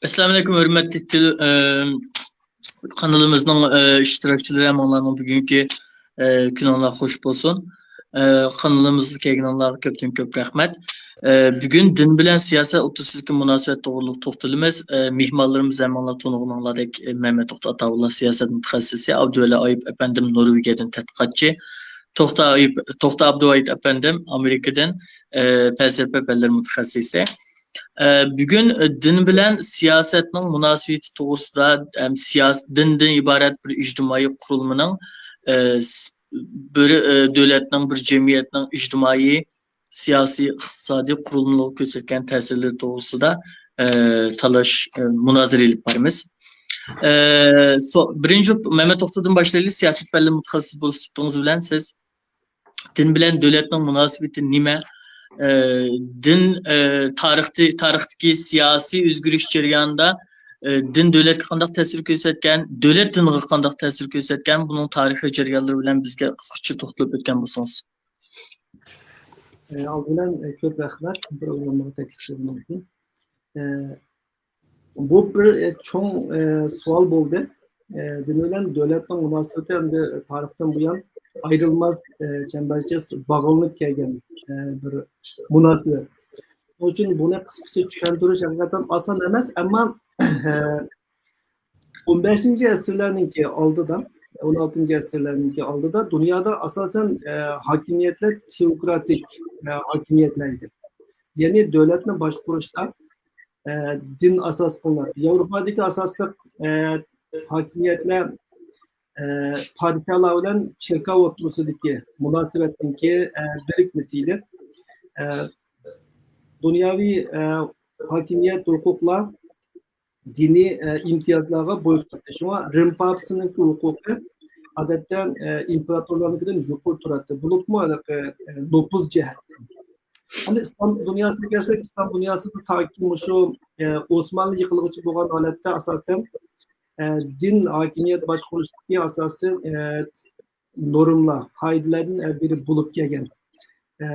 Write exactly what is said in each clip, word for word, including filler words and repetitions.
ئەسسالامۇئەلەيكۇم، ھۆرمەتلىك تېلې-، ئە، قانىلىمىزنىڭ، ئە، ئىشتىراكچىلىرى، ھەممىڭلارنىڭ بۈگۈنكى، ئە، كۈنۈڭلار خوش بولسۇن. ئە، قانىلىمىزغا كەلگىنىڭلارغا كۆپتىن كۆپ رەھمەت. ئە، بۈگۈن دىن بىلەن سىياسەت ئوتتۇرىسىدىكى مۇناسىۋەت توغرىلىق توختىلىمىز. ئە، مېھمانلىرىمىز ھەممىڭلار تونۇغىنىڭلاردەك، ئە، مەمەت توختى ئاتاۋۇللا سىياسەت مۇتەخەسسىسى، ئابدۇۋەلى ئايۇپ ئەپەندىم نورۋېگىيەدىن تەتقىقاتچى، توختى ئايۇپ، توختى ئابدۇۋاھىت ئەپەندىم ئامېرىكىدىن، ئە، پەلسەپە پەنلىرى مۇتەخەسسىسى. ئە، بۈگۈن، ئە، دىن بىلەن سىياسەتنىڭ مۇناسىۋىتى توغرىسىدا، ئەم، سىياس-، دىندىن ئىبارەت بىر ئىجتىمائىي قۇرۇلمىنىڭ، ئە، س-، بىر، ئە، دۆلەتنىڭ، بىر جەمئىيەتنىڭ ئىجتىمائىي، سىياسىي، ئىقتىسادىي قۇرۇلمىلىرىغا كۆرسەتكەن تەسىرلىرى توغرىسىدا، ئە، تالاش، ئە، مۇنازىرە ئېلىپ بارىمىز. ئە، سو-، بىرىنچى مەمەت توختىدىن باشلايلى. سىياسەت پەنلىرى مۇتەخەسسىسى بولۇپ چىقتىڭىز بىلەن سىز دىن بىلەن دۆلەتنىڭ مۇناسىۋىتى نېمە؟ ئە، دىن، ئە، تارىختى-، تارىختىكى سىياسىي ئۆزگىرىش جەريانىدا، ئە، دىن دۆلەتكە قانداق تەسىر كۆرسەتكەن، دۆلەت دىنغا قانداق تەسىر كۆرسەتكەن، بۇنىڭ تارىخىي جەريانلىرى بىلەن بىزگە قىسقىچە توختىلىپ ئۆتكەن بولسىڭىز. ئە، ئالدى بىلەن، ئە، كۆپ رەھمەت پروگراممىغا تەكلىپ قىلغىنىڭ ئۈچۈن. ئە، بۇ بىر، ئە، چوڭ، ئە، سوئال بولدى. ئە، دىن بىلەن دۆلەتنىڭ مۇناسىۋىتى ئەمدى تارىختىن بۇيان ئايرىلماس، ئە، چەمبەرچاس باغلىنىپ كەلگەن، ئە، بىر مۇناسىۋەت. شۇنىڭ ئۈچۈن بۇنى قىسقىچە چۈشەندۈرۈش ھەقىقەتەن ئاسان ئەمەس، ئەمما، ئە، ئون بەشىنچى ئەسىرلەرنىڭكى ئالدىدا، ئون ئالتىنچى ئەسىرلەرنىڭكى ئالدىدا دۇنيادا ئاساسەن، ئە، ھاكىمىيەتلەر تېئوكراتىك، ئە، ھاكىمىيەتلەر ئىدى. يەنى دۆلەتنى باشقۇرۇشتا ئە، دىن ئاساس قىلىناتتى. ياۋروپادىكى ئاساسلىق، ئە، ھاكىمىيەتلەر، ئە، پادىشاھلار بىلەن چېركاۋ ئوتتۇرىسىدىكى مۇناسىۋەتنىڭكى، ئە، بىرىكمىسى ئىدى. ئە، دۇنياۋى، ئە، ھاكىمىيەت ھوقۇقلار دىنىي، ئە، ئىمتىيازلارغا بويسۇناتتى. شۇڭا رىم پاپىسىنىڭكى ھوقۇقى، ئادەتتە، ئە، ئىمپېراتورلارنىڭكىدىن يۇقىرى تۇراتتى. بولۇپمۇ ھېلىقى، ئە، نوپۇز جەھەتتىن. ئەمدى ئىسلام دۇنياسىغا كەلسەك، ئىسلام دۇنياسىدا تاكى مۇشۇ، ئە، ئوسمانلى يىقىلغۇچە بولغان ھالەتتە ئاساسەن، ئە، دىن ھاكىمىيەت باشقۇرۇشتىكى ئاساسىي، ئە، نورمىلار، قائىدىلەردىن، ئە، بىرى بولۇپ كەلگەن. ئە،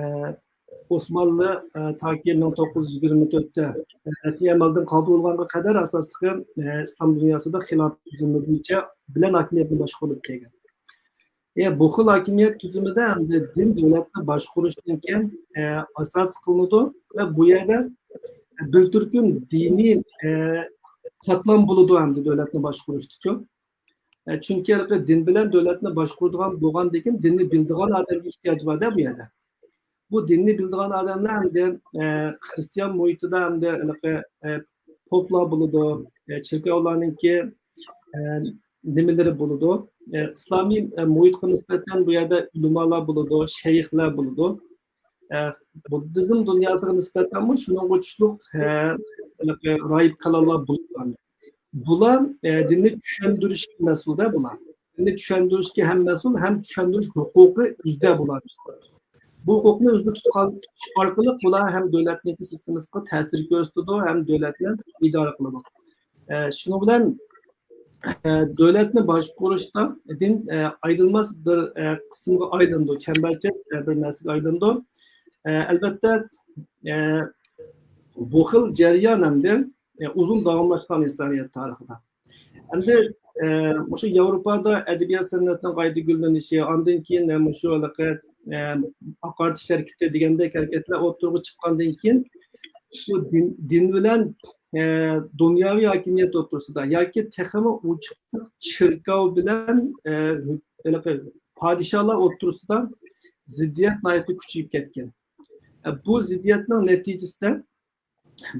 ئوسمانلى، ئە، تاكى مىڭ توققۇز يۈز يىگىرمە تۆتتە، ئە، رەسمىي ئەمەلدىن قالدۇرۇلغانغا قەدەر ئاساسلىقى، ئە، ئىسلام دۇنياسىدا خىلاپەت تۈزۈمى بويىچە بىلەن ھاكىمىيەتنى باشقۇرۇپ كەلگەن. ئە، بۇ خىل ھاكىمىيەت تۈزۈمىدە ئەمدى دىن دۆلەتنى باشقۇرۇشتىن كېيىن، ئە، ئاساس قىلىنىدۇ ۋە بۇ يەردە بىر تۈركۈم دىنىي، ئە، قاتلام بولىدۇ ئەمدى دۆلەتنى باشقۇرۇشتىچۇ. ئە، چۈنكى ھېلىقى دىن بىلەن دۆلەتنى باشقۇرىدىغان بولغاندىكىن دىننى بىلىدىغان ئادەمگە ئېھتىياج بار-دە بۇ يەردە. بۇ دىننى بىلىدىغان ئادەملەر ئەمدى، ئە، خرىستىيان مۇھىتىدا ئەمدى ھېلىقى، ئە، پوپلار بولىدۇ، ئە، چېركاۋلارنىڭكى، ئە، نېمىلىرى بولىدۇ. ئە، ئىسلامىي، ئە، مۇھىتقا نىسبەتەن بۇ يەردە ئۆلىمالار بولىدۇ، شەيخلەر بولىدۇ. ئە، بۇددىزم دۇنياسىغا نىسبەتەنمۇ شۇنىڭغا ئوخشاشلىق، ئە، ھېلىقى راھىب كالانلار بولىدۇ. بۇلار، ئە، دىننى چۈشەندۈرۈشكە مەسئۇل-دە بۇلار. دىننى چۈشەندۈرۈشكە ھەم مەسئۇل، ھەم چۈشەندۈرۈش ھوقۇقى ئۆزىدە بۇلار. بۇ ھوقۇقنى ئۆزىدە تۇتقان ئارقىلىق بۇلار ھەم دۆلەتنىڭكى سىستېمىسىغا تەسىر كۆرسىتىدۇ، ھەم دۆلەتنى ئىدارە قىلىدۇ. ئە، شۇنىڭ بىلەن، ئە، دۆلەتنى باشقۇرۇشتا دىن، ئە، ئايرىلماس بىر، ئە، قىسىمغا ئايلىنىدۇ، چەمبەرچاس، ئە، بىر نەرسىگە ئايلىنىدۇ. ئە، ئەلۋەتتە، ئە، بۇ خىل جەريان ئەمدى، ئە، ئۇزۇن داۋاملاشقان ئىنسانىيەت تارىخىدا. ئەمدى، ئە، مۇشۇ ياۋروپادا ئەدەبىيات سەنئەتنىڭ قايتا گۈللىنىشى، ئاندىن كېيىن، ئە، مۇشۇ ھېلىقى، ئە، ئاقارتىش ھەرىكىتى دېگەندەك ھەرىكەتلەر ئوتتۇرىغا چىققاندىن كېيىن، بۇ دىن، دىن بىلەن، ئە، دۇنياۋى ھاكىمىيەت ئوتتۇرىسىدا ياكى تېخىمۇ ئوچۇقراق چېركاۋ بىلەن، ئە، ھۆ-، ھېلىقى پادىشاھلار ئوتتۇرىسىدا زىددىيەت ناھايىتى كۈچىيىپ كەتكەن. ئە، بۇ زىددىيەتنىڭ نەتىجىسىدە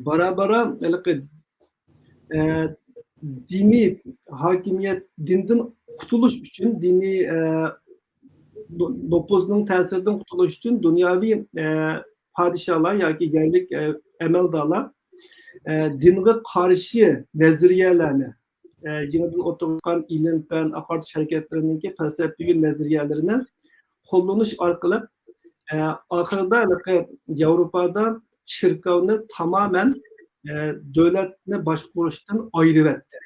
بارا-بارا ھېلىقى، ئە، دىنىي ھاكىمىيەت، دىندىن قۇتۇلۇش ئۈچۈن، دىنىي، ئە، نو-، نوپۇزنىڭ تەسىرىدىن قۇتۇلۇش ئۈچۈن دۇنياۋى، ئە، پادىشاھلار ياكى يەرلىك، ئە، ئەمەلدارلار، ئە، دىنغا قارشى نەزەرىيەلەرنى، ئە، يېڭىدىن ئوتتۇرىغا چىققان ئىلىم-پەن، ئاقارتىش ھەرىكەتلىرىنىڭكى پەلسەپىۋى نەزەرىيەلىرىنى قوللىنىش ئارقىلىق، ئە، ئاخىرىدا ھېلىقى ياۋروپادا چېركاۋنى تامامەن، ئە، دۆلەتنى باشقۇرۇشتىن ئايرىۋەتتى.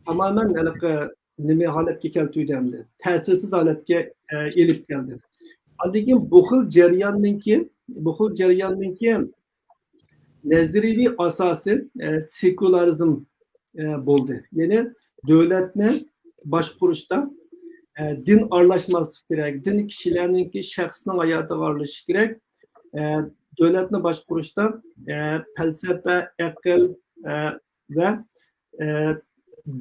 تامامەن ھېلىقى نېمە ھالەتكە كەلتۈردى ئەمدى. تەسىرسىز ھالەتكە، ئە، ئېلىپ كەلدى. ئاندىن كېيىن بۇ خىل جەرياننىڭكى، بۇ خىل جەرياننىڭكى نەزەرىيەۋى ئاساسى، ئە، سېكۇلارىزم، ئە، بولدى. يەنى دۆلەتنى باشقۇرۇشتا، ئە، دىن ئارىلاشماسلىقى كېرەك، دىن كىشىلەرنىڭكى شەخسنىڭ ھاياتىغا ئارىلىشىشى كېرەك. ئە، دۆلەتنى باشقۇرۇشتا، ئە، پەلسەپە، ئەقىل، ئە، ۋە، ئە،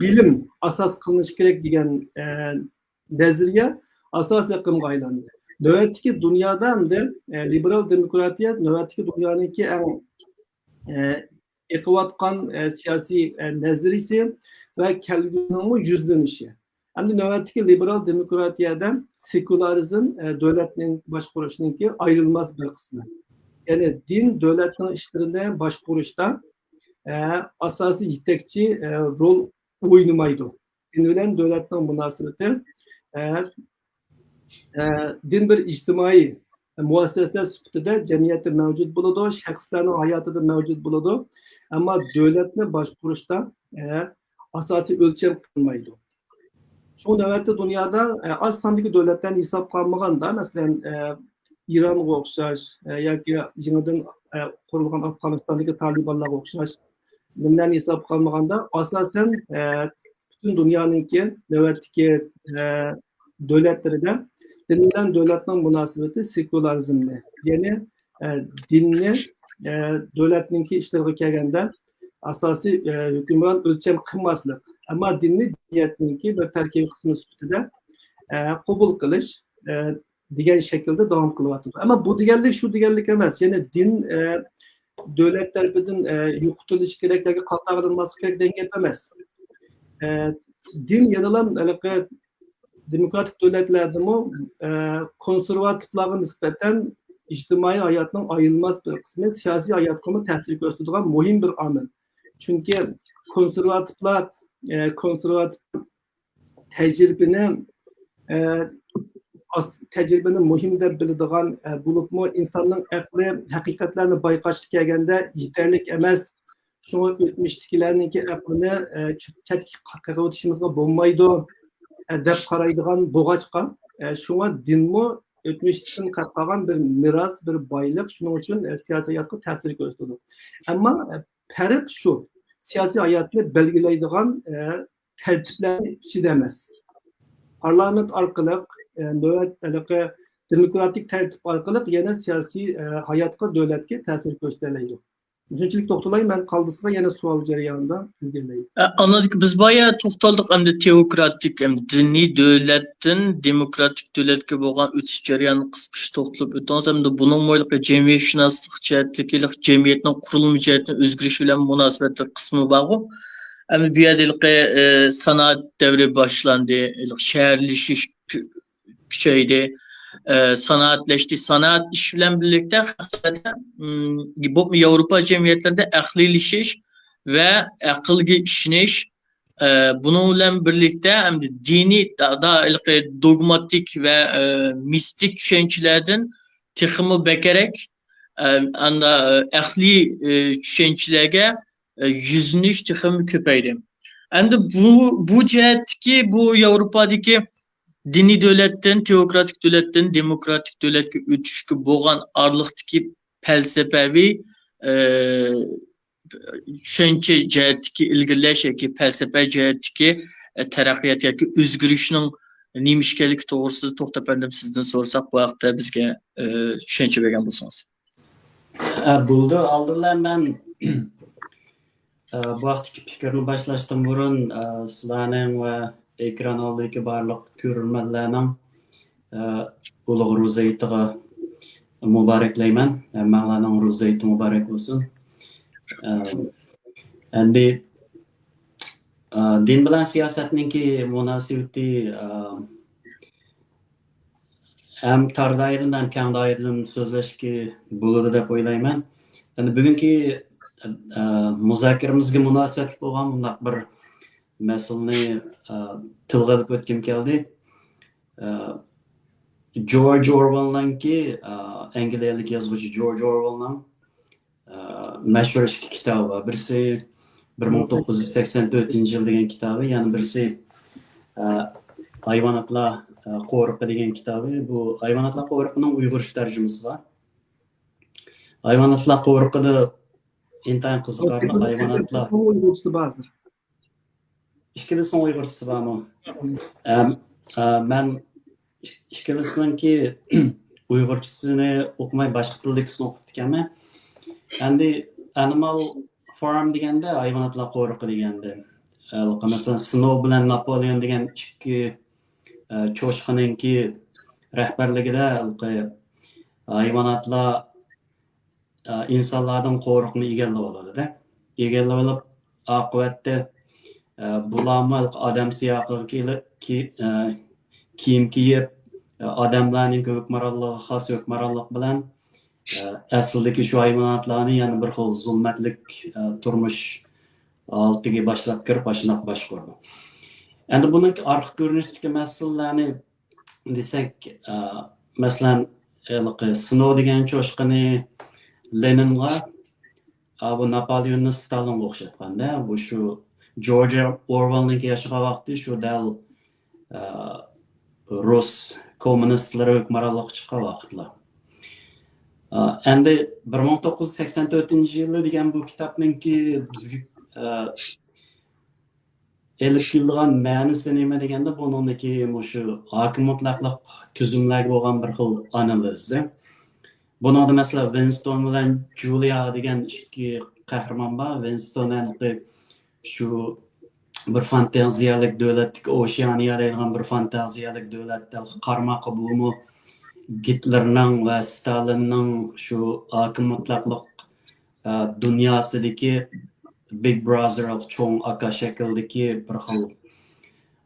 بىلىم ئاساس قىلىنىشى كېرەك دېگەن، ئە، نەزەرىيە ئاساسىي ئېقىمغا ئايلاندى. نۆۋەتتىكى دۇنيادا ئەمدى، ئە، لىبېرال دېموكراتىيە نۆۋەتتىكى دۇنيانىڭكى ئەڭ، ئە، ئېقىۋاتقان، ئە، سىياسىي، ئە، نەزەرىيىسى ۋە كەلگۈسىنىڭمۇ يۈزلىنىشى. ئەمدى نۆۋەتتىكى لىبېرال دېموكراتىيەدە سېكۇلارىزم، ئە، دۆلەتنىڭ باشقۇرۇشنىڭكى ئايرىلماس بىر قىسمى. يەنى دىن دۆلەتنىڭ ئىشلىرىنى باشقۇرۇشتا، ئە، ئاساسىي يېتەكچى، ئە، رول ئوينىمايدۇ. دىن بىلەن دۆلەتنىڭ مۇناسىۋىتى، ئە، ئە، دىن بىر ئىجتىمائىي مۇئەسسەسە سۈپىتىدە جەمئىيەتتە مەۋجۇت بولىدۇ، شەخسلەرنىڭ ھاياتىدا مەۋجۇت بولىدۇ. ئەمما دۆلەتنى باشقۇرۇشتا، ئە، ئاساسىي ئۆلچەم قىلمايدۇ. شۇ نۆۋەتتە دۇنيادا، ئە، ئاز ساندىكى دۆلەتلەرنى ھېسابقا ئالمىغاندا، مەسىلەن، ئە، ئىرانغا ئوخشاش، ئە، ياكى يېڭىدىن، ئە، قۇرۇلغان ئافغانىستاندىكى تالىبانلارغا ئوخشاش نېمىلەرنى ھېسابقا ئالمىغاندا، ئاساسەن، ئە، پۈتۈن دۇنيانىڭكى نۆۋەتتىكى، ئە، دۆلەتلىرىدە دىن بىلەن دۆلەتنىڭ مۇناسىۋىتى سېكۇلارىزمنى، يەنى، ئە، دىننى، ئە، دۆلەتنىڭكى ئىشلىرىغا كەلگەندە ئاساسىي، ئە، ھۆكۈمران ئۆلچەم قىلماسلىق، ئەمما دىننى جەمئىيەتنىڭكى بىر تەركىبىي قىسمى سۈپىتىدە، ئە، قوبۇل قىلىش، ئە، دېگەن شەكىلدە داۋام قىلىۋاتىدۇ. ئەمما بۇ دېگەنلىك شۇ دېگەنلىك ئەمەس. يەنى دىن، ئە، دۆلەت تەرىپىدىن، ئە، يوقىتىلىشى كېرەك ياكى قاتارغا ئېلىنماسلىقى كېرەك دېگەن گەپ ئەمەس. ئە، دىن يەنىلا ھېلىقى دېموكراتىك دۆلەتلەردىمۇ، ئە، كونسېرۋاتىپلارغا نىسبەتەن ئىجتىمائىي ھاياتنىڭ ئايرىلماس بىر قىسمى، سىياسىي ھاياتقىمۇ تەسىر كۆرسىتىدىغان مۇھىم بىر ئامىل. چۈنكى كونسېرۋاتىپلار، ئە، كونسېرۋاتىپ تەجرىبىنى، ئە، ئاس-، تەجرىبىنى مۇھىم دەپ بىلىدىغان، ئە، بولۇپمۇ ئىنساننىڭ ئەقلى ھەقىقەتلەرنى بايقاشقا كەلگەندە يېتەرلىك ئەمەس. شۇڭا ئۆتمۈشتىكىلەرنىڭكى ئەقلىنى، ئە، چەتكە قېقىۋېتىشىمىزغا بولمايدۇ، ئە، دەپ قارايدىغان بولغاچقا، ئە، شۇڭا دىنمۇ ئۆتمۈشتىن قالغان بىر مىراس، بىر بايلىق. شۇنىڭ ئۈچۈن، ئە، سىياسىي ھاياتقا تەسىر كۆرسىتىدۇ. ئەمما، ئە، پەرق شۇ، سىياسىي ھاياتنى بەلگىلەيدىغان، ئە، تەرتىپلەرنىڭ ئىچىدە ئەمەس. پارلامېنت ئارقىلىق، ئە، نۆۋەت، ھېلىقى دېموكراتىك تەرتىپ ئارقىلىق يەنە سىياسىي، ئە، ھاياتقا، دۆلەتكە تەسىر كۆرسىتەلەيدۇ. شۇنچىلىك توختىلاي، مەن قالدىسىغا يەنە سوئال جەريانىدا ئىلگىرىلەي. ئە، ئانىدىكى بىز بايا توختالدۇق، ئەمدى تېئوكراتىك، ئەمدى دىنىي دۆلەتتىن دېموكراتىك دۆلەتكە بولغان ئۆتۈش جەريانىنى قىسقىچە توختىلىپ ئۆتىڭىز. ئەمدى بۇنىڭمۇ ھېلىقى جەمئىيەتشۇناسلىق جەھەتتىكى، ھېلىقى جەمئىيەتنىڭ قۇرۇلما جەھەتتىن ئۆزگىرىشى بىلەن مۇناسىۋەتلىك قىسمى بارغۇ. ئەمدى بۇ يەردە ھېلىقى، ئە، سانائەت دەۋرى باشلاندى، ھېلىقى شەھەرلىشىش كۈ-، كۈچەيدى. ئە، سانائەتلەشتى. سانائەت ئىش بىلەن بىرلىكتە، م، بولۇپمۇ ياۋروپا جەمئىيەتلىرىدە ئەقلىيلىشىش ۋە ئەقىلگە ئىشىنىش، ئە، بۇنىڭ بىلەن بىرلىكتە ئەمدى دىنىي دا-، دا-، ھېلىقى دوگماتىك ۋە، ئە، مىستىك چۈشەنچىلەردىن تېخىمۇ بەكرەك، ئە، ئاندا، ئە، ئەقلىي، ئە، چۈشەنچىلەرگە، ئە، يۈزلىنىش تېخىمۇ كۆپەيدى. ئەمدى بۇ، بۇ جەھەتتىكى، بۇ ياۋروپادىكى دىنىي دۆلەتتىن، تېئوكراتىك دۆلەتتىن دېموكراتىك دۆلەتكە ئۆتۈشكە بولغان ئارىلىقتىكى پەلسەپەۋى، ئە، چۈشەنچە جەھەتتىكى ئىلگىرىلەش ياكى پەلسەپە جەھەتتىكى، ئە، تەرەققىيات ياكى ئۆزگىرىشنىڭ نېمە ئىكەنلىكى توغرىسىدا توختى ئەپەندىم سىزدىن سورىساق، بۇ ھەقتە بىزگە، ئە، چۈشەنچە بەرگەن بولسىڭىز. ئە، بولىدۇ. ئالدى بىلەن مەن، ئە، بۇ ھەقتىكى پىكىرنى باشلاشتىن بۇرۇن، ئە، سىلەرنىڭ ۋە ئېكران ئالدىدىكى بارلىق كۆرۈرمەنلەرنىڭ، ئە، ئۇلۇغ روزا ھېيتىغا مۇبارەكلەيمەن. ھەممەڭلارنىڭ روزا ھېيتى مۇبارەك بولسۇن. ئە، ئەمدى، ئە، دىن بىلەن سىياسەتنىڭكى مۇناسىۋىتى، ئە، ھەم تار دائىرىدىن، ھەم كەڭ دائىرىدىن سۆزلەشكە بولىدۇ دەپ ئويلايمەن. ئەمدى بۈگۈنكى، ئە، مۇزاكىرىمىزگە مۇناسىۋەتلىك بولغان مۇنداق بىر مەسىلىنى، ئە، تىلغا ئېلىپ ئۆتكۈم كەلدى. ئە، جورج ئورۋېلنىڭكى، ئە، ئەنگلىيەلىك يازغۇچى جورج ئورۋېلنىڭ، ئە، مەشھۇر ئىككى كىتابى بار. بىرسى بىر مىڭ توققۇز يۈز سەكسەن تۆتىنچى يىل دېگەن كىتابى، يەنە بىرسى، ئە، ھايۋاناتلار، ئە، قورۇقى دېگەن كىتابى. بۇ ھايۋاناتلار قورۇقىنىڭ ئۇيغۇرچە تەرجىمىسى بار. ھايۋاناتلار قورۇقىدا ئىنتايىن قىزىقارلىق ھايۋاناتلار. ئۇيغۇرچىسى بار ھازىر. ئىككىلىسىنىڭ ئۇيغۇرچىسى بارمۇ؟ ئەم، ئە، مەن ئىك-، ئىككىلىسىنىڭكى ئۇيغۇرچىسىنى ئوقۇماي، باشقا تىلدىكىسىنى ئوقۇپتىكەنمەن. ئەمدى ئانىمال فارم دېگەندە، ھايۋاناتلار قورۇقى دېگەندە، ئە، مەسىلەن، سنو بىلەن ناپولېئون دېگەن ئىككى، ئە، چوشقىنىڭكى رەھبەرلىكىدە ھېلىقى ھايۋاناتلار ئە، ئىنسانلاردىن قورۇقنى ئىگىلىۋالىدۇ-دە. ئىگىلىۋېلىپ، ئاقىۋەتتە، ئە، بۇلارمۇ ئادەم سىياقىغا كېلىپ، كى-، ئە، كىيىم كىيىپ، ئە، ئادەملەرنىڭ ھۆكۈمرانلىقىغا خاس ھۆكۈمرانلىق بىلەن، ئە، ئەسلىدىكى شۇ ھايۋاناتلارنى يەنە بىر خىل زۇلمەتلىك، ئە، تۇرمۇش ھالىتىگە باشلاپ كىرىپ، ئاشۇنداق باشقۇرىدۇ. ئەمدى بۇنىڭكى ئارقا كۆرۈنۈشتىكى مەسىلىلەرنى دېسەك، ئە، مەسىلەن، ھېلىقى سنو دېگەن چوشقىنى لېنىنغا، ئا، بۇ ناپولېئوننى ستالىنغا ئوخشاتقان-دە. بۇ شۇ جورج ئورۋېلنىڭكى ياشىغان ۋاقتى شۇ دەل، ئە، رۇس كوممۇنىستلىرى ھۆكۈمرانلىققا چىققان ۋاقىتلار. ئە، ئەمدى بىر مىڭ توققۇز يۈز سەكسەن تۆتىنچى يىلى دېگەن بۇ كىتابنىڭكى بىزگە، ئە، ئېلىپ كېلىدىغان مەنىسى نېمە دېگەندە، بۇنىڭدىكى مۇشۇ ھاكىم مۇتلەقلىق تۈزۈملەرگە بولغان بىر خىل ئانالىز. بۇنىڭدا، مەسىلەن، ۋىنستون بىلەن جۇلىيا دېگەن ئىككى قەھرىمان بار. ۋىنستون ھېلىقى شۇ بىر فانتازىيەلىك دۆلەتتىكى، ئوشېئانىيە دەيدىغان بىر فانتازىيەلىك دۆلەتتە قارىماققا، بۇمۇ گىتلېرنىڭ ۋە ستالىننىڭ شۇ ھاكىم مۇتلەقلىق، ئە، دۇنياسىدىكى بىگ برازېر، چوڭ ئاكا شەكلىدىكى بىر خىل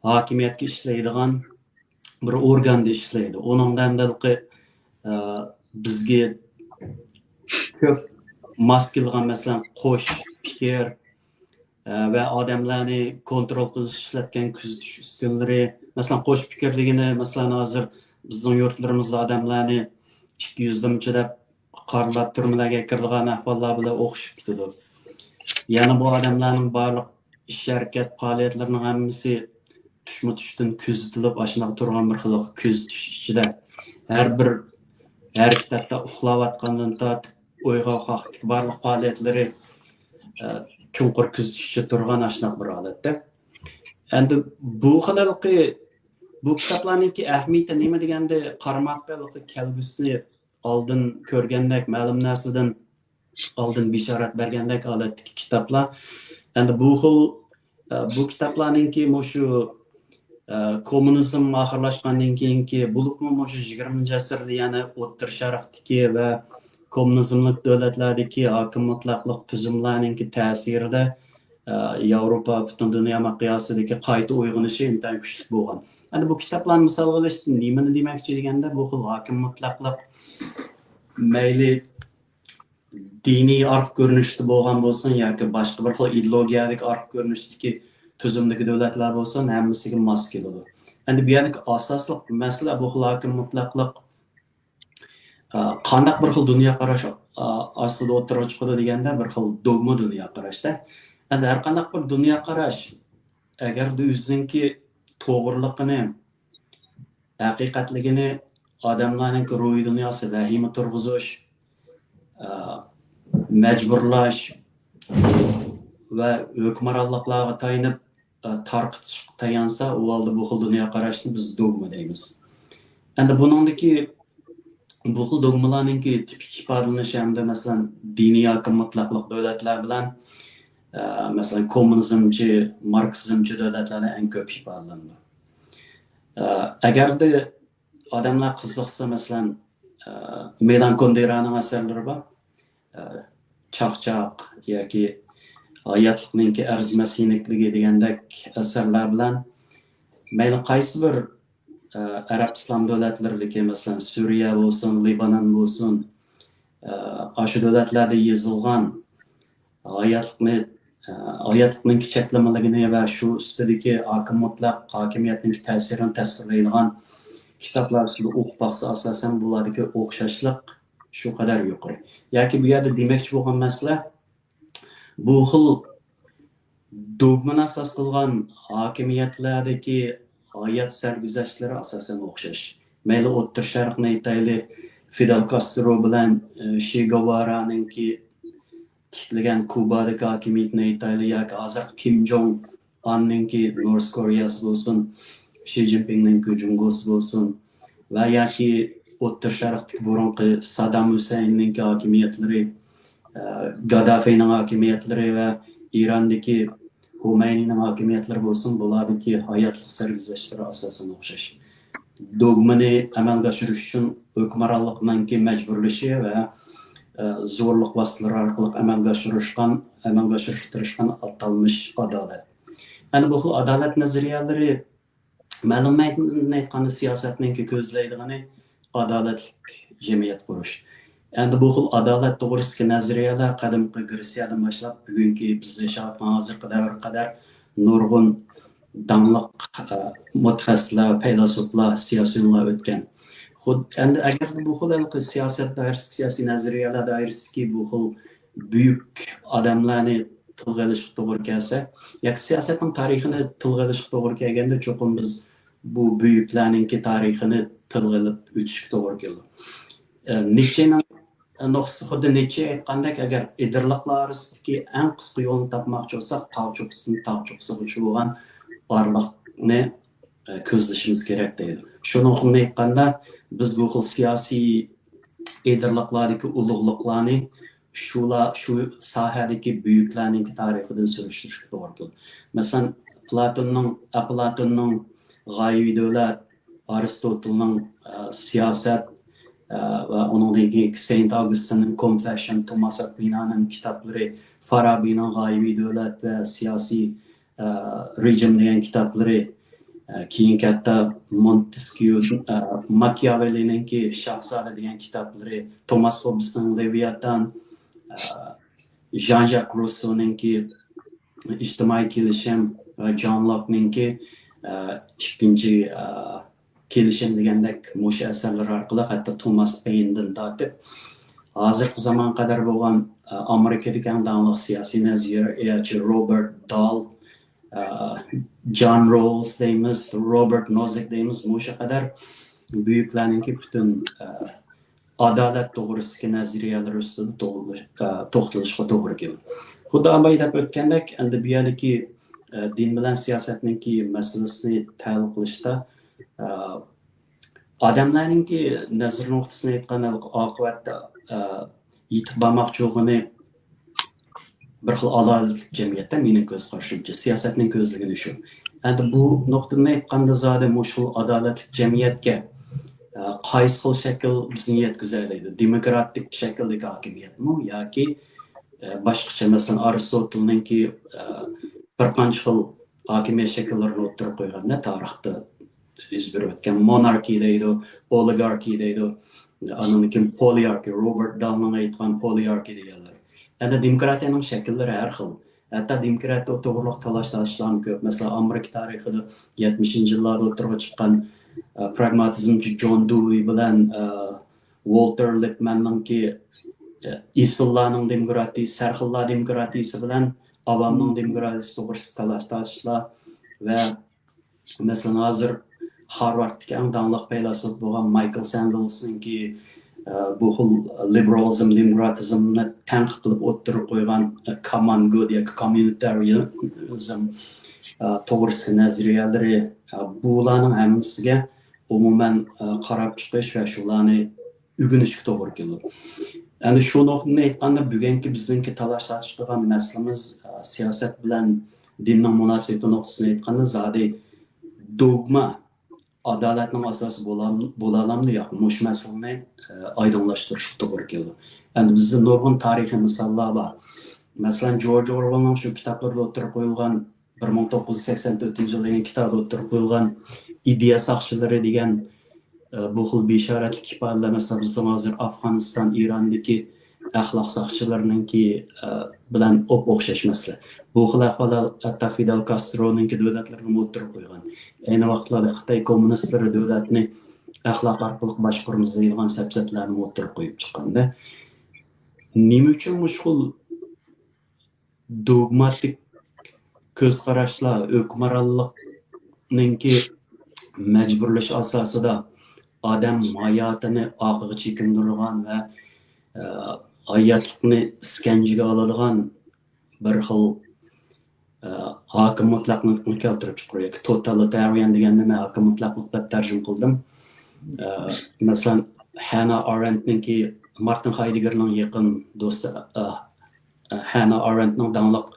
ھاكىمىيەتكە ئىشلەيدىغان بىر ئورگاندا ئىشلەيدۇ. ئۇنىڭدا ھېلىقى، ئە، بىزگە كۆپ ماس كېلىدىغان، مەسىلەن، قوش پىكىر، ئە، ۋە ئادەملەرنى كونترول قىلىش، ئىشلەتكەن كۆزىتىش ئۈسكۈنىلىرى. مەسىلەن، قوش پىكىر دېگىنى، مەسىلەن، ھازىر بىزنىڭ يۇرتلىرىمىزدا ئادەملەرنى ئىككى يۈزلىمىچە دەپ قارىلاپ تۈرمىلەرگە كىرىدىغان ئەھۋاللار بىلەن ئوخشىشىپ كېتىدۇ. يەنى بۇ ئادەملەرنىڭ بارلىق ئىش-ھەرىكەت پائالىيەتلىرىنىڭ ھەممىسى تۇشمۇتۇشتىن كۆزىتىلىپ، ئاشۇنداق تۇرغان بىر خىل كۆزىتىش ئىچىدە ھەر بىر ھەرىكەتتە ئۇخلاۋاتقاندىن تارتىپ ئويغاق ۋاقىتتىكى بارلىق پائالىيەتلىرى، ئە، چوڭقۇر كۆزىتىش ئىچىدە تۇرغان ئاشۇنداق بىر ھالەتتە. ئەمدى بۇ خىللىقى، بۇ كىتابلارنىڭكى ئەھمىيىتى نېمە دېگەندە، قارىماققا ھېلىقى كەلگۈسىنى ئالدىن كۆرگەندەك، مەلۇم نەرسىدىن ئالدىن بېشارەت بەرگەندەك ھالەتتىكى كىتابلار. ئەمدى بۇ خىل، ئە، بۇ كىتابلارنىڭكى مۇشۇ، ئە، كوممۇنىزم ئاخىرلاشقاندىن كېيىنكى، بولۇپمۇ مۇشۇ يىگىرمىنچى ئەسىردە يەنە ئوتتۇرا شەرقتىكى ۋە كوممۇنىزملىق دۆلەتلەردىكى ھاكىم مۇتلەقلىق تۈزۈملەرنىڭكى تەسىرىدە، ئە، ياۋروپا، پۈتۈن دۇنيا مىقياسىدىكى قايتا ئويغىنىشى ئىنتايىن كۈچلۈك بولغان. ئەمدى بۇ كىتابلارنى مىسالغا ئېلىش، نېمىنى دېمەكچى دېگەندە، بۇ خىل ھاكىم مۇتلەقلىق مەيلى دىنىي ئارقا كۆرۈنۈشتە بولغان بولسۇن ياكى باشقا بىر خىل ئىدېئولوگىيەلىك ئارقا كۆرۈنۈشتىكى تۈزۈمدىكى دۆلەتلەر بولسۇن، ھەممىسىگە ماس كېلىدۇ. ئەمدى بۇ يەردىكى ئاساسلىق مەسىلە، بۇ خىل ھاكىم مۇتلەقلىق، ئا، قانداق بىر خىل دۇنيا قاراش، ئا، ئاستىدا ئوتتۇرىغا چىقىدۇ دېگەندە، بىر خىل دوگما دۇنيا قاراشتا. ئەمدى ھەر قانداق بىر دۇنيا قاراش، ئەگەردە ئۆزىنىڭكى توغرىلىقىنى، ھەقىقەتلىكىنى ئادەملەرنىڭكى روھىي دۇنياسى ۋەھىمە تۇرغۇزۇش، ئە، مەجبۇرلاش ۋە ھۆكۈمرانلىقلارغا تايىنىپ، ئە، تارقىتىشقا تايانسا، ئۇ ھالدا بۇ خىل دۇنيا قاراشنى بىز دوگما دەيمىز. ئەمدى بۇنىڭدىكى، بۇ خىل دوگمىلارنىڭكى تىپىك ئىپادىلىنىشى ھەمدە، مەسىلەن، دىنىي ھاكىم مۇتلەقلىق دۆلەتلەر بىلەن، ئە، مەسىلەن، كوممۇنىزمچى، ماركسىزمچى دۆلەتلەردە ئەڭ كۆپ ئىپادىلىنىدۇ. ئە، ئەگەردە ئادەملەر قىزىقسا، مەسىلەن، ئە، مىلان كۇندېرانىڭ ئەسەرلىرى بار. ئە، چاقچاق ياكى ھاياتلىقنىڭكى ئەرزىمەس يېنىكلىكى دېگەندەك ئەسەرلەر بىلەن مەيلى قايسى بىر، ئە، ئەرەب ئىسلام دۆلەتلىرىدىكى، مەسىلەن، سۈرىيە بولسۇن، لىبانان بولسۇن، ئە، ئاشۇ دۆلەتلەردە يېزىلغان ھاياتلىقنى، ئە، ھاياتلىقنىڭ چەكلىمىلىكىنى ۋە شۇ ئۈستىدىكى ھاكىم مۇتلەق ھاكىمىيەتنىڭ تەسىرىنى تەسۋىرلەيدىغان كىتابلار ئۈستىدە ئوقۇپ باقسا، ئاساسەن بۇلاردىكى ئوخشاشلىق شۇ قەدەر يۇقىرى. ياكى بۇ يەردە دېمەكچى بولغان مەسىلە، بۇ خىل دوگمىنى ئاساس قىلغان ھاكىمىيەتلەردىكى ھايات سەرگۈزەشتلىرى ئاساسەن ئوخشاش. مەيلى ئوتتۇرا شەرقنى ئېيتايلى، فىدېل كاسترو بىلەن، ئى، شې گېۋارانىڭكى تىكلىگەن كۇبادىكى ھاكىمىيىتىنى ئېيتايلى، ياكى ھازىرقى كىم جوڭ ئاننىڭكى نورس كورېياسى بولسۇن، شى جىنپىڭنىڭكى جۇڭگوسى بولسۇن ۋە ياكى ئوتتۇرا شەرقتىكى بۇرۇنقى سادام ھۈسەيىننىڭكى ھاكىمىيەتلىرى، ئە، گاددافىنىڭ ھاكىمىيەتلىرى ۋە ئىراندىكى خۇمەينىنىڭ ھاكىمىيەتلىرى بولسۇن، بۇلاردىكى ھاياتلىق سەرگۈزەشتلىرى ئاساسەن ئوخشاش. دوگمىنى ئەمەلگە ئاشۇرۇش ئۈچۈن ھۆكۈمرانلىقنىڭكى مەجبۇرلىشى ۋە، ئە، زورلۇق ۋاسىتىلىرى ئارقىلىق ئەمەلگە ئاشۇرۇشقان، ئەمەلگە ئاشۇرۇشقا تىرىشقان ئاتالمىش ئادالەت. ئەنە بۇ خىل ئادالەت نەزەرىيەلىرى مەلۇم مەيداندا ئېيتقاندا سىياسەتنىڭكى كۆزلەيدىغىنى ئادالەتلىك جەمئىيەت قۇرۇش. ئەمدى بۇ خىل ئادالەت توغرىسىدىكى نەزەرىيەلەر قەدىمكى گرېتسىيەدىن باشلاپ بۈگۈنكى بىز ياشاۋاتقان ھازىرقى دەۋرگە قەدەر نۇرغۇن داڭلىق، ئە، مۇتەخەسسىسلەر، پەيلاسوپلار، سىياسىيونلار ئۆتكەن. خۇد-، ئەمدى ئەگەر بۇ خىل ھېلىقى سىياسەت دائىرىسى، سىياسىي نەزەرىيەلەر دائىرىسىدىكى بۇ خىل بۈيۈك ئادەملەرنى تىلغا ئېلىشقا توغرا كەلسە، ياكى سىياسەتنىڭ تارىخىنى تىلغا ئېلىشقا توغرا كەلگەندە، چوقۇم بىز بۇ بۈيۈكلەرنىڭكى تارىخىنى تىلغا ئېلىپ ئۆتۈشكە توغرا كېلىدۇ. ئە، نىتچېنىڭ نۇقتىسى، خۇددى نىتچې ئېيتقاندەك، ئەگەر ئېدىرلىقلار ئارىسىدىكى ئەڭ قىسقا يولنى تاپماقچى بولساق، تاغ چوققىسىدىن تاغ چوققىسىغىچە بولغان ئارىلىقنى، ئە، كۆزلىشىمىز كېرەك دەيدۇ. شۇنىڭ ئۇقۇمىنى ئېيتقاندا، بىز بۇ خىل سىياسىي ئېدىرلىقلاردىكى ئۇلۇغلۇقلارنى شۇلا-، شۇ ساھەدىكى بۈيۈكلەرنىڭكى تارىخىدىن سۈرۈشتۈرۈشكە توغرا كېلىدۇ. مەسىلەن، پلاتوننىڭ، ئەپلاتوننىڭ غايىۋى دۆلەت، ئارستوتلنىڭ، ئە، سىياسەت، ئە، ۋە ئۇنىڭدىن كېيىنكى سېينت ئاگۇستىننىڭ كونفېشن، توماس ئاكۋىنانىڭ كىتابلىرى، فارابىنىڭ غايىۋى دۆلەت ۋە سىياسىي، ئە، رېجىم دېگەن كىتابلىرى، ئە، كېيىنكى ھەتتا مونتېسكيۇ، ئە، ماكىياۋېللىنىڭكى شاھزادە دېگەن كىتابلىرى، توماس ھوببسنىڭ لېۋىياتان، ئە، ژان ژاك روسسونىڭكى ئىجتىمائىي كېلىشىم ۋە جان لوكنىڭكى، ئە، ئىككىنچى، ئە، كېلىشىم دېگەندەك مۇشۇ ئەسەرلىرى ئارقىلىق، ھەتتا توماس پەيندىن تارتىپ ھازىرقى زامانغا قەدەر بولغان، ئە، ئامېرىكىدىكى ئەڭ داڭلىق سىياسىي نەزەرىيەچى روبېرت دال، ئە، جان روللس دەيمىز، روبېرت نوزىك دەيمىز، مۇشۇ قەدەر بۈيۈكلەرنىڭكى پۈتۈن، ئە، ئادالەت توغرىسىدىكى نەزەرىيەلىرى ئۈستىدە توغرىلىش-، ئە، توختىلىشقا توغرا كېلىدۇ. خۇددى ئاباي دەپ ئۆتكەندەك، ئەمدى بۇ يەردىكى، ئە، دىن بىلەن سىياسەتنىڭكى مەسىلىسىنى تەھلىل قىلىشتا، ئە، ئادەملەرنىڭكى نەزەر نۇقتىسىنى ئېيتقاندا، ئاقىۋەتتە، ئە، يېتىپ بارماقچى بولغىنى بىر خىل ئادالەتلىك جەمئىيەتتە، مېنىڭ كۆز قارىشىمچە، سىياسەتنىڭ كۆزلىگىنى شۇ. ئەمدى بۇ نۇقتىدىن ئېيتقاندا، زادى مۇشۇ خىل ئادالەتلىك جەمئىيەتكە، ئە، قايسى خىل شەكىل بىزنى يەتكۈزەلەيدۇ؟ دېموكراتىك شەكىلدىكى ھاكىمىيەتمۇ ياكى، ئە، باشقىچە، مەسىلەن، ئارستوتلنىڭكى، ئە، بىر قانچە خىل ھاكىمىيەت شەكىللىرىنى ئوتتۇرىغا قويغاندا، تارىختا يۈز بېرىپ ئۆتكەن موناركىي دەيدۇ، ئولىگاركىي دەيدۇ، ئاندىن كېيىن پولىئاركىي، روبېرت دالنىڭ ئېيتقان پولىئاركىي دېگەنلەر. ئەمدى دېموكراتىيەنىڭ شەكىللىرى ھەر خىل. ھەتتا دېموكراتىيە توغرۇلۇق تالاش-تارتىشلارمۇ كۆپ. مەسىلەن، ئامېرىكا تارىخىدا يەتمىشىنچى يىللاردا ئوتتۇرىغا چىققان، ئە، پراگماتىزمچى جون دوۋېي بىلەن، ئە، ۋولتېر لىپماننىڭكى، ئە، ئېسىللارنىڭ دېموكراتىيىسى، سەرخىللار دېموكراتىيىسى بىلەن ئاۋامنىڭ دېموكراتىيىسى توغرىسىدا تالاش-تارتىشلار ۋە مەسىلەن، ھازىر خارۋاردتىكى ئەڭ داڭلىق پەيلاسوپ بولغان مايكل ساندېرسنىڭكى، ئە، بۇ خىل لىبېرالىزم، دېموكراتىزمنى تەنقىد قىلىپ ئوتتۇرىغا قويغان، ئە، كاممون گۇد ياكى كوممۇنىتارىيىزم، ئە، توغرىسىدىكى نەزەرىيەلىرى، ئە، بۇلارنىڭ ھەممىسىگە ئومۇمەن، ئە، قاراپ چىقىش ۋە شۇلارنى ئۆگىنىشكە توغرا كېلىدۇ. ئەمدى شۇ نۇقتىدىن ئېيتقاندا، بۈگۈنكى بىزنىڭكى تالاش-تارتىش قىلغان مەسىلىمىز، ئە، سىياسەت بىلەن دىننىڭ مۇناسىۋىتى نۇقتىسىدىن ئېيتقاندا، زادى دوگما ئادالەتنىڭ ئاساسى بولام-، بولالامدۇ ياق؟ مۇشۇ مەسىلىنى، ئە، ئايدىڭلاشتۇرۇشقا توغرا كېلىدۇ. ئەمدى بىزدە نۇرغۇن تارىخىي مىساللار بار. مەسىلەن، جورج ئورۋېلنىڭ شۇ كىتابلىرىدا ئوتتۇرىغا قويۇلغان بىر مىڭ توققۇز يۈز سەكسەن تۆتىنچى يىل دېگەن كىتابىدا ئوتتۇرىغا قويۇلغان ئىدىيە ساقچىلىرى دېگەن، ئە، بۇ خىل بىشارەتلىك ئىپادىلەر، مەسىلەن، بىزنىڭ ھازىر ئافغانىستان، ئىراندىكى ئەخلاق ساقچىلىرىنىڭكى، ئە، بىلەن ئوپئوخشاش مەسىلە. بۇ خىل ئەھۋاللار ھەتتا فىدېل كاسترونىڭكى دۆلەتلىرىنىمۇ ئوتتۇرىغا قويغان. ئەينى ۋاقىتلاردا خىتاي كوممۇنىستلىرى دۆلەتنى ئەخلاق ئارقىلىق باشقۇرىمىز دەيدىغان سەپسەتىلەرنىمۇ ئوتتۇرىغا قويۇپ چىققاندا، نېمە ئۈچۈن مۇشۇ خىل دوگماتىك كۆز قاراشلار، ھۆكۈمرانلىقنىڭكى مەجبۇرلىشى ئاساسىدا ئادەم ھاياتىنى ئارقىغا چېكىندۈرىدىغان ۋە، ئە، ھاياتلىقنى ئىسكەنجىگە ئالىدىغان بىر خىل، ئە، ھاكىم مۇتلەقلىقنى كەلتۈرۈپ چىقىرىدۇ. ياكى توتالىتارىيەن دېگەن نېمە؟ ھاكىم مۇتلەقلىق دەپ تەرجىمە قىلدىم. ئە، مەسىلەن، ھەنا ئارېنتنىڭكى، مارتىن خايدېگگېرنىڭ يېقىن دوستى، ئە، ئە، ھەنا ئارېنتنىڭ داڭلىق،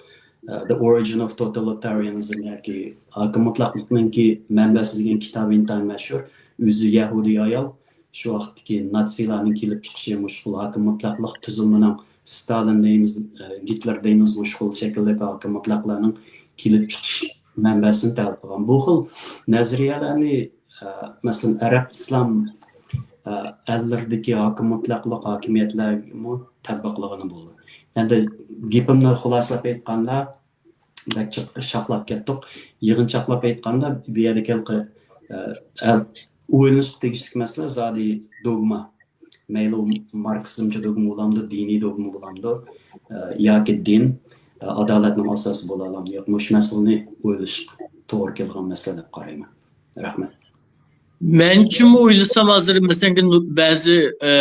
ئە، The Origin of Totalitarianism ياكى ھاكىم مۇتلەقلىقنىڭكى مەنبەسى دېگەن كىتابى ئىنتايىن مەشھۇر. ئۆزى يەھۇدىي ئايال. شۇ ۋاقىتتىكى ناتسىلارنىڭ كېلىپ چىقىشى، مۇشۇ خىل ھاكىم مۇتلەقلىق تۈزۈلمىنىڭ، ستالىن دەيمىز، ئە، گىتلېر دەيمىز، مۇشۇ خىل شەكىلدىكى ھاكىم مۇتلەقلارنىڭ كېلىپ چىقىش مەنبەسىنى تەلەپ قىلغان. بۇ خىل نەزەرىيەلەرنى، ئە، مەسىلەن، ئەرەب ئىسلام، ئە، ئەللىرىدىكى ھاكىم مۇتلەقلىق ھاكىمىيەتلەرگىمۇ تەتبىقلىغىلى بولىدۇ. ئەمدى گېپىمنى خۇلاسىلەپ ئېيتقاندا، بەك چاق-، چاقلاپ كەتتۇق. يىغىنچاقلاپ ئېيتقاندا، بۇ يەردىكى ھېلىقى، ئە، ئە، ئويلىنىشقا تېگىشلىك مەسىلە زادى دوگما. مەيلى ئۇ ماركسىزمچە دوگما بولامدۇ، دىنىي دوگما بولامدۇ، ئە، ياكى دىن، ئە، ئادالەتنىڭ ئاساسى بولالامدۇ، ياق، مۇشۇ مەسىلىنى ئويلىشىش توغرا كېلىدىغان مەسىلە دەپ قارايمەن. رەھمەت. مەنچىمۇ ئويلىسام، ھازىر مەسىلەنكى نۇ-، بەزى، ئە،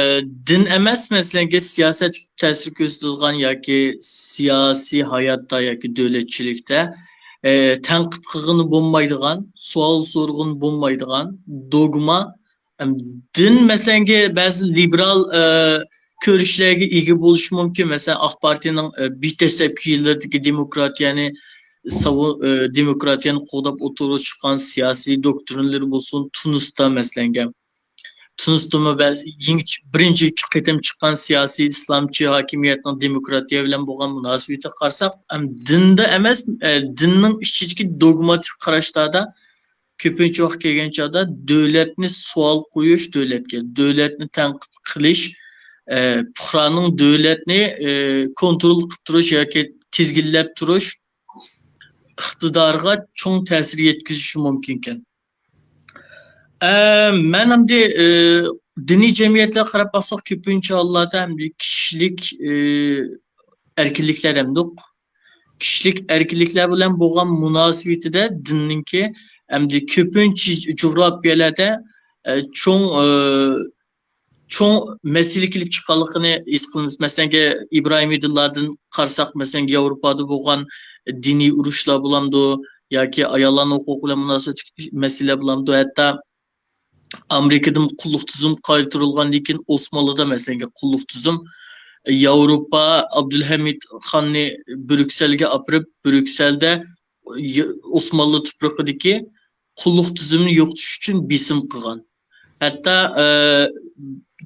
دىن ئەمەس، مەسىلەنكى سىياسەتكە تەسىر كۆرسىتىدىغان ياكى سىياسىي ھاياتتا ياكى دۆلەتچىلىكتە، ئە، تەنقىد قىلغىلى بولمايدىغان، سوئال سورىغىلى بولمايدىغان دوگما، ئەم، دىن مەسىلەنكى بەزى لىبېرال، ئە، كۆرۈشلەرگە ئىگە بولۇشى مۇمكىن. مەسىلەن، ئاق پارتىيەنىڭ، ئە، بىر دەسلەپكى يىللىرىدىكى دېموكراتىيەنى ساۋۇ-، ئە، دېموكراتىيەنى قوغداپ ئوتتۇرىغا چىققان سىياسىي دوكترىنىلىرى بولسۇن، تۇنىستا مەسىلەنكى. تۇنىستىمۇ بەزى يېڭى، بىرىنچى قېتىم چىققان سىياسىي ئىسلامچى ھاكىمىيەتنىڭ دېموكراتىيە بىلەن بولغان مۇناسىۋىتىگە قارىساق، ئەم، دىندا ئەمەس، ئە، دىننىڭ ئىچىدىكى دوگماتىك قاراشلاردا كۆپىنچە ۋاقىت كەلگەن چاغدا دۆلەتنى سوئال قويۇش، دۆلەتكە، دۆلەتنى تەنقىد قىلىش، ئە، پۇقرانىڭ دۆلەتنى، ئە، كونترول قىلىپ تۇرۇش ياكى تىزگىنلەپ تۇرۇش ئىقتىدارىغا چوڭ تەسىر يەتكۈزۈشى مۇمكىنكەن. ئە، مەن ئەمدى، ئە، دىنىي جەمئىيەتلەرگە قاراپ باقساق، كۆپىنچە ھاللاردا ئەمدى كىشىلىك، ئە، ئەركىنلىكلەر دەمدۇق. كىشىلىك ئەركىنلىكلەر بىلەن بولغان مۇناسىۋىتىدە دىننىڭكى ئەمدى كۆپىنچە جۇغراپىيەلەردە، ئە، چوڭ، ئە، چوڭ مەسىلە كېلىپ چىققانلىقىنى ھېس قىلىمىز. مەسىلەنكى، ئىبراھىمىي دىنلاردىن قارىساق، مەسىلەنكى، ياۋروپادا بولغان دىنىي ئۇرۇشلار بولامدۇ ياكى ئاياللارنىڭ ھوقۇقى بىلەن مۇناسىۋەتلىك مەسىلىلەر بولامدۇ، ھەتتا ئامېرىكىدىمۇ قۇللۇق تۈزۈم قايتۇرۇلغاندىن كېيىن، ئوسمانلىدا، مەسىلەنكى، قۇللۇق تۈزۈم، ياۋروپا ئابدۇلھەمىد خاننى بريۇكسېلگە ئاپىرىپ، بريۇكسېلدە ي-، ئوسمانلى تۇپرىقىدىكى قۇللۇق تۈزۈمنى يوقىتىش ئۈچۈن بېسىم قىلغان. ھەتتا، ئە،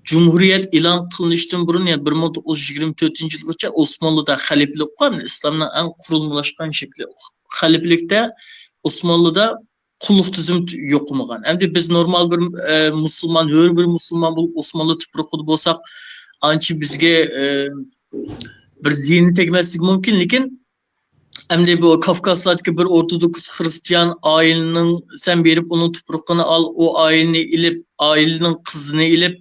جۇمھۇرىيەت ئېلان قىلىنىشتىن بۇرۇن، يەنى بىر مىڭ توققۇز يۈز يىگىرمە تۆتىنچى يىلغىچە ئوسمانلىدا خەلىپىلىك قىلغان، ئىسلامنىڭ ئەڭ قۇرۇلمىلاشقان شەكلى. خەلىپىلىكتە، ئوسمانلىدا قۇللۇق تۈزۈم يوق بولغان. ئەمدى بىز نورمال بىر، ئە، مۇسۇلمان، ھۆر بىر مۇسۇلمان بولۇپ ئوسمانلى تۇپرىقىدا بولساق، ئانچە بىزگە، ئە، بىر زىيىنى تەگمەسلىكى مۇمكىن، لېكىن ئەمدى بۇ كافكاسلاردىكى بىر ئورتودوكس خرىستىيان ئائىلىنىڭ، سەن بېرىپ ئۇنىڭ تۇپرىقىنى ئال، ئۇ ئائىلىنى ئېلىپ، ئائىلىنىڭ قىزىنى ئېلىپ،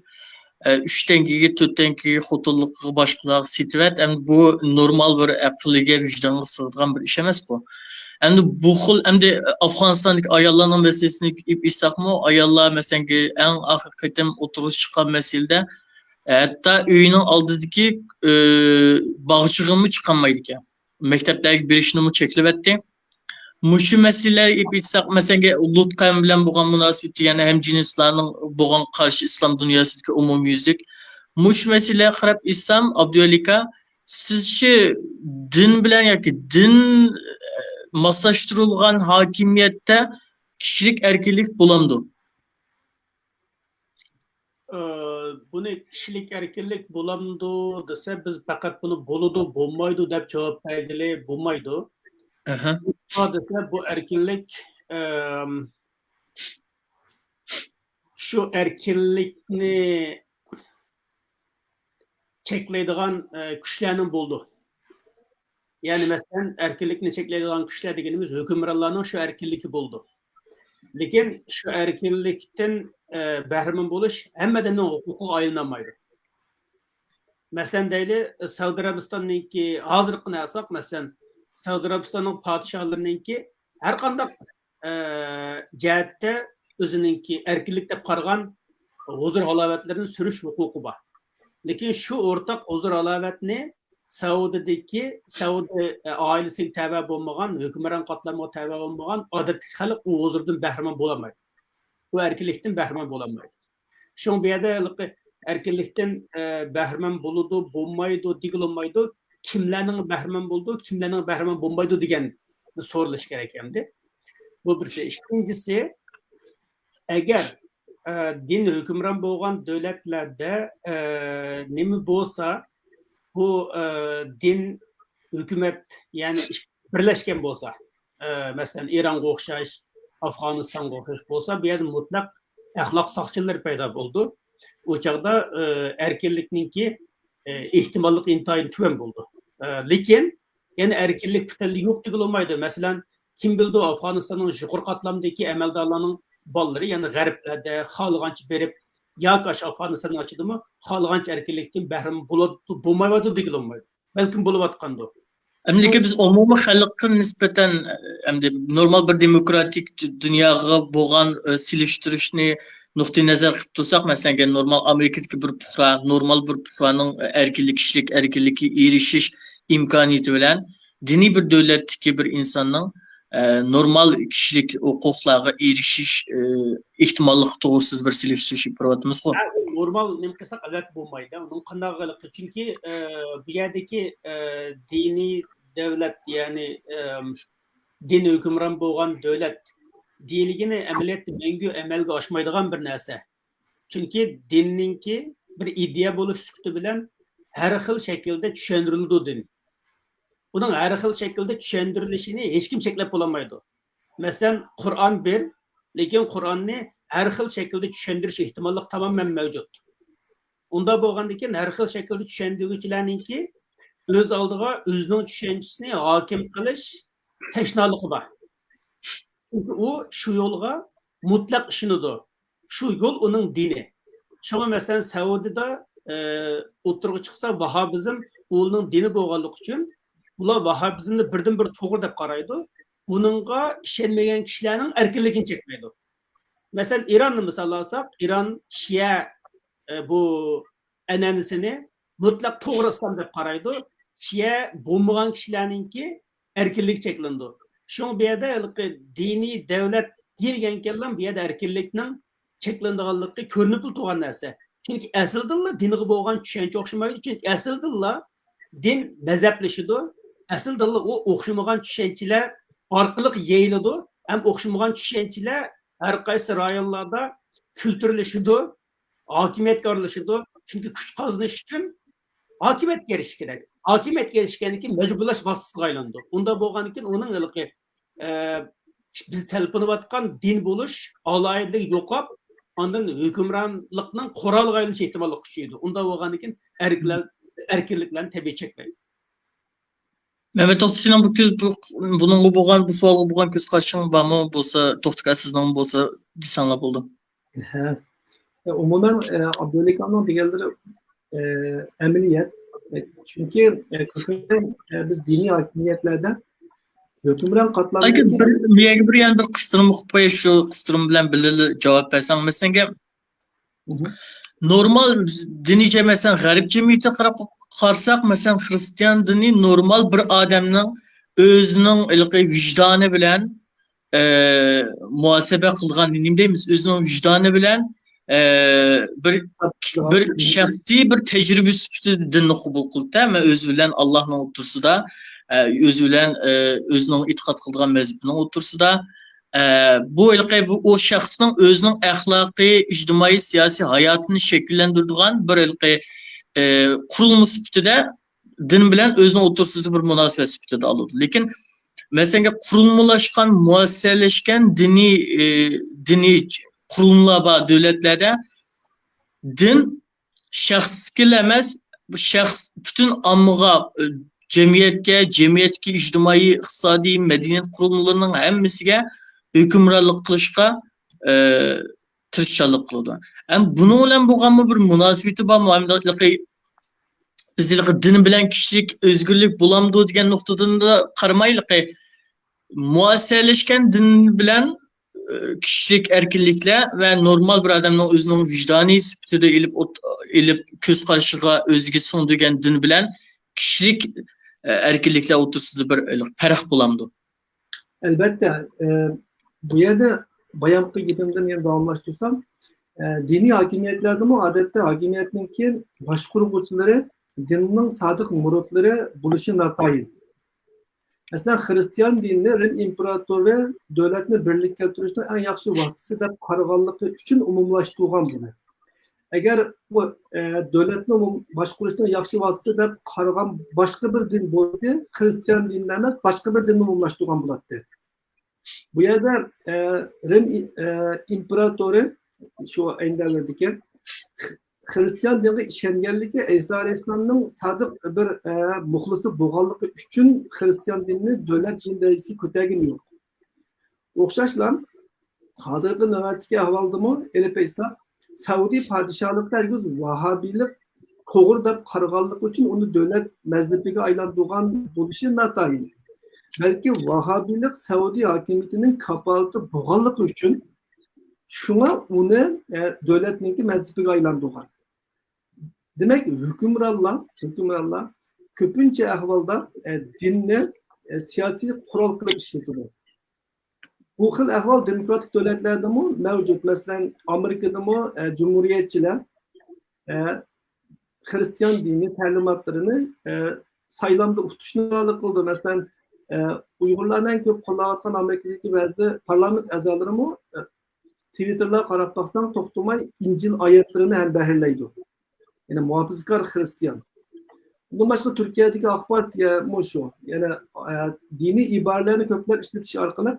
ئە، ئۈچ تەڭگىگە، تۆت تەڭگىگە خوتۇنلۇقىغا، باشقىلارغا سېتىۋەت. ئەمدى بۇ نورمال بىر ئەقىلگە، ۋىجدانغا سىغىدىغان بىر ئىش ئەمەس بۇ. ئەمدى بۇ خىل، ئەمدى ئافغانىستاندىكى ئاياللارنىڭ مەسىلىسىنى ئېلىپ ئېيتساقمۇ، ئاياللار مەسىلەن، ئەڭ ئاخىرقى قېتىم ئوتتۇرىغا چىققان مەسىلىدە، ھەتتا ئۆيىنىڭ ئالدىدىكى، ئى، باغچىغىمۇ چىقالمايدىكەن. مەكتەپلەرگە بېرىشنىمۇ چەكلىۋەتتى. مۇشۇ مەسىلىلەرگە ئېلىپ ئېيتساق، مەسىلەن، لۇت قەۋمى بىلەن بولغان مۇناسىۋىتى، يەنى ھەمجىنسلارنىڭ بولغان قارشى ئىسلام دۇنياسىدىكى ئومۇميۈزلۈك. مۇشۇ مەسىلىلەرگە قاراپ ئېيتسام، ئابدۇۋەلى ئاكا، سىزچە دىن بىلەن ياكى دىن، ئە، ماسلاشتۇرۇلغان ھاكىمىيەتتە كىشىلىك ئەركىنلىك بولامدۇ؟ ئى، بۇنى كىشىلىك ئەركىنلىك بولامدۇ دېسە، بىز پەقەت بۇنى بولىدۇ، بولمايدۇ دەپ جاۋاب بەرگىلى بولمايدۇ. ئەھە. نېمە دېسە، بۇ ئەركىنلىك، ئەم، شۇ ئەركىنلىكنى چەكلەيدىغان، ئە، كۈچلەرنىڭ بولىدۇ. يەنى، مەسىلەن، ئەركىنلىكنى چەكلەيدىغان كۈچلەر دېگىنىمىز ھۆكۈمرانلارنىڭ شۇ ئەركىنلىكى بولىدۇ. لېكىن شۇ ئەركىنلىكتىن، ئە، بەھرىمەن بولۇش ھەممە ئادەمنىڭ ھوقۇقىغا ئايلىنالمايدۇ. مەسىلەن، دەيلى، سەئۇدى ئەرەبىستاننىڭكى، ھازىرقىنى ئالساق، مەسىلەن، سەئۇدى ئەرەبىستاننىڭ پادىشاھلىرىنىڭكى ھەر قانداق، ئە، جەھەتتە ئۆزىنىڭكى ئەركىنلىك دەپ قارىغان ھۇزۇر-ھالاۋەتلىرىنى سۈرۈش ھوقۇقى بار. لېكىن شۇ ئورتاق ھۇزۇر-ھالاۋەتنى سەئۇدىدىكى، سەئۇدى، ئە، ئائىلىسىگە تەۋە بولمىغان، ھۆكۈمران قاتلامغا تەۋە بولمىغان ئادەتتىكى خەلق ئۇ ھۇزۇردىن بەھرىمەن بولالمايدۇ. ئۇ ئەركىنلىكتىن بەھرىمەن بولالمايدۇ. شۇڭا بۇ يەردە ھېلىقى ئەركىنلىكتىن، ئە، بەھرىمەن بولىدۇ، بولمايدۇ دېگىلى بولمايدۇ. كىملەرنىڭ بەھرىمەن بولىدۇ، كىملەرنىڭ بەھرىمەن بولمايدۇ دېگەن سورىلىش كېرەك ئەمدى. بۇ بىرسى. ئىككىنچىسى، ئەگەر، ئە، دىن ھۆكۈمران بولغان دۆلەتلەردە، ئە، نېمە بولسا، بۇ، ئە، دىن ھۆكۈمەت، يەنى ئىش-، بىرلەشكەن بولسا، ئە، مەسىلەن، ئىرانغا ئوخشاش، ئافغانىستانغا ئوخشاش بولسا، بۇ يەردە مۇتلەق ئەخلاق ساقچىلىرى پەيدا بولىدۇ. ئۇ چاغدا، ئە، ئەركىنلىكنىڭكى، ئە، ئېھتىماللىقى ئىنتايىن تۆۋەن بولىدۇ. ئە، لېكىن يەنە ئەركىنلىك پۈتۈنلەي يوق دېگىلى بولمايدۇ. مەسىلەن، كىم بىلىدۇ، ئافغانىستاننىڭ يۇقىرى قاتلامدىكى ئەمەلدارلارنىڭ بالىلىرى يەنە غەربلەردە خالىغانچە بېرىپ، ياكى ئاشۇ ئافغانىستاننىڭ ئىچىدىمۇ خالىغانچە ئەركىنلىكتىن بەھرىمەن بولۇۋاتىدۇ، بولمايۋاتىدۇ دېگىلى بولمايدۇ. بەلكىم بولۇۋاتقاندۇ. ئەمدىكى بىز ئومۇمىي خەلققە نىسبەتەن، ئەمدى نورمال بىر دېموكراتىك دۇنياغا بولغان، ئە، سېلىشتۇرۇشنى نۇقتىئىنەزەر قىلىپ تۇرساق، مەسىلەن، ئەگەر نورمال ئامېرىكىدىكى بىر پۇقرا، نورمال بىر پۇقرانىڭ ئەركىنلىك، كىشىلىك ئەركىنلىككە ئېرىشىش ئىمكانىيىتى بىلەن دىنىي بىر دۆلەتتىكى بىر ئىنساننىڭ، ئە، نورمال كىشىلىك ھوقۇقلارغا ئېرىشىش، ئە، ئېھتىماللىقى توغرىسىدا بىر سېلىشتۇرۇش ئېلىپ بېرىۋاتىمىزغۇ. ھە، ئۇ نورمال نېمە قىلساق، ئەلۋەتتە بولمايدۇ. ئۇنىڭ قانداق قىلىقى؟ چۈنكى، ئە، بۇ يەردىكى، ئە، دىنىي دۆلەت، يەنى، ئە، دىن ھۆكۈمران بولغان دۆلەت دېيىلگىنى ئەمەلىيەتتە مەڭگۈ ئەمەلگە ئاشمايدىغان بىر نەرسە. چۈنكى دىننىڭكى بىر ئىدىيە بولۇش سۈپىتى بىلەن ھەر خىل شەكىلدە چۈشەندۈرۈلىدۇ دىن. ئۇنىڭ ھەر خىل شەكىلدە چۈشەندۈرۈلۈشىنى ھېچكىم چەكلەپ بولالمايدۇ. مەسىلەن، قۇرئان بىر، لېكىن قۇرئاننى ھەر خىل شەكىلدە چۈشەندۈرۈش ئېھتىماللىقى تامامەن مەۋجۇت. ئۇنداق بولغاندىكىن، ھەر خىل شەكىلدە چۈشەندۈرگۈچىلەرنىڭكى ئۆز ئالدىغا ئۆزىنىڭ چۈشەنچىسىنى ھاكىم قىلىش تەشنالىقى بار. چۈنكى ئۇ شۇ يولغا مۇتلەق ئىشىنىدۇ. شۇ يول ئۇنىڭ دىنى. شۇڭا، مەسىلەن، سەئۇدىدا، ئە، ئوتتۇرىغا چىقسا، ۋاھابىزم ئۇلارنىڭ دىنى بولغانلىقى ئۈچۈن، ئۇلار ۋاھابىزمنى بىردىنبىر توغرا دەپ قارايدۇ. بۇنىڭغا ئىشەنمىگەن كىشىلەرنىڭ ئەركىنلىكىنى چەكلەيدۇ. مەسىلەن، ئىراننى مىسال ئالساق، ئىران شىئە، ئە، بۇ ئەنئەنىسىنى مۇتلەق توغرا ئىسلام دەپ قارايدۇ. شىئە بولمىغان كىشىلەرنىڭكى ئەركىنلىكى چەكلىنىدۇ. شۇڭا بۇ يەردە ھېلىقى دىنىي دۆلەت دېيىلگەنكەنلا، بۇ يەردە ئەركىنلىكنىڭ چەكلىنىدىغانلىقى كۆرۈنۈپلا تۇرغان نەرسە. چۈنكى ئەسلىدىنلا دىنغا بولغان چۈشەنچە ئوخشىمايدۇ. چۈنكى ئەسلىدىنلا دىن مەزھەپلىشىدۇ. ئەسلىدىنلا ئۇ ئوخشىمىغان چۈشەنچىلەر ئارقىلىق يېيىلىدۇ. ھەم ئوخشىمىغان چۈشەنچىلەر ھەر قايسى رايونلاردا كۈلتۈرلىشىدۇ، ھاكىمىيەتكە ئارىلىشىدۇ. چۈنكى كۈچ قازىنىش ئۈچۈن ھاكىمىيەتكە ئېرىشىش كېرەك. ھاكىمىيەتكە ئېرىشكەندىن كېيىن مەجبۇرلاش ۋاسىتىسىگە ئايلىنىدۇ. ئۇنداق بولغاندىن كېيىن ئۇنىڭ ھېلىقى، ئە، بىز تەلپۈنۈۋاتقان دىن بولۇش ئالاھىدىلىكى يوقاپ، ئاندىن ھۆكۈمرانلىقنىڭ قورالىغا ئايلىنىش ئېھتىماللىقى كۈچىيىدۇ. ئۇنداق بولغاندىن كېيىن ئەركىنلەر-، ئەركىنلىكلەرنى تەبىئىي چەكلەيدۇ. مەمەت ئاكا، سېنىڭ بۇ كۆز-، بۇ، بۇنىڭغا بولغان، بۇ سوئالغا بولغان كۆز قارىشىڭ بارمۇ؟ بولسا، توختى ئاكا، سىزنىڭ بولسا دېسەڭلار بولىدۇ. ھە. ئومۇمەن، ئە، ئابدۇۋەلى ئاكامنىڭ دېگەنلىرى، ئە، ئەمەلىيەت. ئە، چۈنكى، ئە، كۆپىنچە، ئە، بىز دىنىي ھاكىمىيەتلەردە ھۆكۈمران قاتلام، ئاكا، بىر، بۇ يەرگە بىر، يەنە بىر قىستۇرما قويۇپ قوياي، شۇ قىستۇرما بىلەن بىللە جاۋاب بەرسەڭ. مەسىلەن، نورمال دىنىي جەمئىيەت، مەسىلەن، غەرب جەمئىيىتىگە قاراپ قارىساق، مەسىلەن، خىرىستىيان دىنى نورمال بىر ئادەمنىڭ ئۆزىنىڭ ھېلىقى ۋىجدانى بىلەن، ئە، مۇھاسىبە قىلىدىغان، نېمە دەيمىز، ئۆزىنىڭ ۋىجدانى بىلەن، ئە، بىر، بىر شەخسىي بىر تەجرىبە سۈپىتىدە دىننى قوبۇل قىلدى. مەن ئۆزى بىلەن ئاللاھنىڭ ئوتتۇرىسىدا، ئە، ئۆزى بىلەن، ئە، ئۆزىنىڭ ئېتىقاد قىلىدىغان مەزھىپىنىڭ ئوتتۇرىسىدا، ئە، بۇ ھېلىقى بۇ، ئۇ شەخسنىڭ ئۆزىنىڭ ئەخلاقىي، ئىجتىمائىي، سىياسىي ھاياتىنى شەكىللەندۈرىدىغان بىر ھېلىقى، ئە، قۇرۇلما سۈپىتىدە دىن بىلەن ئۆزىنىڭ ئوتتۇرىسىدا بىر مۇناسىۋەت سۈپىتىدە ئالىدۇ. لېكىن، مەسىلەن، قۇرۇلمىلاشقان، مۇئەسسەسلەشكەن دىنىي، ئى، دىنىي قۇرۇلمىلار بار دۆلەتلەردە دىن شەخسكىلا ئەمەس، بۇ شەخس پۈتۈن ئاممىغا، ئى، جەمئىيەتكە، جەمئىيەتتىكى ئىجتىمائىي، ئىقتىسادىي، مەدەنىيەت قۇرۇلمىلىرىنىڭ ھەممىسىگە ھۆكۈمرانلىق قىلىشقا، ئى، تىرىشچانلىق قىلىدۇ. ھەم بۇنىڭ بىلەن بولغانمۇ بىر مۇناسىۋىتى بارمۇ؟ ھەم بىز ھېلىقى دىن بىلەن كىشىلىك ئۆزگىرىلىك بولامدۇ دېگەن نۇقتىدىن قارىماي، ھېلىقى مۇئەسسەسلەشكەن دىن بىلەن كىشىلىك ئەركىنلىكلەر ۋە نورمال بىر ئادەمنىڭ ئۆزىنىڭ ۋىجدانىي سۈپىتىدە ئېلىپ ئوت-، ئېلىپ كۆز قارىشىغا ئۆزىگە سىڭدۈرگەن دىن بىلەن كىشىلىك، ئە، ئەركىنلىكلەر ئوتتۇرىسىدا بىر پەرق بولامدۇ؟ ئەلۋەتتە، ئە، بۇ يەردە بايامقى گېپىمدىن يەنە داۋاملاشتۇرسام، ئە، دىنىي ھاكىمىيەتلەردىمۇ ئادەتتە ھاكىمىيەتنىڭكى باشقۇرغۇچىلىرى دىننىڭ سادىق مۇرىتلىرى بولۇشى ناتايىن. مەسىلەن، خىرىستىيان دىنىنى رىم ئىمپېراتورى دۆلەتنى بىرلىككە كەلتۈرۈشنىڭ ئەڭ ياخشى ۋاسىتىسى دەپ قارىغانلىقى ئۈچۈن ئومۇملاشتۇرغان بۇنى. ئەگەر بۇ، ئە، دۆلەتنى ئومۇم-، باشقۇرۇشنىڭ ياخشى ۋاسىتىسى دەپ قارىغان باشقا بىر دىن بولسىدى، خىرىستىيان دىنىنى ئەمەس، باشقا بىر دىننى ئومۇملاشتۇرغان بولاتتى. بۇ يەردە، ئە، رىم ئى-، ئە، ئىمپېراتورى شۇ ئەينى دەۋردىكى خىرىستىيان دىنىغا ئىشەنگەنلىكى، ئەيسا ئەلەيھىسسالامنىڭ سادىق بىر، ئە، مۇخلىسى بولغانلىقى ئۈچۈن خىرىستىيان دىنىنى دۆلەت دىنى دەرىجىسىگە كۆتەرگىنى يوق. ئوخشاشلا ھازىرقى نۆۋەتتىكى ئەھۋالدىمۇ ئېلىپ ئېيتساق، سەئۇدى پادىشاھلىقى ھەرگىز ۋاھابىيلىق توغرا دەپ قارىغانلىقى ئۈچۈن ئۇنى دۆلەت مەزھىپىگە ئايلاندۇرغان بولۇشى ناتايىن. بەلكى ۋاھابىيلىق سەئۇدى ھاكىمىيىتىنىڭ كاپالىتى بولغانلىقى ئۈچۈن شۇڭا ئۇنى، ئە، دۆلەتنىڭكى مەزھىپىگە ئايلاندۇرغان. دېمەك، ھۆكۈمرانلار، ھۆكۈمرانلار كۆپىنچە ئەھۋالدا، ئە، دىننى، ئە، سىياسىي قورال قىلىپ ئىشلىتىدۇ. بۇ خىل ئەھۋال دېموكراتىك دۆلەتلەردىمۇ مەۋجۇت. مەسىلەن، ئامېرىكىدىمۇ، ئە، جۇمھۇرىيەتچىلەر، ئە، خىرىستىيان دىنىي تەلىماتلىرىنى، ئە، سايلامدا ئۇتۇشنى ئارزۇ قىلىدۇ. مەسىلەن، ئە، ئۇيغۇرلارنى ئەڭ كۆپ قوللاۋاتقان ئامېرىكىدىكى بەزى پارلامېنت ئەزالىرىمۇ، ئە، تىۋىتتېرلارغا قاراپ باقساڭ، توختىماي ئىنجىل ئايەتلىرىنى ھەم بەھرىلەيدۇ. يەنى مۇھاپىزىتكار خىرىستىيان. ئۇندىن باشقا تۈركىيەدىكى ئاق پارتىيەمۇ شۇ. يەنى، ئە، دىنىي ئىبارىلەرنى كۆپلەپ ئىشلىتىش ئارقىلىق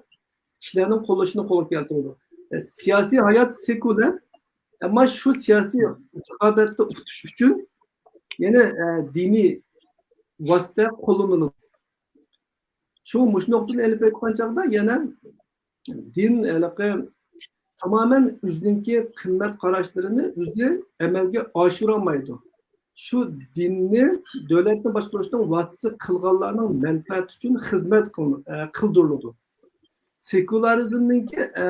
كىشىلەرنىڭ قوللىشىنى قولغا كەلتۈرىدۇ. ئە، سىياسىي ھايات سېكۇلار، ئەمما شۇ سىياسىي رىقابەتتە ئۇتۇش ئۈچۈن يەنە، ئە، دىنىي ۋاسىتە قوللىنىلىدۇ. شۇ مۇشۇ نۇقتىدىن ئېلىپ ئېيتقان چاغدا يەنە دىن ھېلىقى تامامەن ئۆزىنىڭكى قىممەت قاراشلىرىنى ئۆزى ئەمەلگە ئاشۇرالمايدۇ. شۇ دىننى دۆلەتنى باشقۇرۇشنىڭ ۋاسىتىسى قىلغانلارنىڭ مەنپەئەتى ئۈچۈن خىزمەت قىل-، ئە، قىلدۇرۇلىدۇ. سېكۇلارىزمنىڭكى، ئە،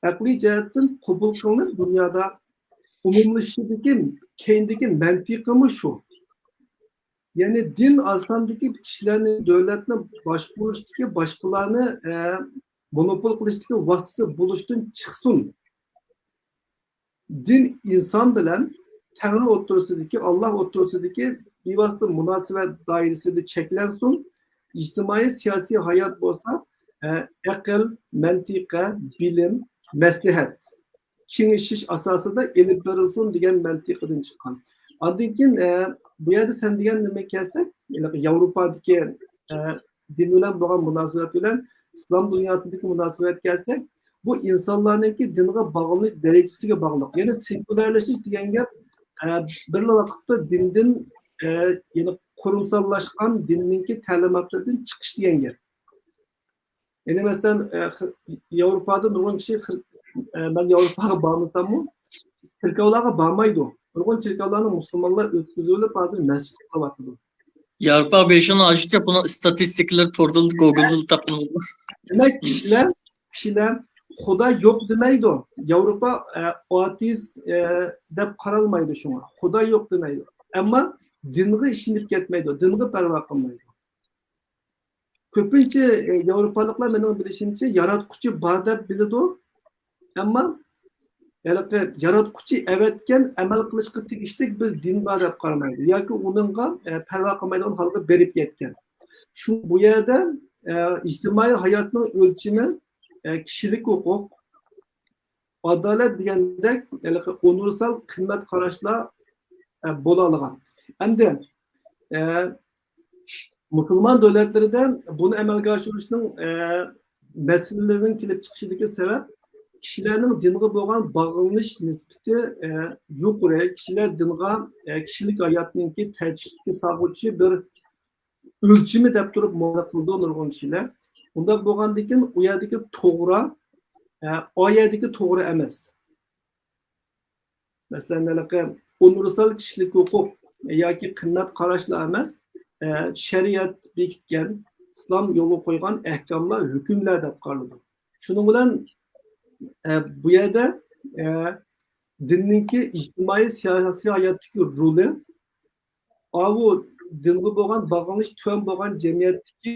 ئەقلىي جەھەتتىن قوبۇل قىلىنىپ دۇنيادا ئومۇملىشىشىدىكى كەينىدىكى مەنتىقىمۇ شۇ. يەنى دىن ئاز ساندىكى كىشىلەرنى دۆلەتنى باشقۇرۇشتىكى، باشقىلارنى، ئە، مونوپول قىلىشتىكى ۋاسىتىسى بولۇشتىن چىقسۇن. دىن ئىنسان بىلەن تەڭرى ئوتتۇرىسىدىكى، ئاللا ئوتتۇرىسىدىكى بىۋاسىتە مۇناسىۋەت دائىرىسىدە چەكلەنسۇن. ئىجتىمائىي سىياسىي ھايات بولسا، ئە، ئەقىل، مەنتىقە، بىلىم، مەسلىھەت، كېڭىشىش ئاساسىدا ئېلىپ بېرىلسۇن دېگەن مەنتىقىدىن چىققان. ئاندىن كېيىن، ئە، بۇ يەردە سەن دېگەن نېمىگە كەلسەك، يەۋروپادىكى، ئە، دىن بىلەن بولغان مۇناسىۋەت بىلەن ئىسلام دۇنياسىدىكى مۇناسىۋەتكە كەلسەك، بۇ ئىنسانلارنىڭكى دىنغا باغلىنىش دەرىجىسىگە باغلىق. يەنى سېكۇلارلىشىش دېگەن گەپ، ئە، بىرلا ۋاقىتتا دىندىن، ئە، يەنى قۇرۇمساللاشقان دىننىڭكى تەلىماتلىرىدىن چىقىش دېگەن گەپ. يەنى مەسىلەن، ئە، خ-، ياۋروپادا نۇرغۇن كىشى خىر-، ئە، مەن ياۋروپاغا بارمىساممۇ، چېركاۋلارغا بارمايدۇ. نۇرغۇن چېركاۋلارنى مۇسۇلمانلار ئۆتكۈزۈۋېلىپ، ھازىر مەسچىت قىلىۋاتىدۇ. ياۋروپاغا بېرىشىڭنىڭ ھاجىتى يوق، بۇنىڭ ئىستاتىستىكىلىرى توردىلا، گوگلدا تاپقىلى بولىدۇ. دېمەك، كىشىلەر، كىشىلەر خۇدا يوق دېمەيدۇ. ياۋروپا، ئە، ئاتېئىست، ئە، دەپ قارالمايدۇ شۇڭا. خۇدا يوق دېمەيدۇ. ئەمما دىنغا ئىشىنىپ كەتمەيدۇ، دىنغا پەرۋا قىلمايدۇ. كۆپىنچە، ئە، ياۋروپالىقلار مېنىڭ بىلىشىمچە ياراتقۇچى بار دەپ بىلىدۇ. ئەمما ھېلىقى ياراتقۇچى ئەۋەتكەن ئەمەل قىلىشقا تېگىشلىك بىر دىن بار دەپ قارىمايدۇ ياكى ئۇنىڭغا، ئە، پەرۋا قىلمايدىغان ھالغا بېرىپ يەتكەن. شۇ، بۇ يەردە، ئە، ئىجتىمائىي ھاياتنىڭ ئۆلچىمى، ئە، كىشىلىك ھوقۇق، ئادالەت دېگەندەك ھېلىقى ئۇنىۋېرسال قىممەت قاراشلار، ئە، بولالىغان. ئەمدى، ئە، مۇسۇلمان دۆلەتلىرىدە بۇنى ئەمەلگە ئاشۇرۇشنىڭ، ئە، مەسىلىلىرىنىڭ كېلىپ چىقىشىدىكى سەۋەب كىشىلەرنىڭ دىنغا بولغان باغلىنىش نىسبىتى، ئە، يۇقىرى، كىشىلەر دىنغا، ئە، كىشىلىك ھاياتنىڭكى تەرتىپكە سالغۇچى بىر ئۆلچىمى دەپ تۇرۇپ مۇئامىلە قىلىدۇ نۇرغۇن كىشىلەر. ئۇنداق بولغاندىكىن ئۇ يەردىكى توغرا، ئە، ئا يەردىكى توغرا ئەمەس. مەسىلەن، ھېلىقى ئۇنىۋېرسال كىشىلىك ھوقۇق ياكى قىممەت قاراشلار ئەمەس، ئە، شەرىئەت بېكىتكەن، ئىسلام يولغا قويغان ئەھكاملار، ھۆكۈملەر دەپ قارىلىدۇ. شۇنىڭ بىلەن ئە، بۇ يەردە، ئە، دىننىڭكى ئىجتىمائىي سىياسىي ھاياتتىكى رولى، ئاۋۇ دىنغا بولغان باغلىنىش تۆۋەن بولغان جەمئىيەتتىكى،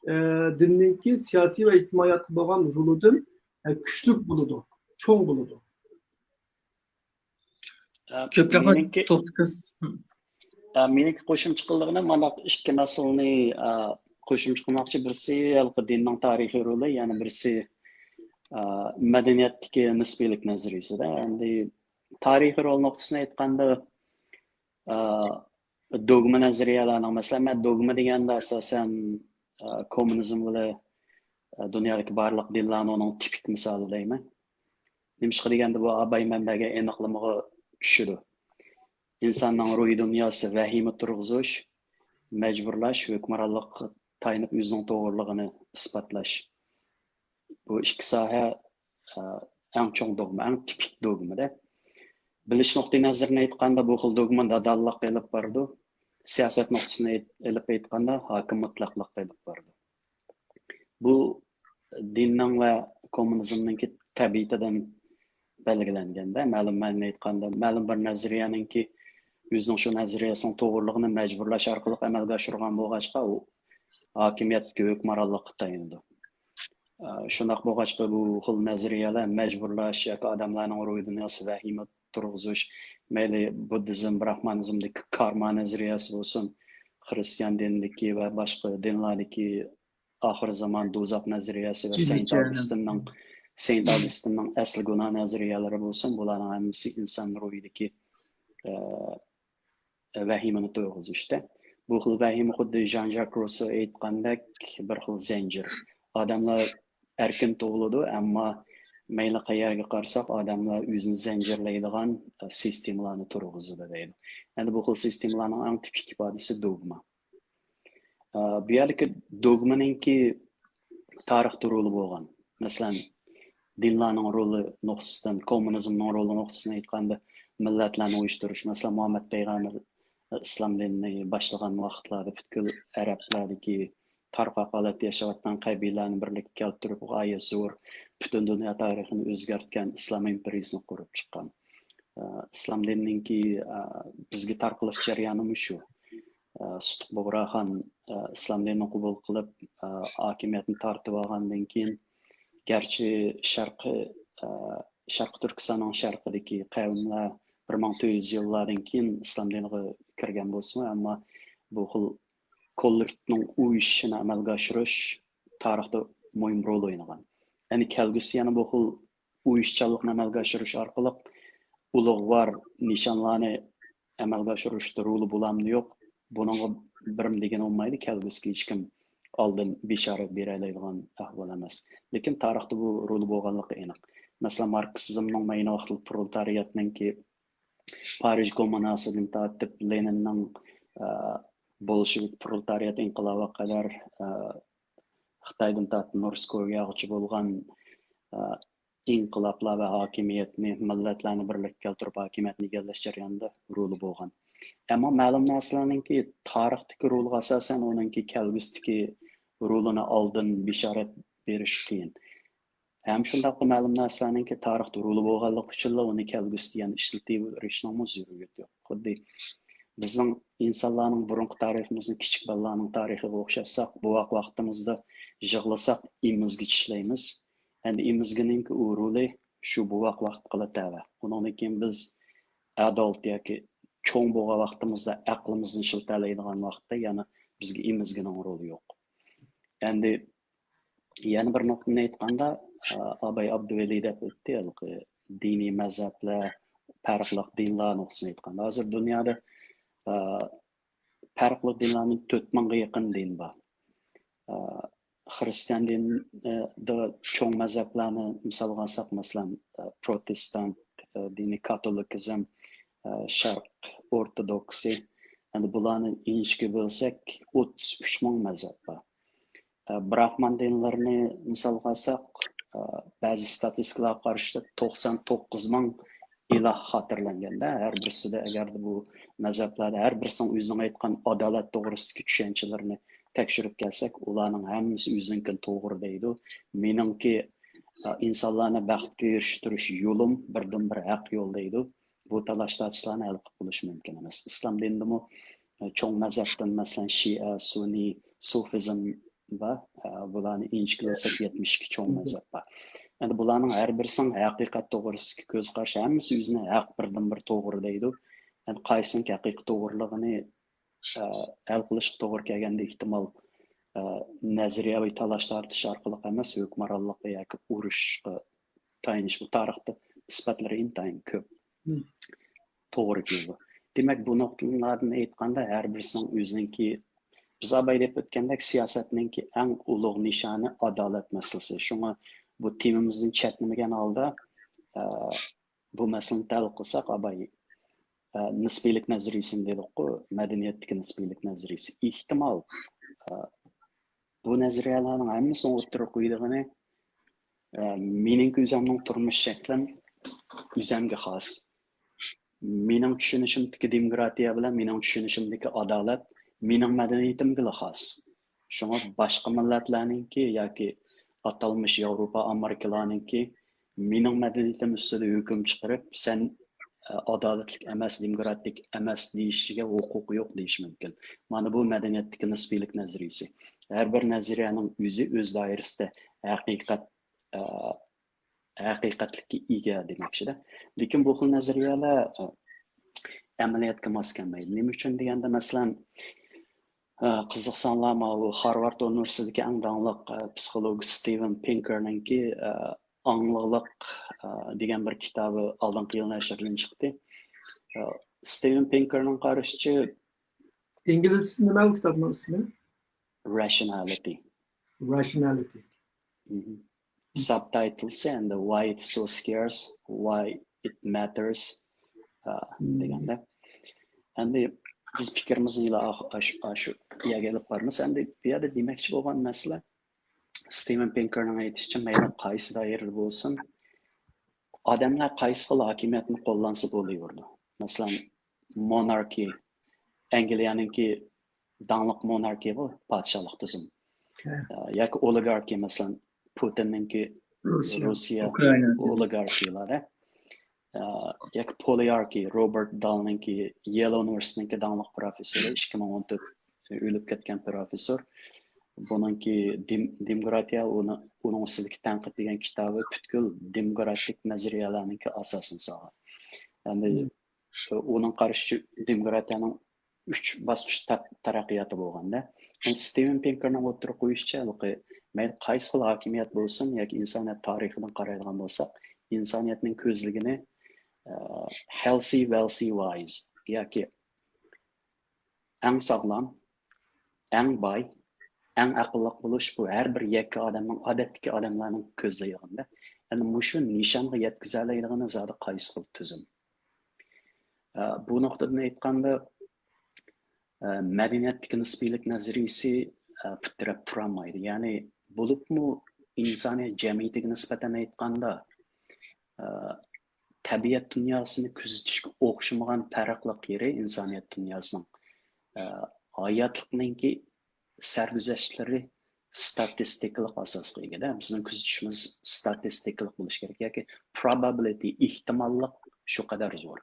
ئە، دىننىڭكى سىياسىي ۋە ئىجتىمائىي ھاياتقا بولغان رولىدىن، ئە، كۈچلۈك بولىدۇ، چوڭ بولىدۇ. كۆپ رەھمەت، مېنىڭكى، توختى قىز. مېنىڭكى قوشۇمچە قىلىدىغىنىم مانداق ئىككى مەسىلىنى، ئە، قوشۇمچە قىلماقچى. بىرسى ھېلىقى دىننىڭ تارىخىي رولى، يەنە بىرسى، ئە، مەدەنىيەتتىكى نىسپىيلىك نەزەرىيىسىدە. ئەمدى تارىخىي رول نۇقتىسىدىن ئېيتقاندا، ئە، دوگما نەزەرىيەلەرنىڭ، مەسىلەن، مەن دوگما دېگەندە ئاساسەن، ئە، كوممۇنىزم بىلەن، ئە، دۇنيادىكى بارلىق دىنلارنى ئۇنىڭ تىپىك مىسالى دەيمەن. نېمىشقا دېگەندە، بۇ ئاباي مەنبەگە ئېنىقلىمىغا چۈشىدۇ. ئىنساننىڭ روھىي دۇنياسى ۋەھىمە تۇرغۇزۇش، مەجبۇرلاش، ھۆكۈمرانلىققا تايىنىپ ئۆزىنىڭ توغرىلىقىنى ئىسپاتلاش. بۇ ئىككى ساھە، ئە، ئەڭ چوڭ دوگما، ئەڭ تىپىك دوگمىدە. بىلىش نۇقتىئى نەزىرىدىن ئېيتقاندا، بۇ خىل دوگما نادانلىققا ئېلىپ بارىدۇ. سىياسەت نۇقتىسىدىن ئېيت-، ئېلىپ ئېيتقاندا، ھاكىم مۇتلەقلىققا ئېلىپ بارىدۇ. بۇ دىننىڭ ۋە كوممۇنىزمنىڭكى تەبىئىتىدىن بەلگىلەنگەندە، مەلۇم مەنىدە ئېيتقاندا، مەلۇم بىر نەزەرىيەنىڭكى ئۆزىنىڭ شۇ نەزەرىيەسىنىڭ توغرىلىقىنى مەجبۇرلاش ئارقىلىق ئەمەلگە ئاشۇرغان بولغاچقا، ئۇ ھاكىمىيەتتىكى ھۆكۈمرانلىققا تايىنىدۇ. ئە، شۇنداق بولغاچقا، بۇ خىل نەزەرىيەلەر مەجبۇرلاش ياكى ئادەملەرنىڭ روھىي دۇنياسى ۋەھىمە تۇرغۇزۇش، مەيلى بۇددىزم، براھمانىزمدىكى كارما نەزەرىيەسى بولسۇن، خرىستىيان دىنىدىكى ۋە باشقا دىنلاردىكى ئاخىر زامان دوزاخ نەزەرىيەسى ۋە سېينت ئاگۇستىننىڭ، سېينت ئاگۇستىننىڭ ئەسلى گۇناھ نەزەرىيەلىرى بولسۇن، بۇلارنىڭ ھەممىسى ئىنسان روھىدىكى، ئە، ۋەھىمىنى تۇرغۇزۇشتا. بۇ خىل ۋەھىمە خۇددى ژان ژاك روسسو ئېيتقاندەك بىر خىل زەنجىر. ئادەملەر ئەركىن تۇغۇلىدۇ، ئەمما مەيلى قەيەرگە قارىساق، ئادەملەر ئۆزىنى زەنجىرلەيدىغان، ئە، سىستېمىلارنى تۇرغۇزىدۇ دەيدۇ. ئەمدى بۇ خىل سىستېمىلارنىڭ ئەڭ تىپىك ئىپادىسى دوگما. ئە، بۇ يەردىكى دوگمىنىڭكى تارىختا رولى بولغان، مەسىلەن، دىنلارنىڭ رولى نۇقتىسىدىن، كوممۇنىزمنىڭ رولى نۇقتىسىدىن ئېيتقاندا، مىللەتلەرنى ئۇيۇشتۇرۇش، مەسىلەن، مۇھەممەد پەيغەمبەر ئىسلام دىنىنى باشلىغان ۋاقىتلاردا پۈتكۈل ئەرەبلەردىكى تارقاق ھالەتتە ياشاۋاتقان قەبىلىلەرنى بىرلىككە كەلتۈرۈپ، غايەت زور، پۈتۈن دۇنيا تارىخىنى ئۆزگەرتكەن ئىسلام ئىمپېرىيىسىنى قۇرۇپ چىققان. ئە، ئىسلام دىنىنىڭكى، ئە، بىزگە تارقىلىش جەريانىمۇ شۇ. ئە، سۇتۇق بۇغراخان، ئە، ئىسلام دىنىنى قوبۇل قىلىپ، ئە، ھاكىمىيەتنى تارتىۋالغاندىن كېيىن، گەرچە شەرقىي، ئە، شەرقىي تۈركىستاننىڭ شەرقىدىكى قەۋملەر بىر مىڭ تۆت يۈز يىللاردىن كېيىن ئىسلام دىنىغا كىرگەن بولسىمۇ، ئەمما بۇ خىل كوللېكتىپنىڭ ئۇيۇشۇشىنى ئەمەلگە ئاشۇرۇش تارىختا مۇھىم رول ئوينىغان. يەنى كەلگۈسى يەنە بۇ خىل ئۇيۇشچانلىقنى ئەمەلگە ئاشۇرۇش ئارقىلىق ئۇلۇغۋار نىشانلارنى ئەمەلگە ئاشۇرۇشتا رولى بولامدۇ يوق، بۇنىڭغا بىرىم دېگىنى بولمايدۇ، كەلگۈسىگە ھېچكىم ئالدىن بېشارەت بېرەلەيدىغان ئەھۋال ئەمەس. لېكىن تارىختا بۇ رولى بولغانلىقى ئېنىق. مەسىلەن، ماركسىزمنىڭ ئەينى ۋاقىتتا پرولېتارىيەتنىڭكى پارىژ كوممۇناسىدىن تارتىپ لېنىننىڭ، ئە، بولشېۋىك پرولېتارىيەت ئىنقىلابىغا قەدەر، ئە، خىتايدىن تارتىپ نورسكويغىچە بولغان، ئە، ئىنقىلابلار ۋە ھاكىمىيەتنى، مىللەتلەرنى بىرلىككە كەلتۈرۈپ ھاكىمىيەتنى ئىگىلەش جەريانىدا رولى بولغان. ئەمما مەلۇم نەرسىلەرنىڭكى تارىختىكى رولىغا ئاساسەن ئۇنىڭكى كەلگۈسىدىكى رولىنى ئالدىن بېشارەت بېرىش قىيىن. ھەم شۇنداقلا مەلۇم نەرسىلەرنىڭكى تارىختا رولى بولغانلىقى ئۈچۈنلا ئۇنى كەلگۈسىدە يەنە ئىشلىتىۋېرىشنىڭمۇ زۆرۈرىيىتى يوق. خۇددى بىزنىڭ ئىنسانلارنىڭ بۇرۇنقى تارىخىمىزنى كىچىك بالىلارنىڭ تارىخىغا ئوخشاتساق، بوۋاق ۋاقتىمىزدا يىغلىساق ئېمىزگە چىشلەيمىز. ئەمدى ئېمىزگىنىڭكى ئۇ رولى شۇ بوۋاق ۋاقىتقىلا تەۋە. ئۇنىڭدىن كېيىن بىز ئەدالت ياكى چوڭ بولغان ۋاقتىمىزدا ئەقلىمىزنى ئىشلىتەلەيدىغان ۋاقىتتا يەنە بىزگە ئېمىزگىنىڭ رولى يوق. ئەمدى يەنە بىر نۇقتىنى ئېيتقاندا، ئا، ئاباي ئابدۇۋەلى دەپ ئۆتتى، ھېلىقى دىنىي مەزھەپلەر، پەرقلىق دىنلار نۇقتىسىنى ئېيتقاندا. ھازىر دۇنيادا، ئا، پەرقلىق دىنلارنىڭ تۆت مىڭغا يېقىن دىن بار. ئا، خرىستىيان دىنىدا چوڭ مەزھەپلەرنى مىسالغا ئالساق، مەسىلەن، ئا، پروتېستانت، ئا، دىنى، كاتولىكىزم، ئا، شەرق ئورتودوكسى. ئەمدى بۇلارنى ئىنچىكە بۆلسەك، ئوتتۇز ئۈچ مىڭ مەزھەپ بار. ئە، براھمان دىنلىرىنى مىسالغا ئالساق، ئە، بەزى ستاتىستىكىلارغا قارىشىدا توقسان توققۇز مىڭ ئىلاھ خاتىرىلەنگەندە، ھەر بىرسىدە ئەگەردە بۇ مەزھەپلەردە ھەر بىرسىنىڭ ئۆزىنىڭ ئېيتقان ئادالەت توغرىسىدىكى چۈشەنچىلىرىنى تەكشۈرۈپ كەلسەك، ئۇلارنىڭ ھەممىسى ئۆزىنىڭكىنى توغرا دەيدۇ. مېنىڭكى ئىنسانلارنى بەختكە ئېرىشتۈرۈش يولۇم بىردىنبىر ھەق يول دەيدۇ. بۇ تالاش تارتىشلارنى ھەل قىلىپ بولۇش مۇمكىن ئەمەس. ئىسلام دىنىدىمۇ چوڭ مەزھەپتىن، مەسىلەن، شىئە، سۈنئىي، سۇفىزم بار. بۇلارنى ئىنچىكىلىسەك، يەتمىش ئىككى چوڭ مەزھەپ بار. ئەمدى بۇلارنىڭ ھەر بىرسىنىڭ ھەقىقەت توغرىسىدىكى كۆز قارىشى، ھەممىسى ئۆزىنى ھەق، بىردىنبىر توغرا دەيدۇ. ئەمدى قايسىنىڭكى ھەقىقىي توغرىلىقىنى ھەل قىلىشقا توغرا كەلگەندە، ئېھتىمال نەزەرىيەۋى تالاش تارتىش ئارقىلىق ئەمەس، ھۆكۈمرانلىققا ياكى ئۇرۇشقا تايىنىش. بۇ تارىختا ئىسپاتلىرى ئىنتايىن كۆپ. توغرا كېلىدۇ. دېمەك، بۇ نۇقتىلاردىن ئېيتقاندا، ھەر بىرسىنىڭ ئۆزىنىڭكى، بىز ئاباي دەپ ئۆتكەندەك، سىياسەتنىڭكى ئەڭ ئۇلۇغ نىشانى ئادالەت مەسىلىسى. شۇڭا بۇ تېمىمىزدىن چەتنىمىگەن ھالدا، ئە، بۇ مەسىلىنى تەھلىل قىلساق، ئاباي، ئە، نىسپىيلىك نەزەرىيىسىنى دېدۇققۇ، مەدەنىيەتتىكى نىسپىيلىك نەزەرىيىسى. ئېھتىمال، ئە، بۇ نەزەرىيەلەرنىڭ ھەممىسىنىڭ ئوتتۇرىغا قويىدىغىنى، ئە، مېنىڭكى ئۆزەمنىڭ تۇرمۇش شەكلىم ئۆزەمگە خاس. مېنىڭ چۈشىنىشىمدىكى دېموكراتىيە بىلەن مېنىڭ چۈشىنىشىمدىكى ئادالەت مېنىڭ مەدەنىيىتىمگىلا خاس. شۇڭا باشقا مىللەتلەرنىڭكى ياكى ئاتالمىش ياۋروپا، ئامېرىكىلارنىڭكى مېنىڭ مەدەنىيىتىم ئۈستىدە ھۆكۈم چىقىرىپ، سەن، ئە، ئادالەتلىك ئەمەس، دېموكراتىك ئەمەس دېيىشىگە ھوقۇقى يوق دېيىش مۇمكىن. مانا بۇ مەدەنىيەتتىكى نىسپىيلىك نەزەرىيىسى. ھەر بىر نەزەرىيەنىڭ ئۆزى ئۆز دائىرىسىدە ھەقىقەت، ئە، ھەقىقەتلىككە ئىگە دېمەكچىدە. لېكىن بۇ خىل نەزەرىيەلەر، ئە، ئەمەلىيەتكە ماس كەلمەيدۇ. نېمە ئۈچۈن دېگەندە، مەسىلەن، ئە، قىزىقساڭلار، ماۋۇ خارۋارد ئۇنىۋېرسىتېتىدىكى ئەڭ داڭلىق، ئە، پسىخولوگ ستىۋېن پىنكېرنىڭكى، ئە، ئاڭلىقلىق، ئە، دېگەن بىر كىتابى ئالدىنقى يىل نەشردىن چىقتى. ئە، ستىۋېن پىنكېرنىڭ قارىشىچە، ئىنگلىزچىسى نېمە ئۇ كىتابنىڭ ئىسمى؟ Rationality. Rationality. Subtitles and why it's so scarce, why it matters, ئە، دېگەندە. ئەمدى بىز پىكرىمىزنى ئاشۇ، ئاشۇ يەرگە ئېلىپ بارىمىز. ئەمدى بۇ يەردە دېمەكچى بولغان مەسىلە، ستىۋېن پىنكېرنىڭ ئېيتىشىچە، مەيلى قايسى دائىرىدە بولسۇن، ئادەملەر قايسى خىل ھاكىمىيەتنى قوللانسا بولۇۋېرىدۇ. مەسىلەن، موناركى، ئەنگلىيەنىڭكى داڭلىق موناركىيە بۇ، پادىشاھلىق تۈزۈم. ياكى ئولىگاركىيە، مەسىلەن، پۇتىننىڭكى روسىيە ئولىگاركىيىلىرى. ياكى پولىياركى، روبېرت دالنىڭكى، يېل ئۇنىۋېرسىتېتىنىڭكى داڭلىق پروفېسسورى، ئىككى مىڭ ئون تۆت ئۆلۈپ كەتكەن پروفېسسور. بۇنىڭكى دېم-، دېموكراتىيە، ئۇنىڭ ئۈستىدىكى تەنقىد دېگەن كىتابى پۈتكۈل دېموكراتىك نەزەرىيەلەرنىڭكى ئاساسىنى سالغان. يەنى ئۇنىڭ قارىشىچە، دېموكراتىيەنىڭ ئۈچ باسقۇچ تەرەققىياتى بولغاندا، ستىۋېن پىنكېرنىڭ ئوتتۇرىغا قويۇشىچە، مەيلى قايسى خىل ھاكىمىيەت بولسۇن ياكى ئىنسانىيەت تارىخىدىن قارايدىغان بولساق، ئىنسانىيەتنىڭ كۆزلىگىنى، ئە، healthy, wealthy, wise ياكى ئەڭ ساغلام، ئەڭ باي، ئەڭ ئەقىللىق بولۇش، بۇ ھەر بىر يەككە ئادەمنىڭ، ئادەتتىكى ئادەملەرنىڭ كۆزلەيدىغاندا، يەنى مۇشۇ نىشانغا يەتكۈزەلەيدىغىنى زادى قايسى خىل تۈزۈم؟ ئە، بۇ نۇقتىدىن ئېيتقاندا، ئە، مەدەنىيەتتىكى نىسپىيلىك نەزەرىيىسى، ئە، پۇت تىرەپ تۇرالمايدۇ. يەنى بولۇپمۇ ئىنسانىيەت جەمئىيىتىگە نىسبەتەن ئېيتقاندا، ئە، تەبىئەت دۇنياسىنى كۆزىتىشكە ئوخشىمىغان پەرقلىق يېرى ئىنسانىيەت دۇنياسىنىڭ، ئە، ھاياتلىقنىڭكى سەرگۈزەشتلىرى ستاتىستىكىلىق ئاساسقا ئىگىدە. بىزنىڭ كۆزىتىشىمىز ستاتىستىكىلىق بولۇشى كېرەك ياكى probability، ئېھتىماللىق شۇ قەدەر زور.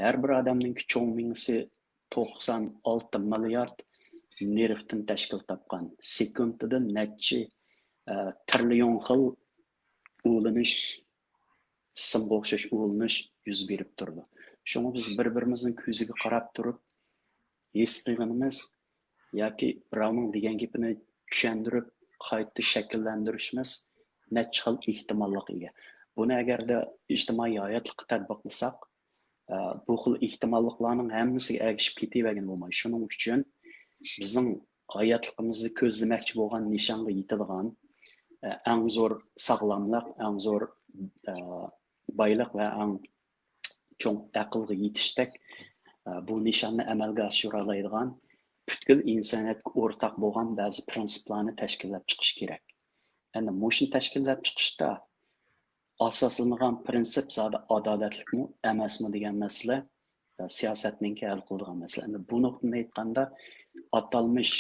ھەر بىر ئادەمنىڭكى چوڭ مېڭىسى توقسان ئالتە مىليارد نېرۋتىن تەشكىل تاپقان. سېكۇنتىدا نەچچە، ئە، تىرىليون خىل ئۇلىنىش، سىمغا ئوخشاش ئۇلىنىش يۈز بېرىپ تۇرىدۇ. شۇڭا بىز بىر-بىرىمىزنىڭ كۆزىگە قاراپ تۇرۇپ ھېس قىلغىنىمىز ياكى بىراۋنىڭ دېگەن گېپىنى چۈشەندۈرۈپ، قايتا شەكىللەندۈرۈشىمىز نەچچە خىل ئېھتىماللىققا ئىگە. بۇنى ئەگەردە ئىجتىمائىي ھاياتلىققا تەتبىقلىساق، ئە، بۇ خىل ئېھتىماللىقلارنىڭ ھەممىسىگە ئەگىشىپ كېتىۋەرگىلى بولمايدۇ. شۇنىڭ ئۈچۈن بىزنىڭ ھاياتلىقىمىزدا كۆزلىمەكچى بولغان نىشانغا يېتىدىغان، ئە، ئەڭ زور ساغلاملىق، ئەڭ زور، ئە، بايلىق ۋە ئەڭ چوڭ ئەقىلگە يېتىشتەك، ئە، بۇ نىشاننى ئەمەلگە ئاشۇرالايدىغان، پۈتكۈل ئىنسانىيەتكە ئورتاق بولغان بەزى پىرىنسىپلارنى تەشكىللەپ چىقىش كېرەك. ئەمدى مۇشۇنى تەشكىللەپ چىقىشتا ئاساسلىنىدىغان پىرىنسىپ زادى ئادالەتلىكمۇ، ئەمەسمۇ دېگەن مەسىلە، ئە، سىياسەتنىڭكى ھەل قىلىدىغان مەسىلە. ئەمدى بۇ نۇقتىدىن ئېيتقاندا، ئاتالمىش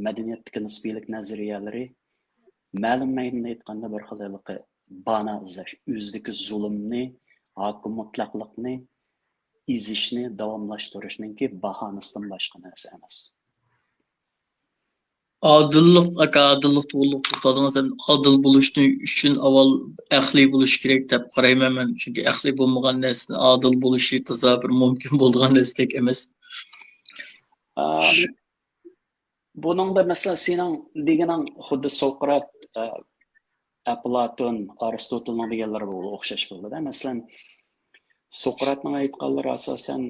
مەدەنىيەتتىكى نىسپىيلىك نەزەرىيەلىرى مەلۇم مەيدىن ئېيتقاندا بىر خىل ھېلىقى بانا ئىزدەش، ئۆزىدىكى زۇلۇمنى، ھاكىم مۇتلەقلىقنى ئېزىشنى داۋاملاشتۇرۇشنىڭكى باھانىسىدىن باشقا نەرسە ئەمەس. ئادىللىق، ئاكا، ئادىللىق توغرىلىق توختالدىڭىز. ئادىل بولۇش ئۈچۈن ئاۋۋال ئەقلىي بولۇش كېرەك دەپ قارايمەن مەن. چۈنكى ئەقلىي بولمىغان نەرسىنى ئادىل بولۇشى تازا بىر مۇمكىن بولىدىغان نەرسىدەك ئەمەس. ئا، بۇنىڭدا مەسىلەن سېنىڭ دېگىنىڭ خۇددى سوقرات، ئە، ئەپلاتون، ئارستوتلنىڭ دېگەنلىرى بولىدۇ، ئوخشاش بولىدۇ. مەسىلەن، سوقراتنىڭ ئېيتقانلىرى ئاساسەن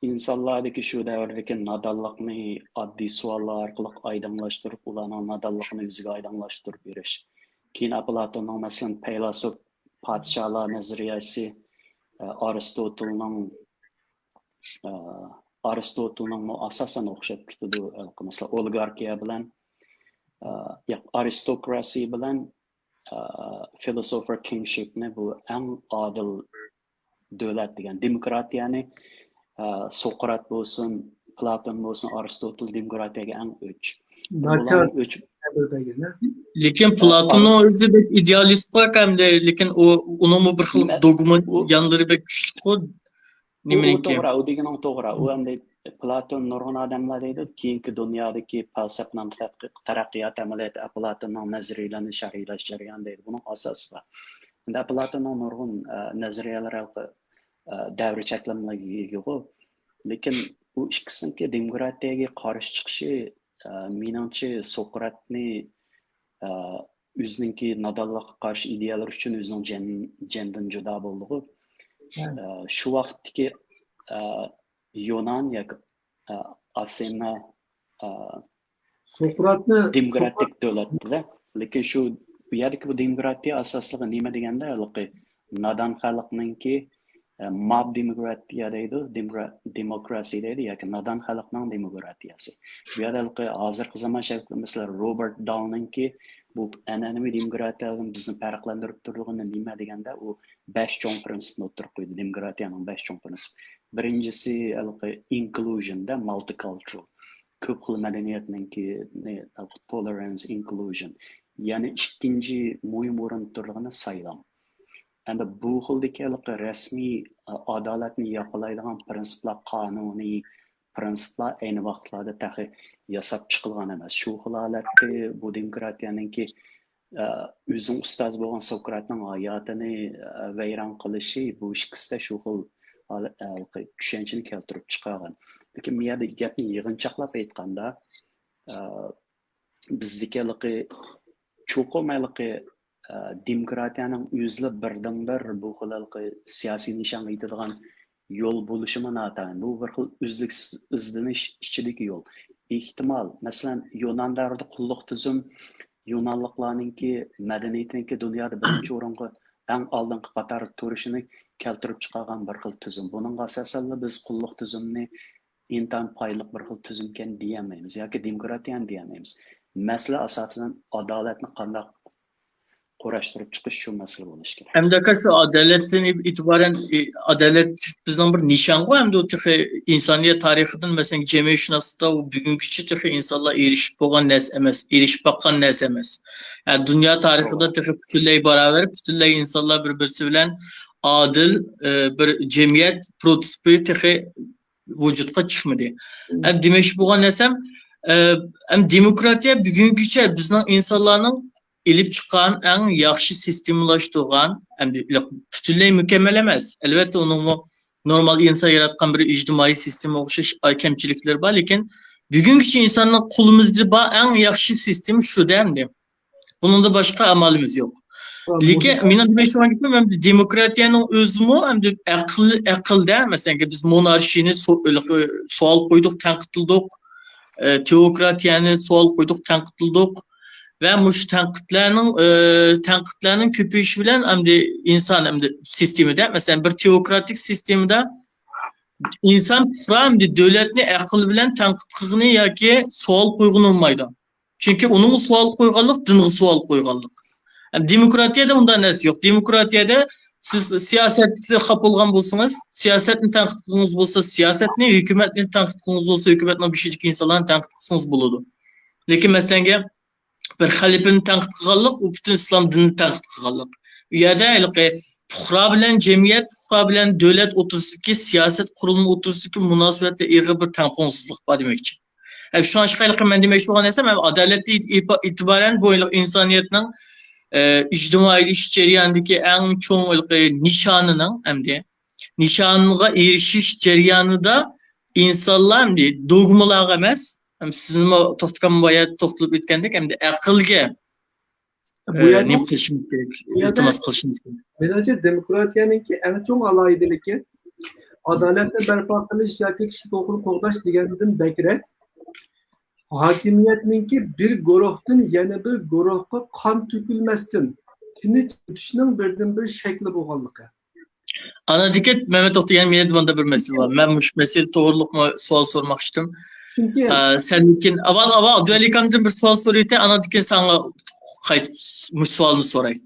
ئىنسانلاردىكى شۇ دەۋردىكى نادانلىقنى ئاددىي سوئاللار ئارقىلىق ئايدىڭلاشتۇرۇپ، ئۇلارنىڭ نادانلىقىنى ئۆزىگە ئايدىڭلاشتۇرۇپ بېرىش. كېيىن ئەپلاتوننىڭ، مەسىلەن، پەيلاسوپ پادىشاھلار نەزەرىيەسى، ئە، ئارستوتلنىڭ، ئە، ئارستوتلنىڭمۇ ئاساسەن ئوخشاپ كېتىدۇ. ھېلىقى مەسىلەن، ئولىگاركىيە بىلەن، ئە، ياق، ئارىستوكراسىيە بىلەن، ئە، فىلوسوفېر كىڭشىپنى بۇ ئەڭ ئادىل دۆلەت دېگەن، دېموكراتىيەنى، ئە، سوقرات بولسۇن، پلاتون بولسۇن، ئارستوتل دېموكراتىيەگە ئەڭ ئۆچ. ناچار ئۆچ. دەۋردە يەنە. لېكىن پلاتوننىڭ ئۆزى بەك ئىدېئالىستقۇ ئەمدى، لېكىن ئۇ ئۇنىڭمۇ بىر خىل مە- دوگما ئۇ- يانلىرى بەك كۈچلۈكقۇ. ئۇ، ئۇ نېمىنىڭكى؟ توغرا، ئۇ دېگىنىڭ توغرا. ئۇ ئەمدى پلاتون، نۇرغۇن ئادەملەر دەيدۇ، كېيىنكى دۇنيادىكى پەلسەپىنىڭ تەتقىق-، تەرەققىيات ئەمەلىيىتى ئەپلاتوننىڭ نەزەرىيىلىرىنى شەرھلەش جەريانى دەيدۇ. بۇنىڭ ئاساسى بار. ئەمدى ئەپلاتوننىڭ نۇرغۇن، ئە، نەزەرىيەلىرى ھېلىقى، ئە، دەۋر چەكلىمىلىرىگە ئىگىغۇ. لېكىن ئۇ ئىككىسىنىڭكى دېموكراتىيەگە قارشى چىقىشى، ئە، مېنىڭچە سوقراتنى، ئە، ئۆزىنىڭكى نادانلىققا قارشى ئىدىيەلىرى ئۈچۈن ئۆزىنىڭ جەن-، جېنىدىن جۇدا بولدىغۇ. ئە، شۇ ۋاقىتتىكى، ئە، يۇنان ياكى، ئە، ئاسېنا، ئە، سوقراتنى دېموكراتىك دۆلەتتە. لېكىن شۇ بۇ يەردىكى بۇ دېموكراتىيە ئاساسلىقى نېمە دېگەندە، ھېلىقى نادان خەلقنىڭكى، ئە، ماب دېموكراتىيە دەيدۇ، دېموكرا-، دېموكراسىيە دەيدۇ ياكى نادان خەلقنىڭ دېموكراتىيەسى. بۇ يەردە ھېلىقى ھازىرقى زامان شەرقلىك مەسىلەن روبېرت دالنىڭكى بۇ ئەنئەنىۋى دېموكراتىيەدىن بىزنى پەرقلەندۈرۈپ تۇرىدىغىنى نېمە دېگەندە، ئۇ بەش چوڭ پىرىنسىپنى ئوتتۇرىغا قويدى، دېموكراتىيەنىڭ بەش چوڭ پىرىنسىپى. بىرىنچىسى ھېلىقى ئىنكلۇژن دە، مالتىكالچۇرال، كۆپ خىل مەدەنىيەتنىڭكى، نى-، تولېرانس، ئىنكلۇژن. يەنە ئىككىنچى مۇھىم ئورۇندا تۇرىدىغىنى سايلام. ئەمدى بۇ خىلدىكى ھېلىقى رەسمىي، ئا-، ئادالەتنى ياقىلايدىغان پىرىنسىپلار، قانۇنىي پىرىنسىپلار ئەينى ۋاقىتلاردا تېخى ياساپ چىقىلغان ئەمەس. شۇ خىل ھالەتتە بۇ دېموكراتىيەنىڭكى، ئە، ئۆزىنىڭ ئۇستازى بولغان سوكراتنىڭ ھاياتىنى، ئە، ۋەيران قىلىشى، بۇ ئىككىسىدە شۇ خىل ھال-، ئە، چۈشەنچىنى كەلتۈرۈپ چىقارغان. لېكىن بۇ يەردە گەپنى يىغىنچاقلاپ ئېيتقاندا، ئە، بىزدىكى ھېلىقى چوقۇم ھېلىقى، ئە، دېموكراتىيەنىڭ ئۆزىلا بىردىنبىر بۇ خىل ھېلىقى سىياسىي نىشانغا يېتىدىغان يول بولۇشىمۇ ناتايىن. بۇ بىر خىل ئۈزلۈكسىز ئىزدىنىش ئىچىدىكى يول. ئېھتىمال، مەسىلەن، يۇنان دەۋرىدە قۇللۇق تۈزۈم يۇنانلىقلارنىڭكى مەدەنىيىتىنىڭكى دۇنيادا بىرىنچى ئورۇنغا، ئەڭ ئالدىنقى قاتاردا تۇرۇشىنى كەلتۈرۈپ چىقارغان بىر خىل تۈزۈم. بۇنىڭغا ئاساسەنلا بىز قۇللۇق تۈزۈمنى ئىنتايىن پايدىلىق بىر خىل تۈزۈمكەن دېيەلمەيمىز ياكى دېموكراتىيەنى دېيەلمەيمىز. مەسىلە ئاساسەن ئادالەتنى قانداق قۇراشتۇرۇپ چىقىش، شۇ مەسىلە بولۇشى كېرەك. ئەمدى ئاكا، شۇ ئادالەتتىن ئېتىبارەن، ئادالەت بىزنىڭ بىر نىشانغۇ، ئەمدى ئۇ تېخى ئىنسانىيەت تارىخىدىن، مەسىلەن، جەمئىيەتشۇناسلىقتا ئۇ بۈگۈنگىچە تېخى ئىنسانلار ئېرىشىپ بولغان نەرسە ئەمەس، ئېرىشىپ باققان نەرسە ئەمەس. ھە، دۇنيا تارىخىدا تېخى پۈتۈنلەي باراۋەر، پۈتۈنلەي ئىنسانلار بىر-بىرسى بىلەن ئادىل، ئە، بىر جەمئىيەت پروتوتىپى تېخى ۋۇجۇدقا چىقمىدى. ھە، دېمەكچى بولغان نەرسەم، ئە، ئەم، دېموكراتىيە بۈگۈنگىچە بىزنىڭ ئىنسانلارنىڭ ئېلىپ چىققان ئەڭ ياخشى سىستېمىلاشتۇرغان، ئەمدى پۈتۈنلەي مۇكەممەل ئەمەس. ئەلۋەتتە، ئۇنىڭمۇ نورمال ئىنسان ياراتقان بىر ئىجتىمائىي سىستېما ئوخشاش كەمچىلىكلىرى بار، لېكىن بۈگۈنگىچە ئىنساننىڭ قولىمىزدا بار ئەڭ ياخشى سىستېما شۇ-دە ئەمدى. بۇنىڭدىن باشقا ئامالىمىز يوق. لېكىن مېنىڭ دېمەكچى بولغان گېپىم، ئەمدى دېموكراتىيەنىڭ ئۆزىمۇ ئەمدى ئەقىل، ئەقىلدە، مەسىلەن، بىز مونارشىيىنى سو-، سوئال قويدۇق، تەنقىدلىدۇق. ئە، تېئوكراتىيەنى سوئال قويدۇق، تەنقىدلىدۇق. ۋە مۇشۇ تەنقىدلەرنىڭ، ئە، تەنقىدلەرنىڭ كۆپىيىشى بىلەن ئەمدى ئىنسان ئەمدى سىستېمىدا، مەسىلەن، بىر تېئوكراتىك سىستېمىدا ئىنسان پۇقرا ئەمدى دۆلەتنى ئەقىل بىلەن تەنقىد قىلغىنى ياكى سوئال قويغىنى بولمايدۇ. چۈنكى ئۇنىڭغا سوئال قويغانلىق، دىنغا سوئال قويغانلىق. دېموكراتىيەدە ئۇنداق نەرسە يوق. دېموكراتىيەدە سىز سىياسەتتە خاپا بولغان بولسىڭىز، سىياسەتنى تەنقىد قىلغىڭىز بولسا، سىياسەتنى، ھۆكۈمەتنى تەنقىد قىلغىڭىز بولسا، ھۆكۈمەتنىڭ بېشىدىكى ئىنسانلارنى تەنقىد قىلسىڭىز بولىدۇ. لېكىن مەسىلەنگە، بىر خەلىپىنى تەنقىد قىلغانلىق، ئۇ پۈتۈن ئىسلام دىنىنى تەنقىد قىلغانلىق. ئۇ يەردە ھېلىقى پۇقرا بىلەن جەمئىيەت، پۇقرا بىلەن دۆلەت ئوتتۇرىسىدىكى، سىياسەت قۇرۇلما ئوتتۇرىسىدىكى مۇناسىۋەتتە ئېغىر بىر تەڭپۇڭسىزلىق بار دېمەكچى. ئە، شۇڭلاشقا ھېلىقى مەن دېمەكچى بولغان نەرسەم، ئادالەتتە ئېتىبارەن بۇ ھېلىقى ئىنسانىيەتنىڭ، ئە، ئىجتىمائىيلىشىش جەريانىدىكى ئەڭ چوڭ ھېلىقى نىشانىنىڭ ئەمدى نىشانغا ئېرىشىش جەريانىدا ئىنسانلار ئەمدى دوگمىلارغا ئەمەس، ھەم سىزمۇ توختىغان بايا توختىلىپ ئۆتكەندەك، ئەمدى ئەقىلگە، بۇ ئە، يەردە، نېمە قىلىشىمىز كېرەك، بۇ يەردە ئىلتىماس قىلىشىمىز كېرەك. مېنىڭچە، دېموكراتىيەنىڭكى ئەڭ چوڭ ئالاھىدىلىكى، ئادالەتنى بەرپا قىلىش ياكى كىشىلىك ھوقۇقنى قوغداش دېگەندىن بەكرەك، ھاكىمىيەتنىڭكى بىر گۇرۇھتىن يەنە بىر گۇرۇھقا قان تۆكۈلمەستىن تىنچ ئۆتۈشنىڭ بىردىنبىر شەكلى بولغانلىقى. ئانىڭدىكى مەمەت توختى، يەنە مېنىڭدە مۇنداق بىر مەسىلە بار. مەن مۇشۇ مەسىلە توغرۇلۇقمۇ سوئال سورىماقچى ئىدىم. چۈنكى ئە، سەندىن كېيىن، ئاۋۋال، ئاۋۋال ئابدۇۋەلى ئاكامدىن بىر سوئال سورايتتى، ئاندىن كېيىن ساڭا قايتىپ مۇشۇ سوئالنى سوراي.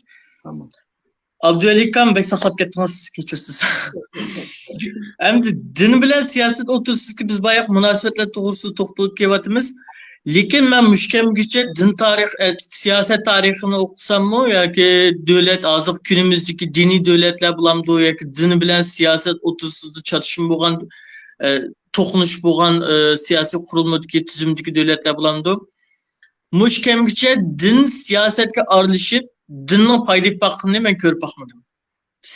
تامام. ئابدۇۋەلى ئاكام، بەك ساقلاپ كەتتىڭىز، كەچۈرسىز. ئەمدى دىن بىلەن سىياسەت ئوتتۇرىسىدىكى بىز باياق مۇناسىۋەتلەر توغرىسىدا توختىلىپ كېلىۋاتىمىز. لېكىن مەن مۇشۇ كەمگىچە دىن تارىخ، ئە، سىياسەت تارىخىنى ئوقۇساممۇ ياكى دۆلەت، ھازىرقى كۈنىمىزدىكى دىنىي دۆلەتلەر بولامدۇ ياكى دىن بىلەن سىياسەت ئوتتۇرىسىدا چاتىشما بولغان، ئە، توقۇنۇش بولغان، ئە، سىياسىي قۇرۇلمىدىكى، تۈزۈمدىكى دۆلەتلەر بولامدۇ؟ مۇشۇ كەمگىچە دىن سىياسەتكە ئارىلىشىپ، دىننىڭ پايدا ئېلىپ باققىنىنى مەن كۆرۈپ باقمىدىم.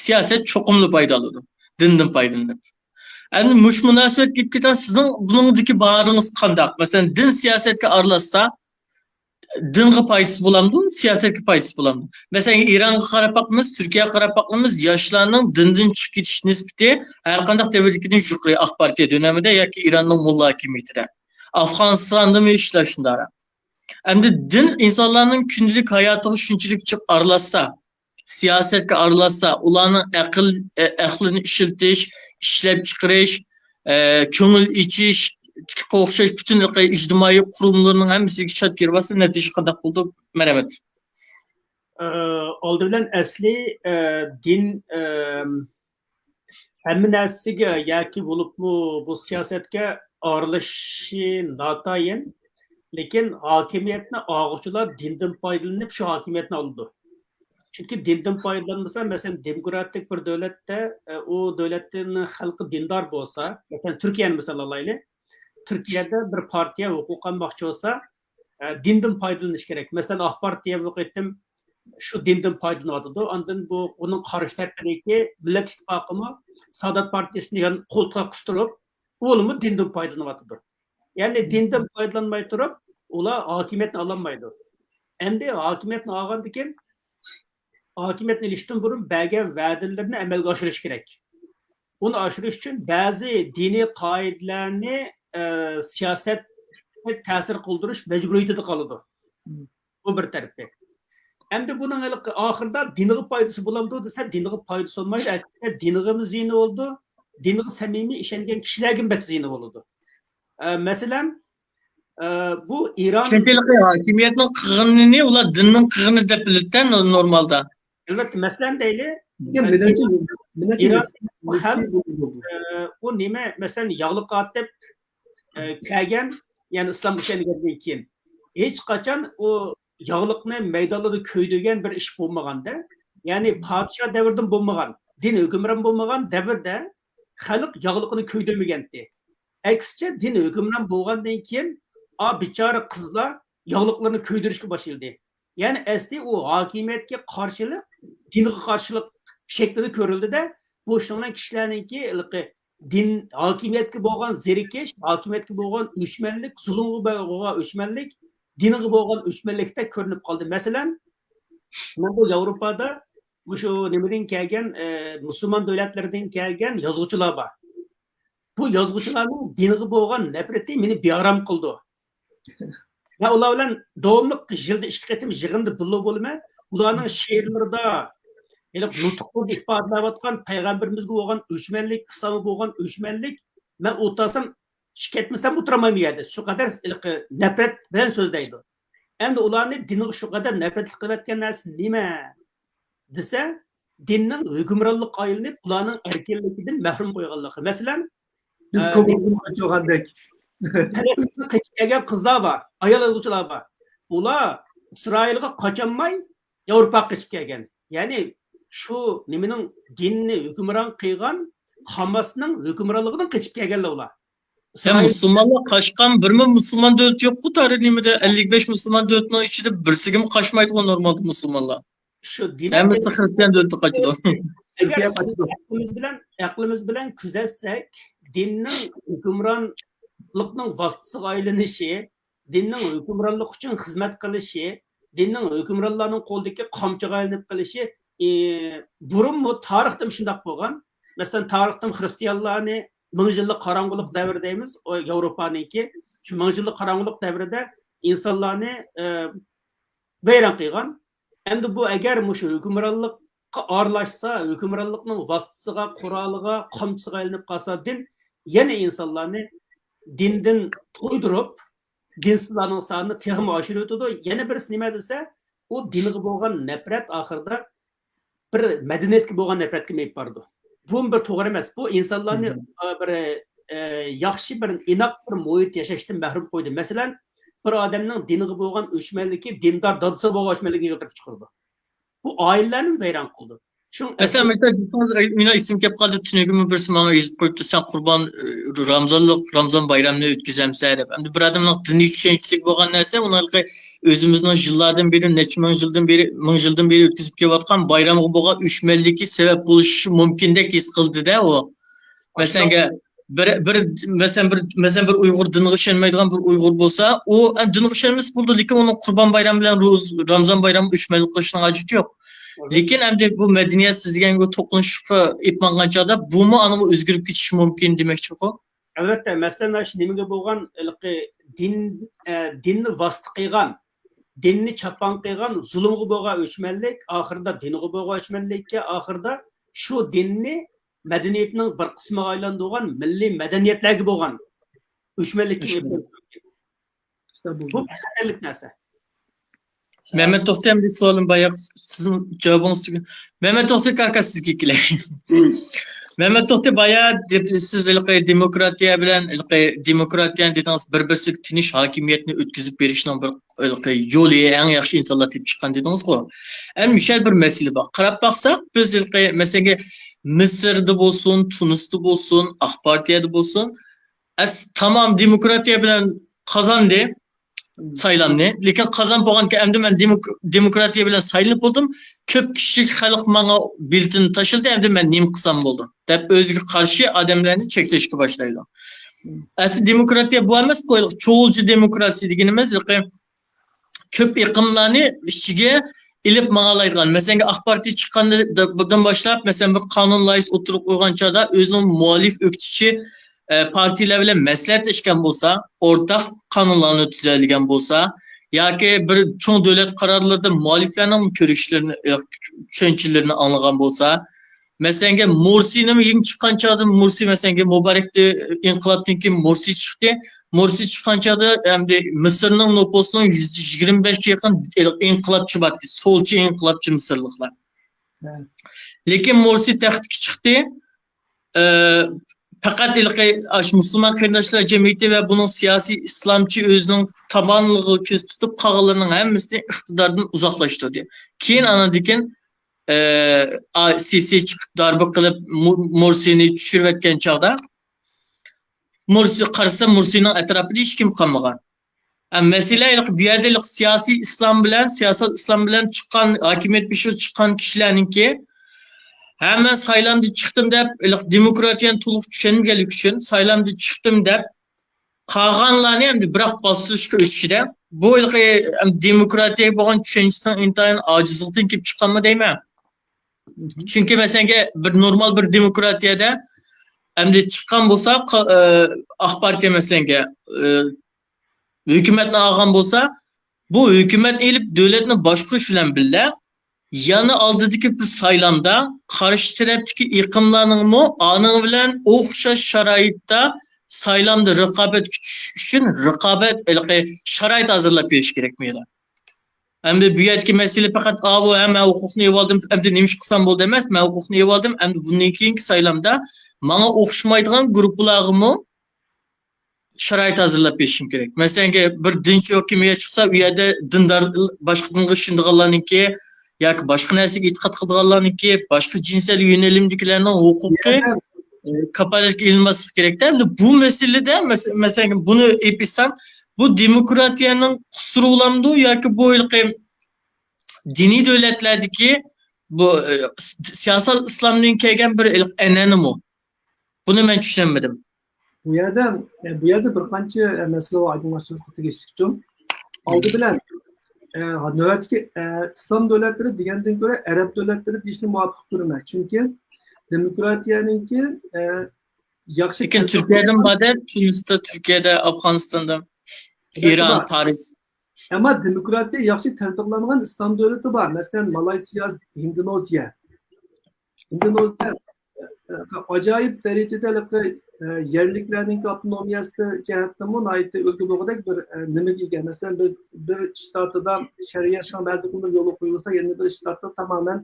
سىياسەت چوقۇملا پايدا ئالىدۇ، دىندىن پايدىلىنىپ. ئەمدى مۇشۇ مۇناسىۋەتكە كېلىپ كېتىڭ، سىزنىڭ بۇنىڭدىكى باھانىڭىز قانداق؟ مەسىلەن، دىن سىياسەتكە ئارىلاشسا، دىنغا پايدىسى بولامدۇ، سىياسەتكە پايدىسى بولامدۇ؟ مەسىلەن، ئىرانغا قاراپ باقىمىز، تۈركىيەگە قاراپ باقىمىز، ياشلارنىڭ دىندىن چىقىپ كېتىش نىسبىتى ھەر قانداق دەۋردىكىدىن يۇقىرى، ئاق پارتىيە دۆۋرىدە ياكى ئىراننىڭ موللا ھاكىمىيىتىدە. ئافغانىستاندىمۇ ئىشلار شۇنداق. ئەمدى دىن ئىنسانلارنىڭ كۈندىلىك ھاياتىغا شۇنچىلىك جىق ئارىلاشسا، سىياسەتكە ئارىلاشسا، ئۇلارنىڭ ئەقىل، ئە، ئەقلىنى ئىشلىتىش، ئىشلەپچىقىرىش، ئە، كۆڭۈل ئېچىشقا ئوخشاش پۈتۈن ئىجتىمائىي قۇرۇملىرىنىڭ ھەممىسىگە چاپ كىرىۋالسا، نەتىجە قانداق بولىدۇ؟ مەرھەمەت. ئە، ئالدى بىلەن ئەسلى، ئە، دىن، ئە، ھەممە نەرسىگە ياكى بولۇپمۇ بۇ سىياسەتكە ئارىلىشىشى ناتايىن، لېكىن ھاكىمىيەتنى ئالغۇچىلار دىندىن پايدىلىنىپ شۇ ھاكىمىيەتنى ئالىدۇ. چۈنكى دىندىن پايدىلانمىسا، مەسىلەن، دېموكراتىك بىر دۆلەتتە، ئە، ئۇ دۆلەتنىڭ خەلقى دىندار بولسا، مەسىلەن، تۈركىيەنى مىسال ئالايلى. تۈركىيەدە بىر پارتىيە ھوقۇق ئالماقچى بولسا، ئە، دىندىن پايدىلىنىش كېرەك. مەسىلەن، ئاق پارتىيە بۇ قېتىم شۇ دىندىن پايدىلىنىۋاتىدۇ. ئاندىن بۇ، ئۇنىڭ قارشى تەرىپىدىكى مىللەت ئىتتىپاقىمۇ سادات پارتىيىسىنى يەنە قولتۇققا قىستۇرۇپ، ئۇلىمۇ دىندىن پايدىلىنىۋاتىدۇ. يەنى دىندىن پايدىلانماي تۇرۇپ، ئۇلار ھاكىمىيەتنى ئالالمايدۇ. ئەمدى ھاكىمىيەتنى ئالغاندىن كېيىن، ھاكىمىيەتنى ئېلىشتىن بۇرۇن بەرگەن ۋەدىلىرىنى ئەمەلگە ئاشۇرۇش كېرەك. ئۇنى ئاشۇرۇش ئۈچۈن بەزى دىنىي قائىدىلەرنى، ئە، سىياسەتكە تەسىر قىلدۇرۇش مەجبۇرىيىتىدە قالىدۇ. بۇ بىر تەرىپى. ئەمدى بۇنىڭ ھېلىقى ئاخىرىدا دىنغا پايدىسى بولامدۇ دېسە، دىنغا پايدىسى بولمايدۇ. ئەكسىچە دىنغىمۇ زىيىنى بولىدۇ. دىنغا سەمىمىي ئىشەنگەن كىشىلەرگىمۇ بەك زىيىنى بولىدۇ. ئە، مەسىلەن، ئە، بۇ ئىران چۈنكى ھاكىمىيەتنىڭ قىلغىنىنى ئۇلار دىننىڭ قىلغىنى دەپ بىلىدىدە نورمالدا. ئەلۋەتتە، مەسىلەن دەيلى، لېكىن ئە، مېنىڭچە، ئىران، مېنىڭچە ئىران نىس-، خەلق، نىسپىي بولىدۇ بۇ. ئە، ئۇ نېمە، مەسىلەن، ياغلىق ئاتىپ، ئە، كەلگەن، يەنى ئىسلامغا ئىشەنگەندىن كېيىن ھېچقاچان ئۇ ياغلىقنى مەيدانلاردا كۆيدۈرگەن بىر ئىش بولمىغاندا، يەنى پادىشاھ دەۋرىدىن بولمىغان، دىن ھۆكۈمران بولمىغان دەۋردە خەلق ياغلىقىنى كۆيدۈرمىگەنتى. ئەكسىچە، دىن ھۆكۈمران بولغاندىن كېيىن، ئا، بىچارە قىزلار ياغلىقلىرىنى كۆيدۈرۈشكە باشلىدى. يەنى ئەسلى ئۇ ھاكىمىيەتكە قارشىلىق، دىنغا قارشىلىق شەكلىدە كۆرۈلدى-دە، بۇ شۇنىڭ بىلەن كىشىلەرنىڭكى ھېلىقى دىن، ھاكىمىيەتكە بولغان زېرىكىش، ھاكىمىيەتكە بولغان ئۆچمەنلىك، زۇلۇمغا بولغان ئۆچمەنلىك، دىنغا بولغان ئۆچمەنلىكتەك كۆرۈنۈپ قالدى. مەسىلەن، مەن بۇ ياۋروپادا مۇشۇ نېمىدىن كەلگەن، ئە، مۇسۇلمان دۆلەتلىرىدىن كەلگەن يازغۇچىلار بار. بۇ يازغۇچىلارنىڭ دىنغا بولغان نەپرىتى مېنى بىئارام قىلىدۇ. مەن ئۇلار بىلەن داۋاملىق يىلدا ئىككى قېتىم يىغىندا بىللە بولىمەن. ئۇلارنىڭ شېئىرلىرىدا ھېلىقى نۇتۇقلىرىدا ئىپادىلەۋاتقان پەيغەمبىرىمىزگە بولغان ئۆچمەنلىك، ئىسلامغا بولغان ئۆچمەنلىك، مەن ئولتۇرسام، چىقىپ كەتمىسەم ئولتۇرالمايمەن ئۇ يەردە. شۇ قەدەر ھېلىقى نەپرەت بىلەن سۆزلەيدۇ. ئەمدى ئۇلارنى دىنغا شۇ قەدەر نەپرەتلىك قىلىۋەتكەن نەرسە نېمە دېسە، دىننىڭ ھۆكۈمرانلىققا ئايلىنىپ، ئۇلارنىڭ ئەركىنلىكىدىن مەھرۇم قويغانلىقى. مەسىلەن، بىز ئە، كوممۇنىزمغا ئۇچرىغاندەك. پەلەستىندىن قېچىپ كەلگەن قىزلار بار، ئايال يازغۇچىلار بار. ئۇلار ئىسرائىلغا قاچالماي، ياۋروپاغا قېچىپ كەلگەن. يەنى شۇ نېمىنىڭ، دىننى ھۆكۈمران قىلغان ھاماسنىڭ ھۆكۈمرانلىقىدىن قېچىپ كەلگەنلەر ئۇلار. يا مۇسۇلمانلار قاچقان بىرمۇ مۇسۇلمان دۆلىتى يوققۇ تارىخ نېمىدە؟ ئەللىك بەش مۇسۇلمان دۆلىتىنىڭ ئىچىدە بىرسىگىمۇ قاچمايدىغۇ نورمالدا مۇسۇلمانلار. شۇ دىن ھەممىسى خرىستىيان دۆلىتى قاچىدۇ. ئەگەر ئەقلىمىز بىلەن، ئەقلىمىز بىلەن كۆزەتسەك، دىننىڭ ھۆكۈمرانلىقنىڭ ۋاسىتىسىغا ئايلىنىشى، دىننىڭ ھۆكۈمرانلىق ئۈچۈن خىزمەت قىلىشى، دىننىڭ ھۆكۈمرانلارنىڭ قولىدىكى قامچىغا ئايلىنىپ قېلىشى، ئى، بۇرۇنمۇ تارىختىمۇ شۇنداق بولغان. مەسىلەن، تارىختىمۇ خرىستىيانلارنى مىڭ يىللىق قاراڭغۇلۇق دەۋرى دەيمىز، ئۇ ياۋروپانىڭكى. شۇ مىڭ يىللىق قاراڭغۇلۇق دەۋرىدە ئىنسانلارنى، ئى، ۋەيران قىلغان. ئەمدى بۇ ئەگەر مۇشۇ ھۆكۈمرانلىققا ئارىلاشسا، ھۆكۈمرانلىقنىڭ ۋاسىتىسىغا، قورالىغا، قامچىسىغا ئايلىنىپ قالسا دىن، يەنە ئىنسانلارنى دىندىن تويدۇرۇپ، دىنسىزلارنىڭ سانىنى تېخىمۇ ئاشۇرۇۋېتىدۇ. يەنە بىرسى نېمە دېسە، ئۇ دىنغا بولغان نەپرەت ئاخىرىدا بىر مەدەنىيەتكە بولغان نەپرەتكە ئېلىپ بارىدۇ. بۇمۇ بىر توغرا ئەمەس. بۇ ئىنسانلارنى، ئە، بىر، ئە، ياخشى بىر ئىناق بىر مۇھىت ياشاشتىن مەھرۇم قويدى. مەسىلەن، بىر ئادەمنىڭ دىنغا بولغان ئۆچمەنلىكى دىندار دادىسىغا بولغان ئۆچمەنلىكنى كەلتۈرۈپ چىقىرىدۇ. بۇ ئائىلىلەرنى ۋەيران قىلىدۇ. شۇڭ مەسىلەن، مەكتەپ دېسىڭىز، مېنىڭ ئېسىمگە كەپ قالدى، تۈنۈگۈنمۇ بىرسى ماڭا يېزىپ قويۇپتۇ، سەن قۇربان، ئى، رامزانلىق، رامزان بايرامنى ئۆتكۈزەمسەن دەپ. ئەمدى بىر ئادەمنىڭ دىنىي چۈشەنچىسىگە بولغان نەرسە، ئۇنىڭ ھېلىقى ئۆزىمىزنىڭ يىللاردىن بېرى، نەچچە مىڭ يىلدىن بېرى، مىڭ يىلدىن بېرى ئۆتكۈزۈپ كېلىۋاتقان بايرامغا بولغان ئۆچمەنلىكى سەۋەب بولۇشى مۇمكىندەك ھېس قىلدىدە ئۇ. مەسىلەنگە، بىر، بىر، مەسىلەن، بىر، مەسىلەن، بىر ئۇيغۇر دىنغا ئىشەنمەيدىغان بىر ئۇيغۇر بولسا، ئۇ، ئە، دىنغا ئىشەنمىسە بولىدۇ، لېكىن ئۇنىڭ قۇربان بايرامى بىلەن روز-، رامزان بايرامى ئۆچمەنلىك قىلىشنىڭ ھاجىتى يوق. لېكىن ئەمدى بۇ مەدەنىيەت سىز دېگەنگە توقۇنۇشقا ئېلىپ ماڭغان چاغدا بۇمۇ ئانىغا ئۆزگىرىپ كېتىشى مۇمكىن دېمەكچىكۇ. ئەلۋەتتە، مەسىلەن، مانا شۇ نېمىگە بولغان ھېلىقى دىن، ئە، دىننى ۋاسىتە قىلغان، دىننى چاپان قىلغان، زۇلۇمغا بولغان ئۆچمەنلىك، ئاخىرىدا دىنغا بولغان ئۆچمەنلىككە، ئاخىرىدا شۇ دىننى مەدەنىيەتنىڭ بىر قىسمىغا ئايلاندۇرغان مىللىي مەدەنىيەتلەرگە بولغان ئۆچمەنلىككە ئېلىپ بېرىشى مۇمكىن. بۇ بىر خەتەرلىك نەرسە. مەمەت توختى، ئەمدى سوئالىم بايا سىزنىڭ جاۋابىڭىز تۈگىدى. مەمەت توختى كاكا، سىزگە كېلەي. مەمەت توختى، بايا دېپ، سىز ھېلىقى دېموكراتىيە بىلەن، ھېلىقى دېموكراتىيەنى دېدىڭىز، بىر-بىرسىگە تىنچ ھاكىمىيەتنى ئۆتكۈزۈپ بېرىشنىڭ بىر ھېلىقى يولى، ئەڭ ياخشى ئىنسانلار تېپىپ چىققان دېدىڭىزغۇ. ئەمدى مۇشۇ يەردە بىر مەسىلە بار. قاراپ باقساق، بىز ھېلىقى، مەسىلەن، مىسىردا بولسۇن، تۇنىستا بولسۇن، ئاق پارتىيەدە بولسۇن، ئەس-، تامام دېموكراتىيە بىلەن قازاندى سايلامنى. لېكىن قازانىپ بولغاندىكىن، ئەمدى مەن دېموك-، دېموكراتىيە بىلەن سايلىنىپ بولدۇم، كۆپ كىشىلىك خەلق ماڭا بېلىتىنى تاشلىدى، ئەمدى مەن نېمە قىلسام بولىدۇ، دەپ ئۆزىگە قارشى ئادەملەرنى چەكلەشكە باشلايدۇ. ئەسلى دېموكراتىيە بۇ ئەمەس، بۇ چوغۇلچى دېموكراتىيە دېگىنىمىز، كۆپ ئېقىملارنى ئىچىگە ئېلىپ ماڭالايدىغان. مەسىلەن، ئاق پارتىيە چىققاندىن باشلاپ، مەسىلەن، بىر قانۇن لايىھىسى ئوتتۇرىغا قويغان چاغدا ئۆزىنىڭ مۇئەللىپ ئۆكتىچى، ئە، پارتىيەلەر بىلەن مەسلىھەتلەشكەن بولسا، ئورتاق قانۇنلارنى تۈزەلىگەن بولسا، ياكى بىر چوڭ دۆلەت قارارلىرىدا مۇئەللىپلەرنىڭ كۆرۈشلىرىنى، ئە، چۈشەنچىلىرىنى ئاڭلىغان بولسا، مەسىلەنگە، مۇرسىنىمۇ يېڭى چىققان چاغدا، مۇرسى، مەسىلەنگە، مۇبارەكتە ئىنقىلابتىن كېيىن مۇرسى چىقتى. مۇرسى چىققان چاغدا ئەمدى مىسىرنىڭ نوپۇسىنىڭ يۈزدە يىگىرمە بەشكە يېقىن ئىنقىلابچى بار ئىدى، سولچى ئىنقىلابچى مىسىرلىقلار. لېكىن مۇرسى تەختكە چىقتى. ئە، پەقەت ھېلىقى ئاشۇ مۇسۇلمان قېرىنداشلار جەمئىيىتى ۋە بۇنىڭ سىياسىي ئىسلامچى ئۆزىنىڭ تامانلىقىغا كۆز تۇتۇپ، قالغانلىرىنىڭ ھەممىسىنى ئىقتىداردىن ئۇزاقلاشتۇردى. كېيىن ئانىڭدىن كېيىن ئى، ئا-، سىسى چىقىپ داربا قىلىپ مۇ-، مۇرسىنى چۈشۈرۈۋەتكەن چاغدا، مۇرسى قارىسا، مۇرسىنىڭ ئەتراپىدا ھېچكىم قالمىغان. ھە، مەسىلە ھېلىقى بۇ يەردە ھېلىقى سىياسىي ئىسلام بىلەن، سىياسەت ئىسلام بىلەن چىققان، ھاكىمىيەت بېشىغا چىققان كىشىلەرنىڭكى ھەممە سايلامدا چىقتىم دەپ، ھېلىقى دېموكراتىيەنى تولۇق چۈشەنمىگەنلىكى ئۈچۈن سايلامدا چىقتىم دەپ، قالغانلارنى ئەمدى بىراق باستۇرۇشقا ئۆتۈشىدە، بۇ ھېلىقى، ئەم، دېموكراتىيەگە بولغان چۈشەنچىسىنىڭ ئىنتايىن ئاجىزلىقىدىن كېلىپ چىققانمۇ دەيمەن. چۈنكى، مەسىلەن، بىر نورمال بىر دېموكراتىيەدە ئەمدى چىققان بولسا، قا-، ئە، ئاق پارتىيە، مەسىلەن، ئە، ھۆكۈمەتنى ئالغان بولسا، بۇ ھۆكۈمەتنى ئېلىپ دۆلەتنى باشقۇرۇش بىلەن بىللە، يەنە ئالدىدىكى بىر سايلامدا قارشى تەرەپتىكى ئېقىملارنىڭمۇ ئانىڭ بىلەن ئوخشاش شارائىتتا سايلامدا رىقابەتكە چۈشۈش ئۈچۈن رىقابەت، ھېلىقى شارائىت ھازىرلاپ بېرىش كېرەك مەيلى. ئەمدى بۇ يەردىكى مەسىلە پەقەت، ئاۋۇ، ھە، مەن ھوقۇقنى ئېلىۋالدىم، ئەمدى نېمە ئىش قىلسام بولدى ئەمەس، مەن ھوقۇقنى ئېلىۋالدىم، ئەمدى بۇندىن كېيىنكى سايلامدا ماڭا ئوخشىمايدىغان گۇرۇپپىلارغىمۇ شارائىت ھازىرلاپ بېرىشىم كېرەك. مەسىلەنگە، بىر دىنچى ھاكىمىيەت چىقسا، ئۇ يەردە دىندار، باشقا دىنغا ئىشىنىدىغانلارنىڭكى ياكى باشقا نەرسىگە ئېتىقاد قىلىدىغانلارنىڭكى، باشقا جىنسىي يۆنىلىمدىكىلەرنىڭ ھوقۇقى، ئە، كاپالەتكە ئېلىنماسلىقى كېرەكتە. ئەمدى بۇ مەسىلىدە، مەس-، مەسىلەن، بۇنى ئېلىپ ئېيتسام، بۇ دېموكراتىيەنىڭ قۇسۇرى بولامدۇ ياكى بۇ ھېلىقى دىنىي دۆلەتلەردىكى بۇ، ئە، س-، سىياسەت ئىسلامدىن كەلگەن بىر ھېلىقى ئەنئەنىمۇ؟ بۇنى مەن چۈشىنەلمىدىم. بۇ يەردە، ئە، بۇ يەردە بىر قانچە، ئە، مەسىلە بار ئايدىڭلاشتۇرۇشقا تېگىشلىك. ئالدى بىلەن، ئە، نۆۋەتتىكى، ئە، ئىسلام دۆلەتلىرى دېگەندىن كۆرە ئەرەب دۆلەتلىرى دېيىشنى مۇۋاپىق كۆرىمەن. چۈنكى دېموكراتىيەنىڭكى، ئە، ياخشى لېكىن تەرتىپ تۈركىيەدىن بولغان بار-دە، تۇنىستا، تۈركىيەدە، ئافغانىستاندا، ئىران، بار. پارس. ئەمما دېموكراتىيە ياخشى تەتبىقلانغان ئىسلام دۆلىتى بار. مەسىلەن، مالايسىيا، ھىندونېزىيە. ھىندونېزىيە، ئە، ئاجايىپ دەرىجىدە ھېلىقى، ئە، يەرلىكلەرنىڭكى ئاپتونومىيەسى جەھەتتىنمۇ ناھايىتى ئۆلگە بولغۇدەك بىر، ئە، نېمىگە ئىگە. مەسىلەن، بىر، بىر شتاتىدا شەرىئەتنىڭ بەزى قىسمىدا يولغا قويۇلسا، يەنە بىر شتاتتا تامامەن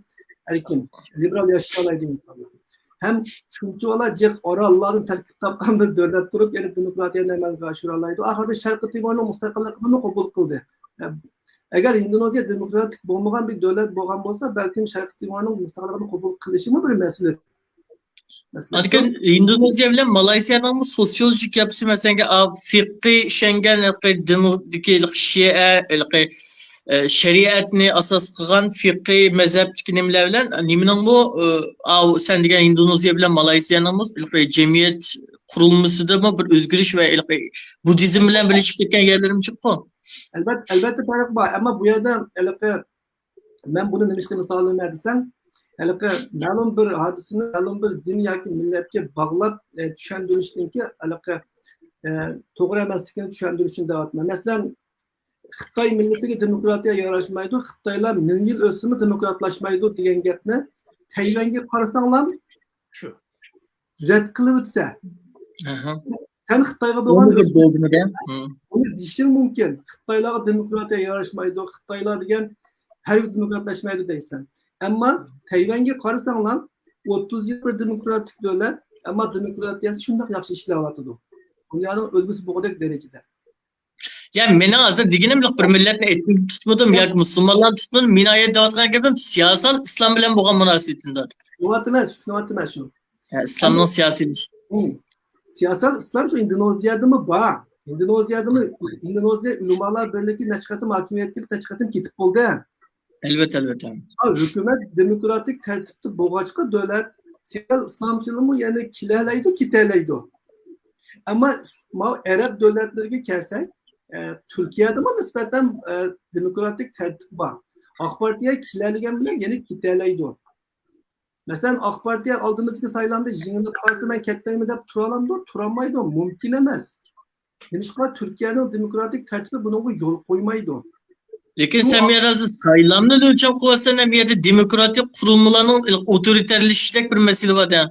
ئەركىن، لىبېرال ياشىيالايدۇ ئىنسانلار. ھەم شۇنچىۋالا جىق ئاراللاردىن تەركىب تاپقان بىر دۆلەت تۇرۇپ، يەنە دېموكراتىيەنى ئەمەلگە ئاشۇرالايدۇ. ئاخىرىدا شەرقىي تىمورنىڭ مۇستەقىللىقىنىمۇ قوبۇل قىلدى. ئەگەر ھىندونېزىيە دېموكراتىك بولمىغان بىر دۆلەت بولغان بولسا، بەلكىم شەرقىي تىمورنىڭ مۇستەقىللىقىنى قوبۇل قىلىشىمۇ بىر مەسىلە. مەسىلەن، لېكىن ھىندونېزىيە بىلەن مالايسىيەنىڭمۇ سوتسىيولوگىك ياپىسى، مەسىلەن، ئا، فىققىي ئىشەنگەن ھېلىقى دىندىكى ھېلىقى شىئە، ھېلىقى، ئە، شەرىئەتنى ئاساس قىلغان فىققىي مەزھەپتىكى نېمىلەر بىلەن، نېمىنىڭمۇ، ئە، ئاۋۇ سەن دېگەن ھىندونېزىيە بىلەن مالايسىيەنىڭمۇ ھېلىقى جەمئىيەت قۇرۇلمىسىدىمۇ بىر ئۆزگىرىش ۋە ھېلىقى بۇددىزم بىلەن بىرلىشىپ كەتكەن يەرلىرىمۇ جىققۇ. ئەلبەت-، ئەلۋەتتە پەرق بار، ئەمما بۇ يەردە ھېلىقى مەن بۇنى نېمىشقا مىسال ئالىمەن دېسەڭ، ھېلىقى مەلۇم بىر ھادىسىنى مەلۇم بىر دىن ياكى مىللەتكە باغلاپ، ئە، چۈشەندۈرۈشنىڭكى ھېلىقى، ئە، توغرا ئەمەسلىكىنى چۈشەندۈرۈشنى دەۋاتىمەن. مەسىلەن، خىتاي مىللىتىگە دېموكراتىيە ياراشمايدۇ، خىتايلار مىڭ يىل ئۆتسىمۇ دېموكراتلاشمايدۇ دېگەن گەپنى تەيۋەنگە قارىساڭلار شۇ. رەت قىلىۋەتسە، ئەھە. سەن خىتايغا بولغان ئۇنى بىر دۆگمىدە. ھە. ئۇنى دېيىشىڭ مۇمكىن. خىتايلارغا دېموكراتىيە ياراشمايدۇ، خىتايلار دېگەن ھەرگىز دېموكراتلاشمايدۇ دەيسەن. ئەمما تەيۋەنگە قارىساڭلار، ئوتتۇز يىل بىر دېموكراتىك دۆلەت، ئەمما دېموكراتىيەسى شۇنداق ياخشى ئىشلەۋاتىدۇ. دۇنيانىڭ ئۈلگىسى بولغۇدەك دەرىجىدە. يا، مېنىڭ ھازىر دېگىنىم، بىر مىللەتنى ئېتنىك تۇتمىدىم ياكى مۇسۇلمانلارنى تۇتمىدىم. مېنىڭ ئايەت دەۋاتقان گېپىم سىياسەت ئىسلام بىلەن بولغان مۇناسىۋىتىدە. شۇنىڭ ئۈچۈن، شۇنىڭ ئۈچۈن شۇ. ھە، ئىسلامنىڭ سىياسىي. ھىم. سىياسەت ئىسلام شۇ ئىندونېزىيەدىمۇ بار. ئىندونېزىيەدىمۇ، ئىندونېزىيە ئۆلىمالار بىرلىكى نەچچە قېتىم ھاكىمىيەتكە كېلىپ، نەچچە قېتىم كېتىپ بولدى. ئەلۋەتتە، ئەلۋەتتە. ھا، ھۆكۈمەت دېموكراتىك تەرتىپتە بولغاچقا دۆلەت، سىياسەت ئىسلامچىلىمۇ يەنە كېلەلەيدۇ، كېتەلەيدۇ. ئەمما ئىس-، ماۋۇ ئەرەب دۆلەتلىرىگە كەلسەك، ئە، تۈركىيەدىمۇ نىسبەتەن، ئە، دېموكراتىك تەرتىپ بار. ئاق پارتىيە كېلەلىگەن بىلەن يەنە كېتەلەيدۇ. مەسىلەن، ئاق پارتىيە ئالدىمىزدىكى سايلامدا يېڭىلىپ قالسا، مەن كەتمەيمەن دەپ تۇرالامدۇ؟ تۇرالمايدۇ، مۇمكىن ئەمەس. نېمىشقا؟ تۈركىيەنىڭ دېموكراتىك تەرتىپى بۇنىڭغا يول قويمايدۇ. لېكىن بۇ سەن بۇ يەردە سايلامنى ئۆلچەم قىلىۋاتىسەن، ھەم يەردە دېموكراتىك قۇرۇلمىلارنىڭ ئوتورىتەرلىشىشتەك بىر مەسىلە بار-دە.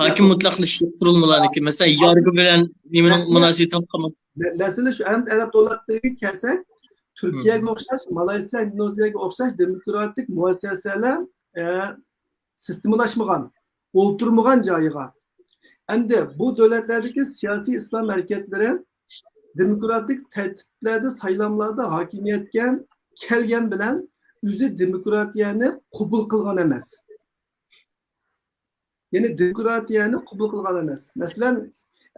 ھاكىم ياق. مۇتلەقلىشىش قۇرۇلمىلارنىڭكى، مەسىلەن، يارگو بىلەن نېمىنىڭ مەسىلە، مۇناسىۋىتى قالماس. مە-، مەسىلە شۇ، ئەمدى ئەرەب دۆلەتلىرىگە كەلسەك، تۈركىيەگە مم. ئوخشاش، مالايسىيا، ئىندونېزىيەگە ئوخشاش دېموكراتىك مۇئەسسەسەلەر، ئە، سىستېمىلاشمىغان، ئولتۇرمىغان جايىغا. ئەمدى بۇ دۆلەتلەردىكى سىياسىي ئىسلام ھەرىكەتلىرى دېموكراتىك تەرتىپلەردە سايلاملاردا ھاكىمىيەتكە كەلگەن بىلەن ئۆزى دېموكراتىيەنى قوبۇل قىلغان ئەمەس. يەنى دېموكراتىيەنى قوبۇل قىلغان ئەمەس. مەسىلەن،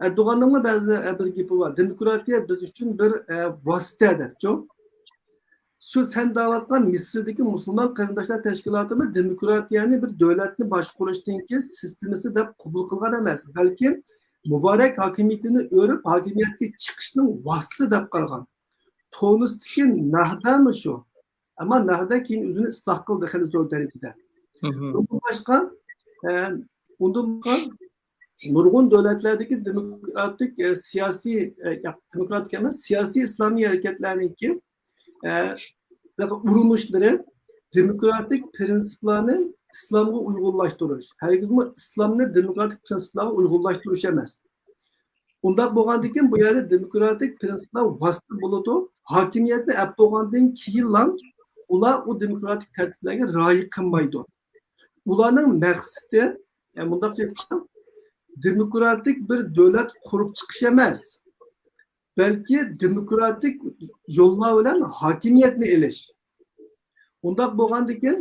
ئەردوغاننىڭمۇ بەزى، ئە، بىر گېپى بار. دېموكراتىيە بىز ئۈچۈن بىر، ئە، ۋاسىتە دەپچۇ. شۇ سەن دەۋاتقان مىسىردىكى مۇسۇلمان قېرىنداشلار تەشكىلاتىمۇ دېموكراتىيەنى بىر دۆلەتنى باشقۇرۇشنىڭكى سىستېمىسى دەپ قوبۇل قىلغان ئەمەس، بەلكى مۇبارەك ھاكىمىيىتىنى ئۆرۈپ، ھاكىمىيەتكە چىقىشنىڭ ۋاسىتىسى دەپ قارىغان. تونۇستىكى نەھدەمۇ شۇ. ئەمما نەھدە كېيىن ئۆزىنى ئىسلاھ قىلدى خېلى زور دەرىجىدە. مم. ئۇندىن باشقا، ئە، ئۇندىن باشقا، نۇرغۇن دۆلەتلەردىكى دېموكراتىك، ئە، سىياسىي، ئە، ياق، دېموكراتىك ئەمەس، سىياسىي ئىسلامىي ھەرىكەتلەرنىڭكى، ئە، ئۇرۇنۇشلىرى دېموكراتىك پىرىنسىپلارنى ئىسلامغا ئۇيغۇنلاشتۇرۇش، ھەرگىزمۇ ئىسلامنى دېموكراتىك پىرىنسىپلارغا ئۇيغۇنلاشتۇرۇش ئەمەس. ئۇنداق بولغاندىكىن، بۇ يەردە دېموكراتىك پىرىنسىپلار ۋاسىتە بولىدۇ، ھاكىمىيەتنى ئەپ بولغاندىن كېيىنلا ئۇلار ئۇ دېموكراتىك تەرتىپلەرگە رىئايە قىلمايدۇ. ئۇلارنىڭ مەقسىتى، يەنى مۇنداقچە ئېيتسام، دېموكراتىك بىر دۆلەت قۇرۇپ چىقىش ئەمەس، بەلكى دېموكراتىك يوللار بىلەن ھاكىمىيەتنى ئېلىش. ئۇنداق بولغاندىكىن،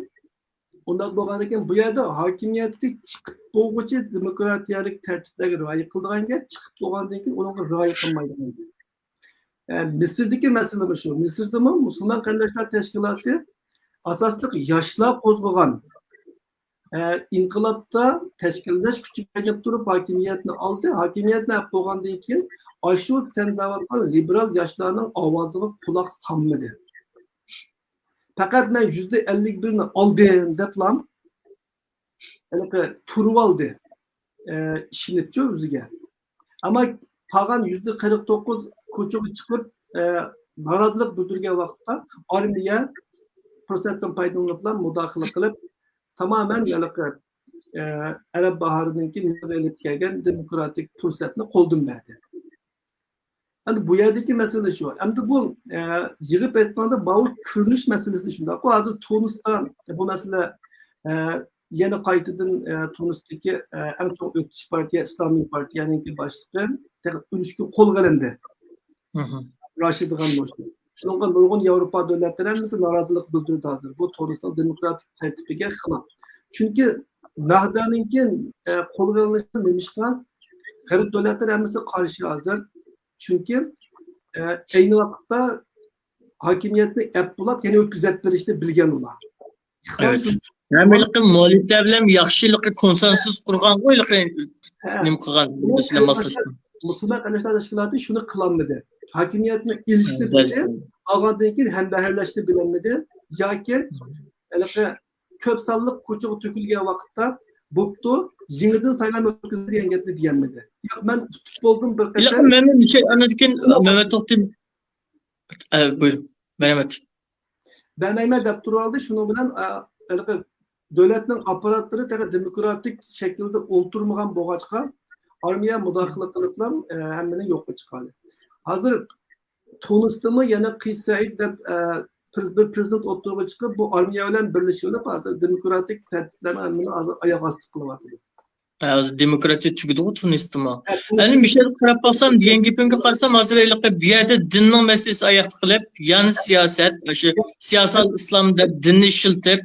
ئۇنداق بولغاندىكىن بۇ يەردە ھاكىمىيەتكە چىقىپ بولغۇچە دېموكراتىيەلىك تەرتىپلەرگە رىئايە قىلىدىغان گەپ، چىقىپ بولغاندىن كېيىن ئۇنىڭغا رىئايە قىلمايدىغان گەپ. ئە، مىسىردىكى مەسىلىمۇ شۇ. مىسىردىمۇ مۇسۇلمان قېرىنداشلار تەشكىلاتى ئاساسلىق ياشلار قوزغىغان، ئە، ئىنقىلابتا تەشكىللەش كۈچىگە ئايلىنىپ تۇرۇپ ھاكىمىيەتنى ئالدى. ھاكىمىيەتنى ئەپ بولغاندىن كېيىن ئاشۇ سەن دەۋاتقان لىبېرال ياشلارنىڭ ئاۋازىغا قۇلاق سالمىدى. پەقەت مەن يۈزدە ئەللىك بىرنى ئالدىم دەپلا ھېلىقى تۇرۇۋالدى، ئە، ئىشىنىپچۇ ئۆزىگە. ئەمما قالغان يۈزدە قىرىق توققۇز كوچىغا چىقىپ، ئە، نارازىلىق بىلدۈرگەن ۋاقىتتا ئارمىيە پۇرسەتتىن پايدىلىنىپلا مۇداخىلە قىلىپ، تامامەن ھېلىقى، ئە، ئەرەب باھارىنىڭكى مېڭىپ كەلگەن دېموكراتىك پۇرسەتنى قولدىن بەردى. ئەمدى بۇ يەردىكى مەسىلە شۇ. ئەمدى بۇ، ئە، يىغىپ ئېيتقاندا، ماۋۇ كۆرۈنۈش مەسىلىسى شۇنداققۇ. ھازىر تۇنىستا بۇ مەسىلە، ئە، يەنە قايتىدىن، ئە، تۇنىستىكى، ئە، ئەڭ چوڭ ئۆكتىچى پارتىيە، ئىسلامىي پارتىيەنىڭكى باشلىقى تېخى ئۈلۈشكە قولغا ئېلىندى. مھم. راشىد غاننوشتى. شۇنىڭغا نۇرغۇن ياۋروپا دۆلەتلىرى ھەممىسى نارازىلىق بىلدۈردى ھازىر. بۇ تۇنىسنىڭ دېموكراتىك تەرتىپىگە خىلاپ. چۈنكى نەھدانىڭكى، ئە، قولغا ئېلىنىشى نېمىشقا غەرب دۆلەتلىرى ھەممىسى قارشى ھازىر. چۈنكى، ئە، ئەينى ۋاقىتتا ھاكىمىيەتنى ئەپ بولاپ، يەنە ئۆتكۈزۈپ بېرىشنى بىلگەن ئۇلار. ئىقتىدار ئەۋەت. شۇ- ھەم ھېلىقى مۇئەللىپلەر بىلەن ياخشى ھېلىقى كونسېنسۇس قۇرغانغۇ، ھېلىقى ھە. نېمە قىلغان بۇ مەسىلە خىل ماسلاشقان. مۇسۇلمان قېرىنداشلار تەشكىلاتى شۇنى قىلالمىدى. ھاكىمىيەتنى ئېلىشنى ھە، بىلدى، دەل. ئالغاندىن كېيىن ھەمبەھىرلەشنى بىلەلمىدى. ياكى ھېلىقى كۆپ سانلىق كوچىغا تۆكۈلگەن ۋاقىتتا بوپتۇ، يېڭىدىن سايلام ئۆتكۈزدى دېگەن گەپنى دېيەلمىدى. ياق، مەن ئۇتۇپ بولدۇم بىر ھېلىقى قېتىم. مەمەت مىشەل ئاندىن كېيىن مەمەت توختى. ئە، بۇيرۇڭ. مەرھەمەت. بەرمەيمەن دەپ تۇرۇۋالدى. شۇنىڭ بىلەن، ئە، ھېلىقى دۆلەتنىڭ ئاپپاراتلىرى تېخى دېموكراتىك شەكىلدە ئولتۇرمىغان بولغاچقا، ئارمىيە مۇداخىلە قىلىپلا، ئە، ھەممىنى يوققا چىقاردى. ھازىر تۇنىستىمۇ يەنە قەيس سەئىد دەپ، ئە، پرېز-، بىر پرېزىدېنت ئوتتۇرىغا چىقىپ، بۇ ئارمىيە بىلەن بىرلىشىۋېلىپ، ھازىر دېموكراتىك تەرتىپلەرنى ھەممىنى ھازىر ئاياغ ئاستى قىلىۋاتىدۇ. ھازىر دېموكراتىيە تۈگىدىغۇ تۇنىستىمۇ. ھە، تۇنىس- ئەنە مۇشۇ يەرگە قاراپ باقسام، دېگەن گېپىڭگە قارىسام، ھازىر ھېلىقى بۇ يەردە دىننىڭ مەسىلىسى ئاياقتا قېلىپ، يەنە سىياسەت، ئاشۇ سىياسەت ئىسلام دەپ دىننى ئىشلىتىپ،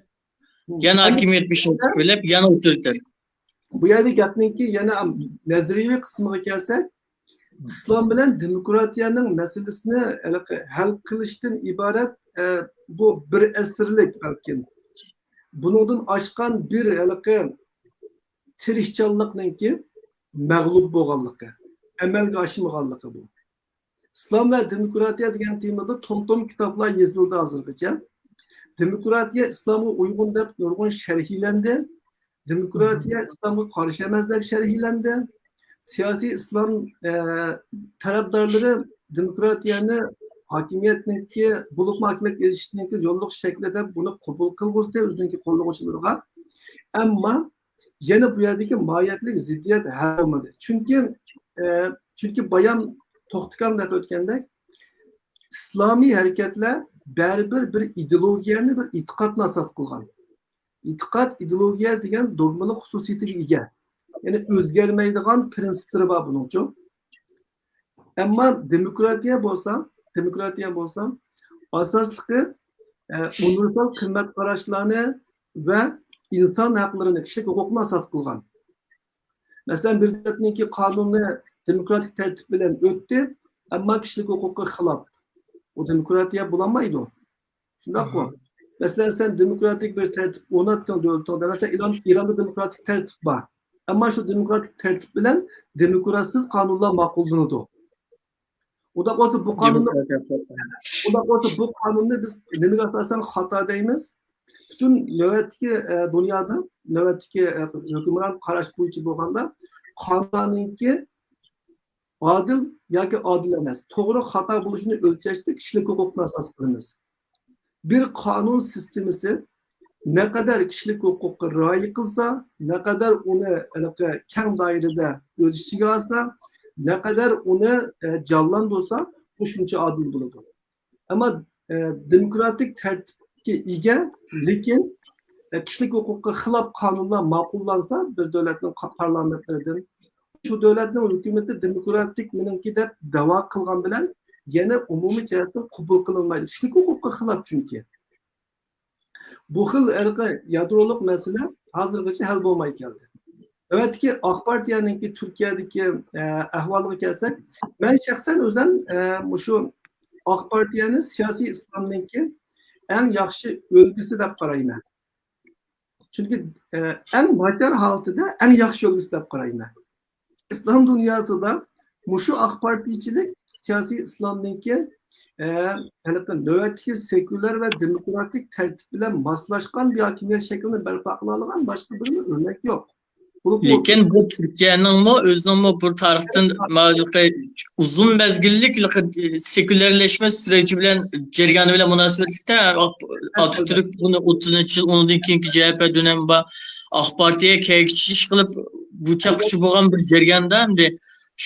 يەنە ھاكىمىيەت بېشىغا چىقىپ، يەنە ئاپتورىتېر. بۇ يەردە گەپنىڭكى يەنە نەزەرىيەۋى قىسمىغا كەلسەك، ئىسلام بىلەن دېموكراتىيەنىڭ مەسىلىسىنى ھېلىقى ھەل قىلىشتىن ئىبارەت، ئە، بۇ بىر ئەسىرلىك بەلكىم. بۇنىڭدىن ئاشقان بىر ھېلىقى تىرىشچانلىقنىڭكى مەغلۇپ بولغانلىقى، ئەمەلگە ئاشمىغانلىقى بۇ. ئىسلام ۋە دېموكراتىيە دېگەن تېمىدا توم-توم كىتابلار يېزىلدى ھازىرغىچە. دېموكراتىيە ئىسلامغا ئۇيغۇن دەپ نۇرغۇن شەرھلەندى. دېموكراتىيە ئىسلامغا قارشى ئەمەس دەپ شەرھلەندى. سىياسىي ئىسلام، ئە، تەرەپدارلىرى دېموكراتىيەنى ھاكىمىيەتنىڭكى، بولۇپمۇ ھاكىمىيەتكە ئېرىشىشنىڭكى يوللۇق شەكلى دەپ بۇنى قوبۇل قىلغۇزدى ئۆزىنىڭكى قوللىغۇچىلىرىغا. ئەمما يەنە بۇ يەردىكى ماھىيەتلىك زىددىيەت ھەل بولمىدى. چۈنكى، ئە، چۈنكى بايام توختىكام دەپ ئۆتكەندەك، ئىسلامىي ھەرىكەتلەر بەرىبىر بىر ئىدېئولوگىيەنى، بىر ئېتىقادنى ئاساس قىلغان. ئېتىقاد، ئىدېئولوگىيە دېگەن دوگمىلىق خۇسۇسىيىتىگە ئىگە. يەنى ئۆزگەرمەيدىغان پرىنسىپلىرى بار بۇنىڭچۇ. ئەمما دېموكراتىيە بولسا، دېموكراتىيە بولسا ئاساسلىقى، ئە، ئۇنىۋېرسال قىممەت قاراشلارنى ۋە ئىنسان ھەقلىرىنى، كىشىلىك ھوقۇقنى ئاساس قىلغان. مەسىلەن، بىر دۆلەتنىڭكى قانۇنى دېموكراتىك تەرتىپ بىلەن ئۆتتى، ئەمما كىشىلىك ھوقۇققا خىلاپ. ئۇ دېموكراتىيە بولالمايدۇ. شۇنداققۇ؟ مم. مەسىلەن، سەن دېموكراتىك بىر تەرتىپ ئورناتتىڭ دۆلىتىڭدە. مەسىلەن، ئىران، ئىراندا دېموكراتىك تەرتىپ بار. ئەمما شۇ دېموكراتىك تەرتىپ بىلەن دېموكراتسىز قانۇنلار ماقۇللىنىدۇ. ئۇنداق بولسا بۇ قانۇننى، دېموكراتىيە. ئۇنداق بولسا بۇ قانۇننى بىز نېمىگە ئاساسەن خاتا دەيمىز؟ پۈتۈن نۆۋەتتىكى، ئە، دۇنيادا، نۆۋەتتىكى، ئە، ھۆكۈمران قاراش بويىچە بولغاندا، قانۇننىڭكى ئادىل ياكى ئادىل ئەمەس، توغرا خاتا بولۇشىنى ئۆلچەشتە كىشىلىك ھوقۇقنى ئاساس قىلىمىز. بىر قانۇن سىستېمىسى نەقەدەر كىشىلىك ھوقۇققا رىئايە قىلسا، نەقەدەر ئۇنى ھېلىقى كەڭ دائىرىدە ئۆز ئىچىگە ئالسا، نەقەدەر ئۇنى، ئە، جانلاندۇرسا، ئۇ شۇنچە ئادىل بولىدۇ. ئەمما، ئە، دېموكراتىك تەرتىپكە ئىگە، لېكىن، ئە، كىشىلىك ھوقۇققا خىلاپ قانۇنلار ماقۇللانسا، بىر دۆلەتنىڭ قا-، پارلامېنتلىرىدىن، شۇ دۆلەتنىڭ ھۆكۈمىتى دېموكراتىك مېنىڭكى دەپ دەۋا قىلغان بىلەن، يەنە ئومۇمىي جەھەتتىن قوبۇل قىلىنمايدۇ. كىشىلىك ھوقۇققا خىلاپ چۈنكى. بۇ خىل ھېلىقى يادرولۇق مەسىلە ھازىرغىچە ھەل بولماي كەلدى. نۆۋەتتىكى ئاق پارتىيەنىڭكى تۈركىيەدىكى، ئە، ئەھۋالىغا كەلسەك، مەن شەخسەن ئۆزۈم، ئە، مۇشۇ ئاق پارتىيەنى سىياسىي ئىسلامنىڭكى ئەڭ ياخشى ئۈلگىسى دەپ قارايمەن. چۈنكى، ئە، ئەڭ ناچار ھالىتىدە ئەڭ ياخشى ئۈلگىسى دەپ قارايمەن. ئىسلام دۇنياسىدا مۇشۇ ئاق پارتىيچىلىك سىياسىي ئىسلامنىڭكى، ئە، ھېلىقى نۆۋەتتىكى سېكۇلار ۋە دېموكراتىك تەرتىپ بىلەن ماسلاشقان بىر ھاكىمىيەت شەكلىنى بەرپا قىلالىغان باشقا بىر ئۆرنەك يوق. بولۇپ، بۇ لېكىن بۇ تۈركىيەنىڭمۇ ئۆزىنىڭمۇ بۇ تارىختىن ماۋۇ ئۇزۇن مەزگىللىك سېكۇلارلاشما سۈرۈجى بىلەن، جەريانى بىلەن مۇناسىۋەتلىكتە ئاتا-، ئاتاتۈرك بۇنى ئوتتۇزىنچى يىل، ئۇنىڭدىن كېيىنكى جەبھە دۆلىمى بار، ئاق پارتىيە كەيكىچىش قىلىپ، بۇ چاققىچە بولغان بىر جەرياندا، ئەمدى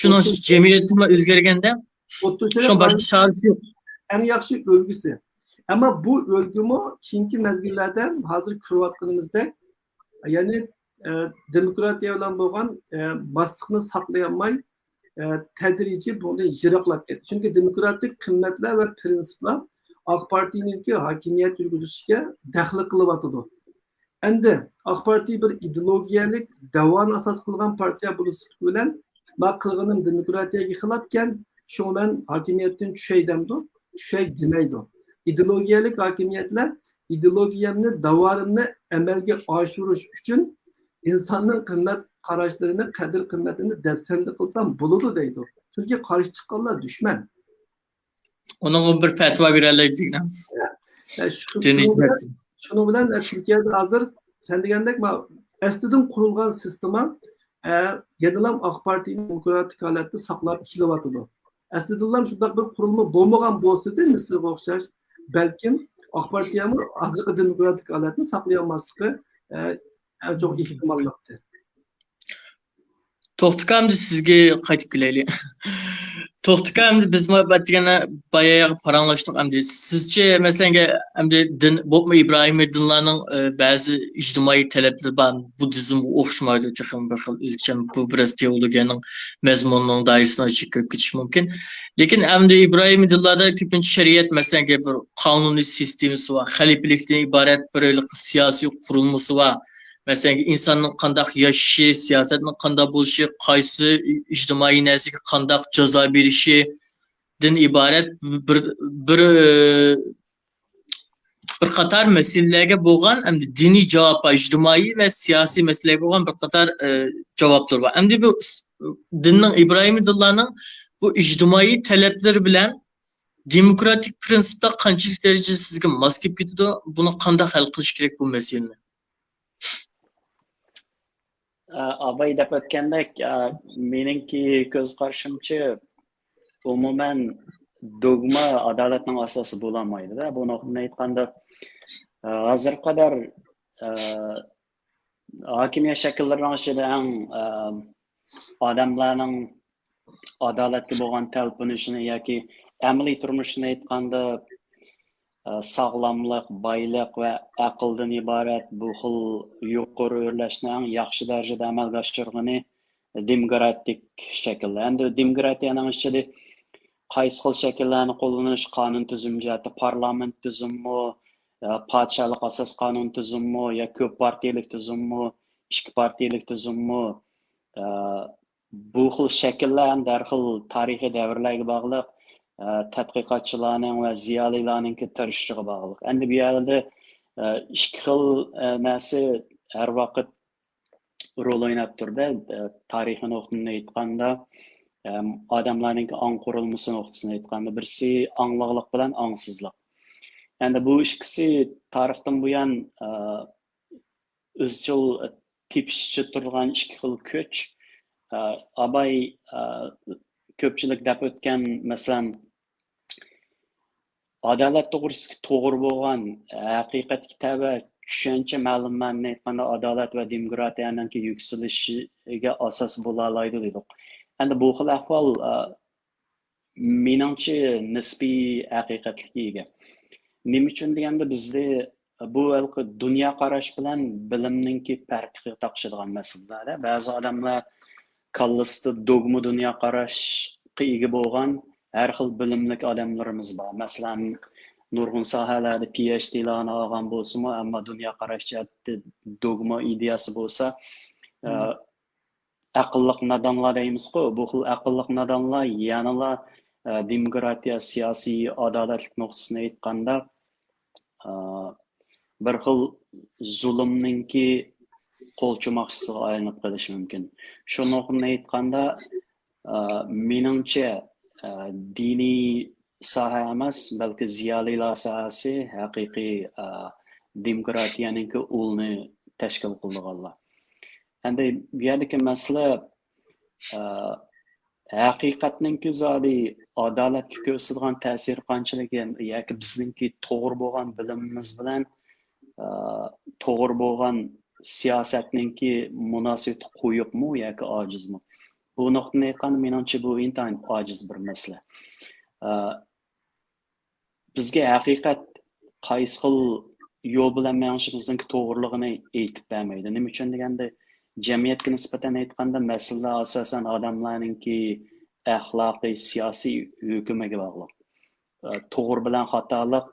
شۇنىڭ جەمئىيىتىمۇ ئۆزگەرگەندە، شۇنىڭ باشقا چارىسى يوق. ئەڭ ياخشى ئۈلگىسى. ئەمما بۇ ئۈلگىمۇ كېيىنكى مەزگىللەردە ھازىر كۆرۈۋاتقىنىمىزدەك، يەنى، ئە، دېموكراتىيە بىلەن بولغان، ئە، ماسلىقنى ساقلىيالماي، ئە، تەدرىجىي بۇندىن يىراقلاپ كەتتى. چۈنكى دېموكراتىك قىممەتلەر ۋە پىرىنسىپلار ئاق پارتىيىنىڭكى ھاكىمىيەت يۈرگۈزۈشىگە دەخلى قىلىۋاتىدۇ. ئەمدى ئاق پارتىيە بىر ئىدېئولوگىيەلىك دەۋانى ئاساس قىلغان پارتىيە بولۇش سۈپىتى بىلەن، ما قىلغىنىم دېموكراتىيەگە خىلاپكەن، شۇڭا مەن ھاكىمىيەتتىن چۈشەي دەمدۇ؟ چۈشەي دېمەيدۇ. ئىدېئولوگىيەلىك ھاكىمىيەتلەر ئىدېئولوگىيەمنى، داۋارىمنى ئەمەلگە ئاشۇرۇش ئۈچۈن ئىنساننىڭ قىممەت قاراشلىرىنى، قەدىر قىممىتىنى دەپسەندە قىلسام بولىدۇ دەيدۇ. چۈنكى قارشى چىققانلار دۈشمەن. ئۇنىڭغا بىر پەتىۋا بېرەلەيدۇ دېگىنە. يا، يا، شۇ-، دىنىي شۇنىڭ بىلەن، شۇنىڭ بىلەن، ئە، تۈركىيەدە ھازىر سەن دېگەندەك، ما-، ئەسلىدىن قۇرۇلغان سىستېما، ئە، يەنىلا ئاق پارتىيەنى دېموكراتىك ھالەتتە ساقلاپ كېلىۋاتىدۇ. ئەسلىدىنلا شۇنداق بىر قۇرۇلما بولمىغان بولسىدى، مىسىرغا ئوخشاش، بەلكىم ئاق پارتىيەمۇ ھازىرقى دېموكراتىك ھالەتنى ساقلىيالماسلىقى، ئە، ئەڭ چوڭ ئېھتىماللىقتى. توختى ئاكا، ئەمدى سىزگە قايتىپ كېلەيلى. توختى ئاكا، ئەمدى بىز ما-، بەتتىگەنە بايا پاراڭلاشتۇق ئەمدى. سىزچە، مەسىلەن، ئەمدى دىن، بولۇپمۇ ئىبراھىمىي دىنلارنىڭ، ئە، بەزى ئىجتىمائىي تەلەپلىرى بار، بۇددىزمغا ئوخشىمايدۇ، تېخىمۇ بىر خىل ئۆزگىچە، بۇ بىراز تېئولوگىيەنىڭ مەزمۇنىنىڭ دائىرىسىنىڭ ئىچىگە كىرىپ كېتىشى مۇمكىن. لېكىن ئەمدى ئىبراھىمىي دىنلاردا كۆپىنچە شەرىئەت، مەسىلەن، بىر قانۇنىي سىستېمىسى بار، خەلىپىلىكتىن ئىبارەت بىر سىياسىي قۇرۇلمىسى بار. مەسىلەن، ئىنساننىڭ قانداق ياشىشى، سىياسەتنىڭ قانداق بولۇشى، قايسى ئىجتىمائىي نەرسىگە قانداق جازا بېرىشىدىن ئىبارەت بىر، بىر، بىر قاتار مەسىلىلەرگە بولغان، ئەمدى دىنىي جاۋاب بار، ئىجتىمائىي ۋە سىياسىي مەسىلىلەرگە بولغان بىر قاتار، ئە، جاۋابلىرى بار. ئەمدى بۇ ئىس-، دىننىڭ، ئىبراھىمىي دىنلارنىڭ بۇ ئىجتىمائىي تەلەپلىرى بىلەن دېموكراتىك پىرىنسىپلار قانچىلىك دەرىجىدە سىزگە ماس كېلىپ كېتىدۇ؟ بۇنى قانداق ھەل قىلىش كېرەك بۇ مەسىلىنى؟ ئە، ئاباي دەپ ئۆتكەندەك، ئە، مېنىڭكى كۆز قارىشىمچە، ئومۇمەن، دوگما ئادالەتنىڭ ئاساسى بولالمايدۇ-دە. بۇ نۇقتىدىن ئېيتقاندا، ئە، ھازىرغا قەدەر، ئە، ھاكىمىيەت شەكىللىرىنىڭ ئىچىدە ئەڭ، ئە، ئادەملەرنىڭ ئادالەتكە بولغان تەلپۈنۈشىنى ياكى ئەمەلىي تۇرمۇشىنى ئېيتقاندا، ئە، ساغلاملىق، بايلىق ۋە ئەقىلدىن ئىبارەت بۇ خىل يۇقىرى ئۆرلەشنى ئەڭ ياخشى دەرىجىدە ئەمەلگە ئاشۇرغىنى دېموكراتىك شەكىل. ئەمدى دېموكراتىيەنىڭ ئىچىدە قايسى خىل شەكىللەرنى قوللىنىش، قانۇن تۈزۈم جەھەتتە پارلامېنت تۈزۈممۇ، ئە، پادىشاھلىق ئاساس قانۇن تۈزۈممۇ يا كۆپ پارتىيەلىك تۈزۈممۇ، ئىككى پارتىيەلىك تۈزۈممۇ، ئە، بۇ خىل شەكىللەر ھەم ھەر خىل تارىخىي دەۋرلەرگە باغلىق، ئە، تەتقىقاتچىلارنىڭ ۋە زىيالىيلارنىڭكى تىرىشىشىغا باغلىق. ئەمدى بۇ يەردە، ئە، ئىككى خىل، ئە، نەرسە ھەر ۋاقىت رول ئويناپ تۇرىدۇ. ئە، تارىخىي نۇقتىدىن ئېيتقاندا، ئەم، ئادەملەرنىڭكى ئاڭ قۇرۇلمىسى نۇقتىسىدىن ئېيتقاندا، بىرسى ئاڭلىقلىق بىلەن ئاڭسىزلىق. ئەمدى بۇ ئىككىسى تارىختىن بۇيان، ئە، ئىزچىل تېپىشىشتا تۇرغان ئىككى خىل كۈچ. ئە، ئاباي، ئە، كۆپچىلىك دەپ ئۆتكەن، مەسىلەن، ئادالەت توغرىسىدىكى توغرا بولغان، ھەقىقەتكە تەۋە چۈشەنچە مەلۇم مەنىدە ئېيتقاندا، ئادالەت ۋە دېموكراتىيەنىڭكى يۈكسىلىشىگە ئاساس بولالايدۇ دېدۇق. ئەمدى بۇ خىل ئەھۋال، ئە، مېنىڭچە نىسپىي ھەقىقەتلىككە ئىگە. نېمە ئۈچۈن دېگەندە، بىزدە بۇ ھېلىقى دۇنيا قاراش بىلەن بىلىمنىڭكى پەرقىگە تاقىشىدىغان مەسىلىلەردە، بەزى ئادەملەر كاللىسىدا دوگما دۇنيا قاراشقا ئىگە بولغان ھەر خىل بىلىملىك ئادەملىرىمىز بار. مەسىلەن، نۇرغۇن ساھەلەردە پىئېچدىلارنى ئالغان بولسىمۇ، ئەمما دۇنيا قاراش جەھەتتە دوگما ئىدىيەسى بولسا، ئە، ئەقىللىق نادانلار دەيمىزغۇ، بۇ خىل ئەقىللىق نادانلار يەنىلا، ئە، دېموكراتىيە، سىياسىي ئادالەتلىك نۇقتىسىنى ئېيتقاندا، ئە، بىر خىل زۇلۇمنىڭكى قول چوماقچىسىغا ئايلىنىپ قېلىشى مۇمكىن. شۇ نۇقتىدىن ئېيتقاندا، ئە، مېنىڭچە، ئە، دىنىي ساھە ئەمەس، بەلكى زىيالىيلار ساھەسى ھەقىقىي، ئە، دېموكراتىيەنىڭكى ئۇلىنى تەشكىل قىلىدىغانلار. ئەمدى بۇ يەردىكى مەسىلە، ئە، ھەقىقەتنىڭكى زادى ئادالەتكە كۆرسىتىدىغان تەسىرى قانچىلىك ياكى بىزنىڭكى توغرا بولغان بىلىمىمىز بىلەن، ئە، توغرا بولغان سىياسەتنىڭكى مۇناسىۋىتى قويۇقمۇ ياكى ئاجىزمۇ؟ بۇ نۇقتىدىن ئېيتقاندا، مېنىڭچە بۇ ئىنتايىن ئاجىز بىر مەسىلە. ئە، بىزگە ھەقىقەت قايسى خىل يول بىلەن مېڭىشىمىزنىڭكى توغرىلىقىنى ئېيتىپ بەرمەيدۇ. نېمە ئۈچۈن دېگەندە، جەمئىيەتكە نىسبەتەن ئېيتقاندا، مەسىلىلەر ئاساسەن ئادەملەرنىڭكى ئەخلاقىي، سىياسىي ھۆكۈمىگە باغلىق. ئە، توغرا بىلەن خاتالىق،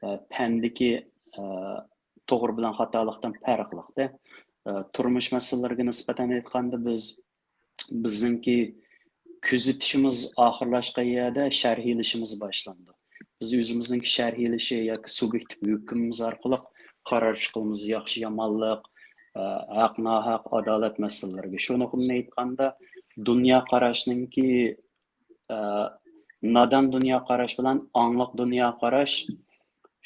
ئە، پەندىكى، ئە، توغرا بىلەن خاتالىقتىن پەرقلىقتە. ئە، تۇرمۇش مەسىلىلىرىگە نىسبەتەن ئېيتقاندا، بىز، بىزنىڭكى كۆزىتىشىمىز ئاخىرلاشقان يەردە شەرھلىشىمىز باشلىنىدۇ. بىز ئۆزىمىزنىڭكى شەرھلىشى ياكى سۇبيېكتىپ ھۆكۈمىمىز ئارقىلىق قارار چىقىرىمىز، ياخشى-يامانلىق، ئە، ھەق-ناھەق، ئادالەت مەسىلىلىرىگە. شۇ نۇقتىدىن ئېيتقاندا، دۇنيا قاراشنىڭكى، ئە، نادان دۇنيا قاراش بىلەن ئاڭلىق دۇنيا قاراش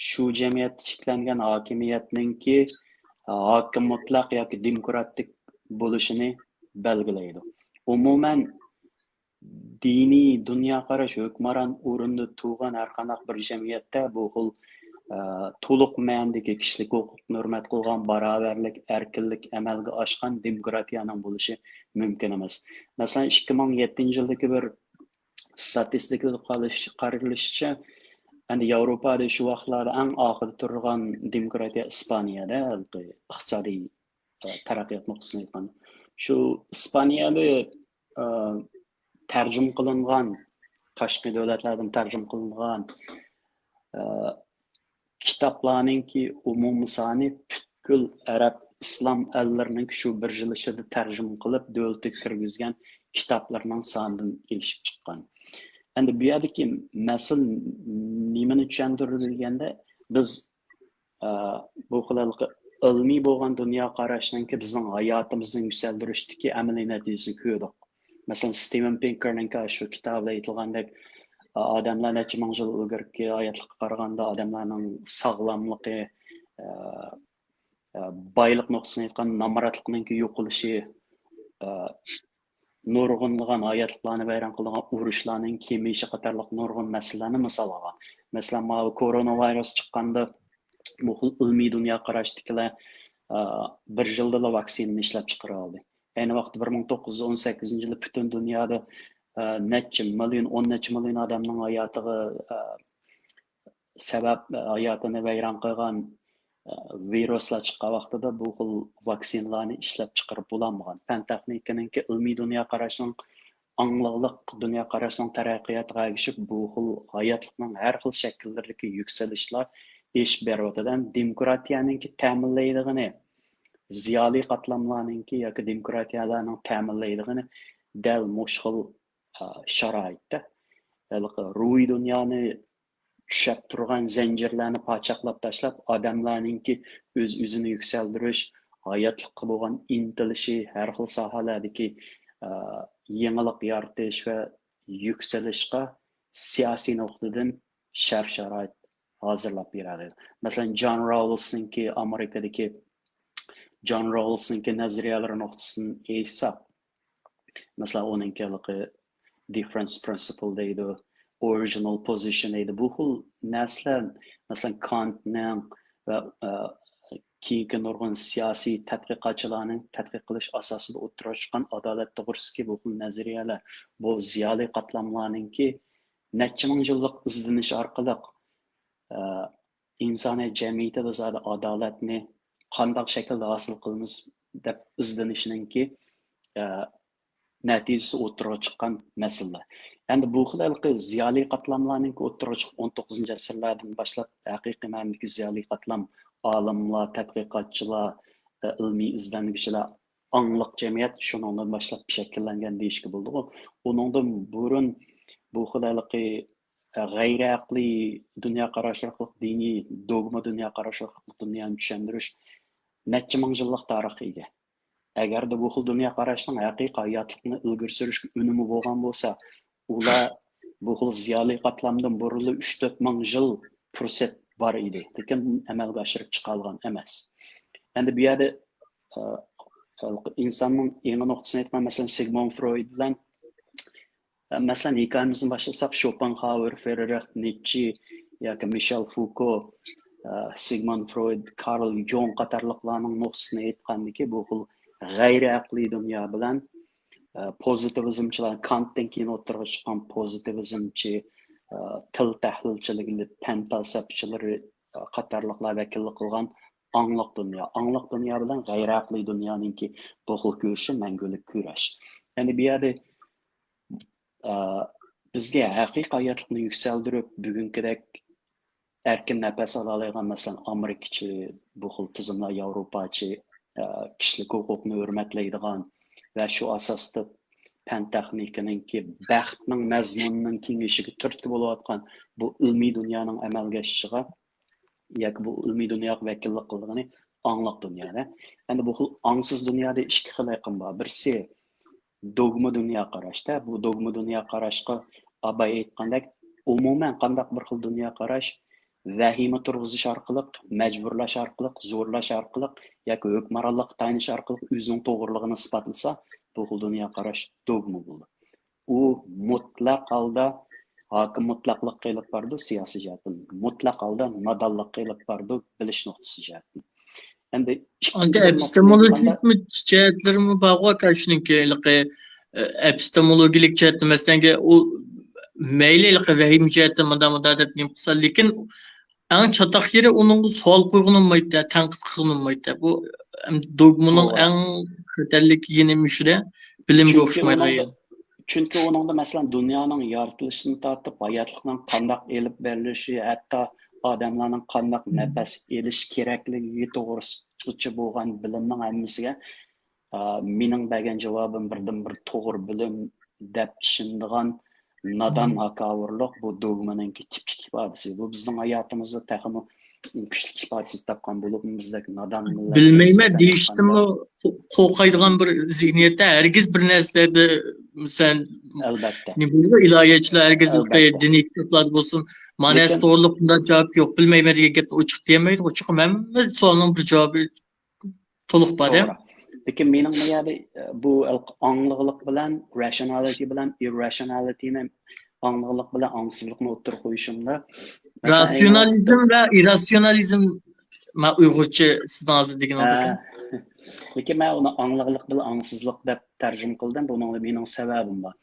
شۇ جەمئىيەتتە تىكلەنگەن ھاكىمىيەتنىڭكى، ئە، ھاكىم مۇتلەق ياكى دېموكراتىك بولۇشىنى بەلگىلەيدۇ. ئومۇمەن، دىنىي دۇنيا قاراش ھۆكۈمران ئورۇندا تۇرغان ھەر قانداق بىر جەمئىيەتتە بۇ خىل، ئە، تولۇق مەنىدىكى كىشىلىك ھوقۇقنى ھۆرمەت قىلغان، باراۋەرلىك، ئەركىنلىك ئەمەلگە ئاشقان دېموكراتىيەنىڭ بولۇشى مۇمكىن ئەمەس. مەسىلەن، ئىككى مىڭ يەتتىنچى يىلدىكى بىر ستاتىستىكىغا قارىلىشىچە، ئەمدى ياۋروپادا شۇ ۋاقىتلاردا ئەڭ ئارقىدا تۇرغان دېموكراتىيە ئىسپانىيەدە، ھېلىقى ئىقتىسادىي، ئە، تەرەققىيات نۇقتىسىدىن ئېيتقاندا. شۇ ئىسپانىيەدە، ئە، تەرجىمە قىلىنغان، تاشقى دۆلەتلەردىن تەرجىمە قىلىنغان، ئە، كىتابلارنىڭكى ئومۇمىي سانى پۈتكۈل ئەرەب ئىسلام ئەللىرىنىڭكى شۇ بىر يىل ئىچىدە تەرجىمە قىلىپ، دۆلىتىگە كىرگۈزگەن كىتابلىرىنىڭ سانىدىن ئېشىپ چىققان. ئەمدى بۇ يەردىكى مەسىلە نېمىنى چۈشەندۈرىدۇ دېگەندە، بىز، ئە، بۇ خىل ھېلىقى ئىلمىي بولغان دۇنيا قاراشنىڭكى بىزنىڭ ھاياتىمىزنى يۈكسەلدۈرۈشتىكى ئەمەلىي نەتىجىسىنى كۆردۇق. مەسىلەن، ستىۋېن پىنكېرنىڭكى شۇ كىتابىدا ئېيتىلغاندەك، ئادەملەر نەچچە مىڭ يىل ئىلگىرىكى ھاياتلىققا قارىغاندا، ئادەملەرنىڭ ساغلاملىقى، ئە، ئە، بايلىق نۇقتىسىدىن ئېيتقان، نامراتلىقنىڭكى يوقىلىشى، ئە، نۇرغۇنلىغان ھاياتلىقلارنى ۋەيران قىلىدىغان ئۇرۇشلارنىڭ كېمىيىشى قاتارلىق نۇرغۇن مەسىلىلەرنى مىسال ئالغان. مەسىلەن، ماۋۇ كورونا ۋىرۇس چىققاندا، بۇ خىل ئىلمىي دۇنيا قاراشتىكىلەر، ئە، بىر يىلدىلا ۋاكسىنىنى ئىشلەپ چىقىرىۋالدى. ئەينى ۋاقىتتا بىر مىڭ توققۇز يۈز ئون سەككىزىنچى يىلى پۈتۈن دۇنيادا، ئە، نەچچە مىليون، ئون نەچچە مىليون ئادەمنىڭ ھاياتىغا، ئە، سەۋەب، ئە، ھاياتىنى ۋەيران قىلغان، ئە، ۋىرۇسلار چىققان ۋاقتىدا بۇ خىل ۋاكسىنىلارنى ئىشلەپ چىقىرىپ بولالمىغان. پەن تېخنىكىنىڭكى ئىلمىي دۇنيا قاراشنىڭ ئاڭلىقلىق دۇنيا قاراشنىڭ تەرەققىياتىغا ئەگىشىپ، بۇ خىل ھاياتلىقنىڭ ھەر خىل شەكىللىرىدىكى يۈكسىلىشلەر ئېشىپ بېرىۋاتىدۇ. ھەم دېموكراتىيەنىڭكى تەمىنلەيدىغىنى، زىيالىي قاتلاملارنىڭكى ياكى دېموكراتىيەلەرنىڭ تەمىنلەيدىغىنى دەل مۇشۇ خىل، ئا، شارائىتتا. ھېلىقى روھىي دۇنيانى چۈشەپ تۇرغان زەنجىرلەرنى پاچاقلاپ تاشلاپ، ئادەملەرنىڭكى ئۆز-ئۆزىنى يۈكسەلدۈرۈش، ھاياتلىققا بولغان ئىنتىلىشى، ھەر خىل ساھەلەردىكى، ئا، يېڭىلىق يارىتىش ۋە يۈكسىلىشقا سىياسىي نۇقتىدىن شەرت-شارائىت ھازىرلاپ بېرەلەيدۇ. مەسىلەن، جان روللسنىڭكى، ئامېرىكىدىكى جان روللسنىڭكى نەزەرىيەلىرى نۇقتىسىدىن ئېيتساق، مەسىلەن، ئۇنىڭكى ھېلىقى دىفرېنس پرىنسىپل دەيدۇ، ئورىجىنال پوزىشن دەيدۇ. بۇ خىل نەرسىلەر، مەسىلەن، كانتنىڭ ۋە، ئە، كېيىنكى نۇرغۇن سىياسىي تەتقىقاتچىلارنىڭ تەتقىق قىلىش ئاساسىدا ئوتتۇرىغا چىققان ئادالەت توغرىسىدىكى بۇ خىل نەزەرىيەلەر، بۇ زىيالىي قاتلاملارنىڭكى نەچچە مىڭ يىللىق ئىزدىنىش ئارقىلىق، ئە، ئىنسانىيەت جەمئىيىتىدە زادى ئادالەتنى قانداق شەكىلدە ھاسىل قىلىمىز دەپ ئىزدىنىشنىڭكى، ئە، نەتىجىسى ئوتتۇرىغا چىققان مەسىلىلەر. ئەمدى بۇ خىل ھېلىقى زىيالىي قاتلاملارنىڭكى ئوتتۇرىغا چىقىپ، ئون توققۇزىنچى ئەسىرلەردىن باشلاپ ھەقىقىي مەنىدىكى زىيالىي قاتلام، ئالىملار، تەتقىقاتچىلار، ئىلمىي ئىزدەنگۈچىلەر، ئاڭلىق جەمئىيەت شۇنىڭدىن باشلاپ شەكىللەنگەن دېيىشكە بولىدىغۇ. ئۇنىڭدىن بۇرۇن بۇ خىل ھېلىقى، ئە، غەيرىي ئەقلىي دۇنيا قاراشلىقلىق دىنىي دوگما دۇنيا قاراشلىقلىق دۇنيانى چۈشەندۈرۈش نەچچە مىڭ يىللىق تارىخقا ئىگە. ئەگەردە بۇ خىل دۇنيا قاراشنىڭ ھەقىقىي ھاياتلىقنى ئىلگىرى سۈرۈشكە ئۈنۈمى بولغان بولسا، ئۇلار بۇ خىل زىيالىي قاتلامدىن بۇرۇنلا ئۈچ تۆت مىڭ يىل پۇرسەت بار ئىدى. لېكىن ئەمەلگە ئاشۇرۇپ چىقالىغان ئەمەس. ئەمدى بۇ يەردە، ئە، ئىنساننىڭ ئېڭى نۇقتىسىنى ئېيتقان، مەسىلەن، سىگموند فرويد بىلەن، مەسىلەن، ھېكايىمىزنى باشلىساق، شوپېنھاۋېر، فېررېخ نىتچې ياكى مىشېل فۇكو، سىگموند فرويد، كارل يۇنگ قاتارلىقلارنىڭ نۇقتىسىنى ئېيتقاندىكى، بۇ خىل غەيرىي ئەقلىي دۇنيا بىلەن، پوزىتىۋىزمچىلار، كانتتىن كېيىن ئوتتۇرىغا چىققان پوزىتىۋىزمچى، تىل تەھلىلچىلىرى، پەن پەلسەپىچىلىرى قاتارلىقلار ۋەكىللىك قىلغان ئاڭلىق دۇنيا. ئاڭلىق دۇنيا بىلەن غەيرىي ئەقلىي دۇنيانىڭكى بۇ خىل كۈرىشى مەڭگۈلۈك كۈرەش. يەنى بۇ يەردە، ئا، بىزگە ھەقىقىي ھاياتلىقنى يۈكسەلدۈرۈپ، بۈگۈنكىدەك ئەركىن نەپەس ئالالايدىغان، مەسىلەن، ئامېرىكىچە، بۇ خىل تۈزۈملەر ياۋروپاچە، ئا، كىشىلىك ھوقۇقنى ھۆرمەتلەيدىغان ۋە شۇ ئاساستا پەن تېخنىكىنىڭكى بەختنىڭ مەزمۇنىنىڭ كېڭىيىشىگە تۈرتكە بولۇۋاتقان بۇ ئىلمىي دۇنيانىڭ ئەمەلگە ئېشىشىغا ياكى بۇ ئىلمىي دۇنياغا ۋەكىللىك قىلىدىغىنى ئاڭلىق دۇنيادا. ئەمدى بۇ خىل ئاڭسىز دۇنيادا ئىككى خىل ئېقىم بار. بىرسى دوگما دۇنيا قاراشتا. بۇ دوگما دۇنيا قاراشقا ئاباي ئېيتقاندەك ئومۇمەن قانداق بىر خىل دۇنيا قاراش؟ ۋەھىمە تۇرغۇزۇش ئارقىلىق، مەجبۇرلاش ئارقىلىق، زورلاش ئارقىلىق ياكى ھۆكۈمرانلىققا تايىنىش ئارقىلىق ئۆزىنىڭ توغرىلىقىنى ئىسپاتلىسا، بۇ خىل دۇنيا قاراش دوگما بولىدۇ. ئۇ مۇتلەق ھالدا ھاكىم مۇتلەقلىققا ئېلىپ بارىدۇ سىياسىي جەھەتتىن، مۇتلەق ھالدا نادانلىققا ئېلىپ بارىدۇ بىلىش نۇقتىسى جەھەتتىن. ئەمدى ئانكى ئېپىستېمولوگىك جەھەتلىرىمۇ بارغۇ، ئاكا، شۇنىڭكى ھېلىقى، ئە، ئېپىستېمولوگىيىلىك جەھەتتە، مەسىلەنكى، ئۇ مەيلى ھېلىقى ۋەھىمە جەھەتتە مۇنداق، مۇنداق دەپ نېمە قىلسا، لېكىن ئەڭ چاتاق يېرى ئۇنىڭغا سوئال قويغىنى بولمايتتى، تەنقىد قىلغىنى بولمايتتى. بۇ، ئەم، دوگمىنىڭ توغرا. ئەڭ خەتەرلىك يېنى مۇشۇ-دە، بىلىمگە چۈنكى ئوخشىمايدىغان ئۇنىڭدا، يېرى. چۈنكى ئۇنىڭدا، مەسىلەن، دۇنيانىڭ يارىتىلىشىدىن تارتىپ، ھاياتلىقنىڭ قانداق ئېلىپ بېرىلىشى، ھەتتا ئادەملەرنىڭ قانداق مم. نەپەس ئېلىش كېرەكلىكىگە توغرىسىغىچە بولغان بىلىمنىڭ ھەممىسىگە، ئا، مېنىڭ بەرگەن جاۋابىم بىردىنبىر توغرا بىلىم دەپ ئىشىنىدىغان نادان مم. ھاكاۋۇرلۇق بۇ دوگمىنىڭكى تىپىك ئىپادىسى. بۇ بىزنىڭ ھاياتىمىزدا تېخىمۇ كۈچلۈك ئىپادىسىنى تاپقان بولۇپ، بىزدەك نادان مىللەتكە بىلمەيمەن نىسبەتەن دېيىشتىنمۇ ئېيتقاندا، قو-، قورقايدىغان بىر زېھنىيەتتە ھەرگىز بىر نەرسىلەردە، مىسەل، ئەلۋەتتە. نېمە بولىدۇ؟ ئىلاھىيەتچىلەر ھەرگىز ئەلۋەتتە. دىنىي كىتابلاردا بولسۇن، مانا لېكىن توغرىلىق بۇنداق جاۋاب يوق، بىلمەيمەن دېگەن گەپنى ئوچۇق دېيەلمەيدۇ. چوقۇم ھەممە سوئالنىڭ بىر جاۋابى تولۇق بار-دە. توغرا. لېكىن مېنىڭ بۇ يەردە، ئە، بۇ ئاڭلىقلىق بىلەن راشنالىتى بىلەن ئىرراشنالىتىنى، ئاڭلىقلىق بىلەن ئاڭسىزلىقنى ئوتتۇرىغا قويۇشۇمدا، مەسىلەن، ئەينى راسىيونالىزم ۋاقىتتا ۋە ئىرراسىيونالىزم، مەن ئۇيغۇرچە سىزنىڭ ھازىر دېگىنىڭىز ھە. ئىكەن. لېكىن مەن ئۇنى ئاڭلىقلىق بىلەن ئاڭسىزلىق دەپ تەرجىمە قىلدىم. بۇنىڭدا مېنىڭ سەۋەبىم بار.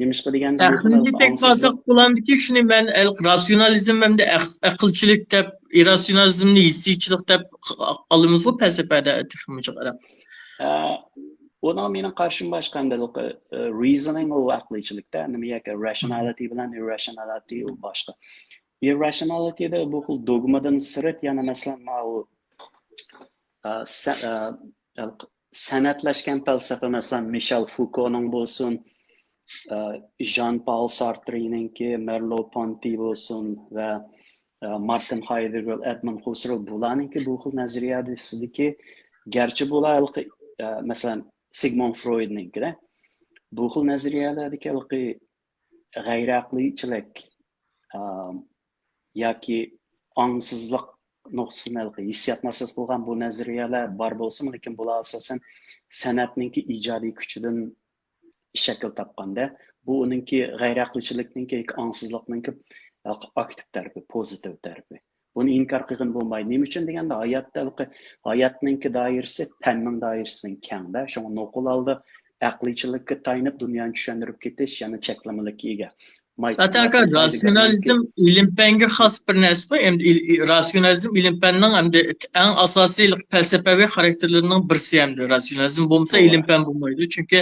نېمىشقا دېگەندە، بۇ خىل تەخمىنىي تەكلىپ ئاڭسىزلىق قىلساق بولامدىكى، شۇنى مەن ئەل-، راسىيونالىزم ھەمدە ئەق-، ئەقىلچىلىك دەپ، ئىرراسىيونالىزمنى ھېسسىيچىلىق دەپ ئالىمىزغۇ پەلسەپىدە تېخىمۇ جىق ئارا. ئە، ئۇنىڭ مېنىڭ قارىشىم باشقا، ئەمدى، ئە، رىزنىڭ ئۇ ئەقلىيچىلىكتە، نېمە ياكى راشنالىتى بىلەن ئىرراشنالىتى ئۇ باشقا. ئىرراشنالىتىدا بۇ خىل دوگمىدىن سىرت يەنە، مەسىلەن، ماۋۇ، ئە، سە-، ئە، سەنئەتلەشكەن پەلسەپە، مەسىلەن، مىشېل فۇكونىڭ بولسۇن، ئە، ژان پال سارترىنىڭكى، مېرلو پونتى بولسۇن ۋە، ئە، مارتىن ھايدېگېر، ئېدموند خۇسېرل، بۇلارنىڭكى بۇ خىل نەزەرىيەسىدىكى، گەرچە بۇلار ھېلىقى، ئە، مەسىلەن، سىگموند فرويدنىڭكىدە، بۇ خىل نەزەرىيەلەردىكى ھېلىقى غەيرىئەقلىيچىلىك، ئا، ياكى ئاڭسىزلىق نۇقتىسىدىن ھېلىقى ھېسسىياتنى ئاساس قىلغان بۇ نەزەرىيەلەر بار بولسىمۇ، لېكىن بۇلار ئاساسەن سەنئەتنىڭكى ئىجادىي كۈچىدىن شەكىل تاپقاندا، بۇ ئۇنىڭكى غەيرىئەقلىيچىلىكنىڭكى، ئاڭسىزلىقنىڭكى ئاكتىپ تەرىپى، پوزىتىپ تەرىپى. بۇنى ئىنكار قىلغىلى بولمايدۇ. نېمە ئۈچۈن دېگەندە، ھاياتتا ھېلىقى، ھاياتنىڭكى دائىرىسى پەننىڭ دائىرىسىدىن كەڭدە. شۇڭا نوقۇل ھالدا ئەقلىيچىلىككە تايىنىپ دۇنيانى چۈشەندۈرۈپ كېتىش يەنە چەكلىمىلىككە ئىگە. مايكل زاتەن ئاكا، فاراد ھايدېگگېرنىڭكى راسىيونالىزم ئىلىم-پەنگە خاس بىر نەرسە-غۇ. ئەمدى ئىل-، ئىل-، راسىيونالىزم ئىلىم-پەننىڭ ئەمدى ئەڭ ئاساسىي پەلسەپىۋى خاراكتېرلىرىنىڭ بىرسى ئەمدى. راسىيونالىزم بولمىسا، توغرا. ئىلىم-پەن بولمايدۇ. چۈنكى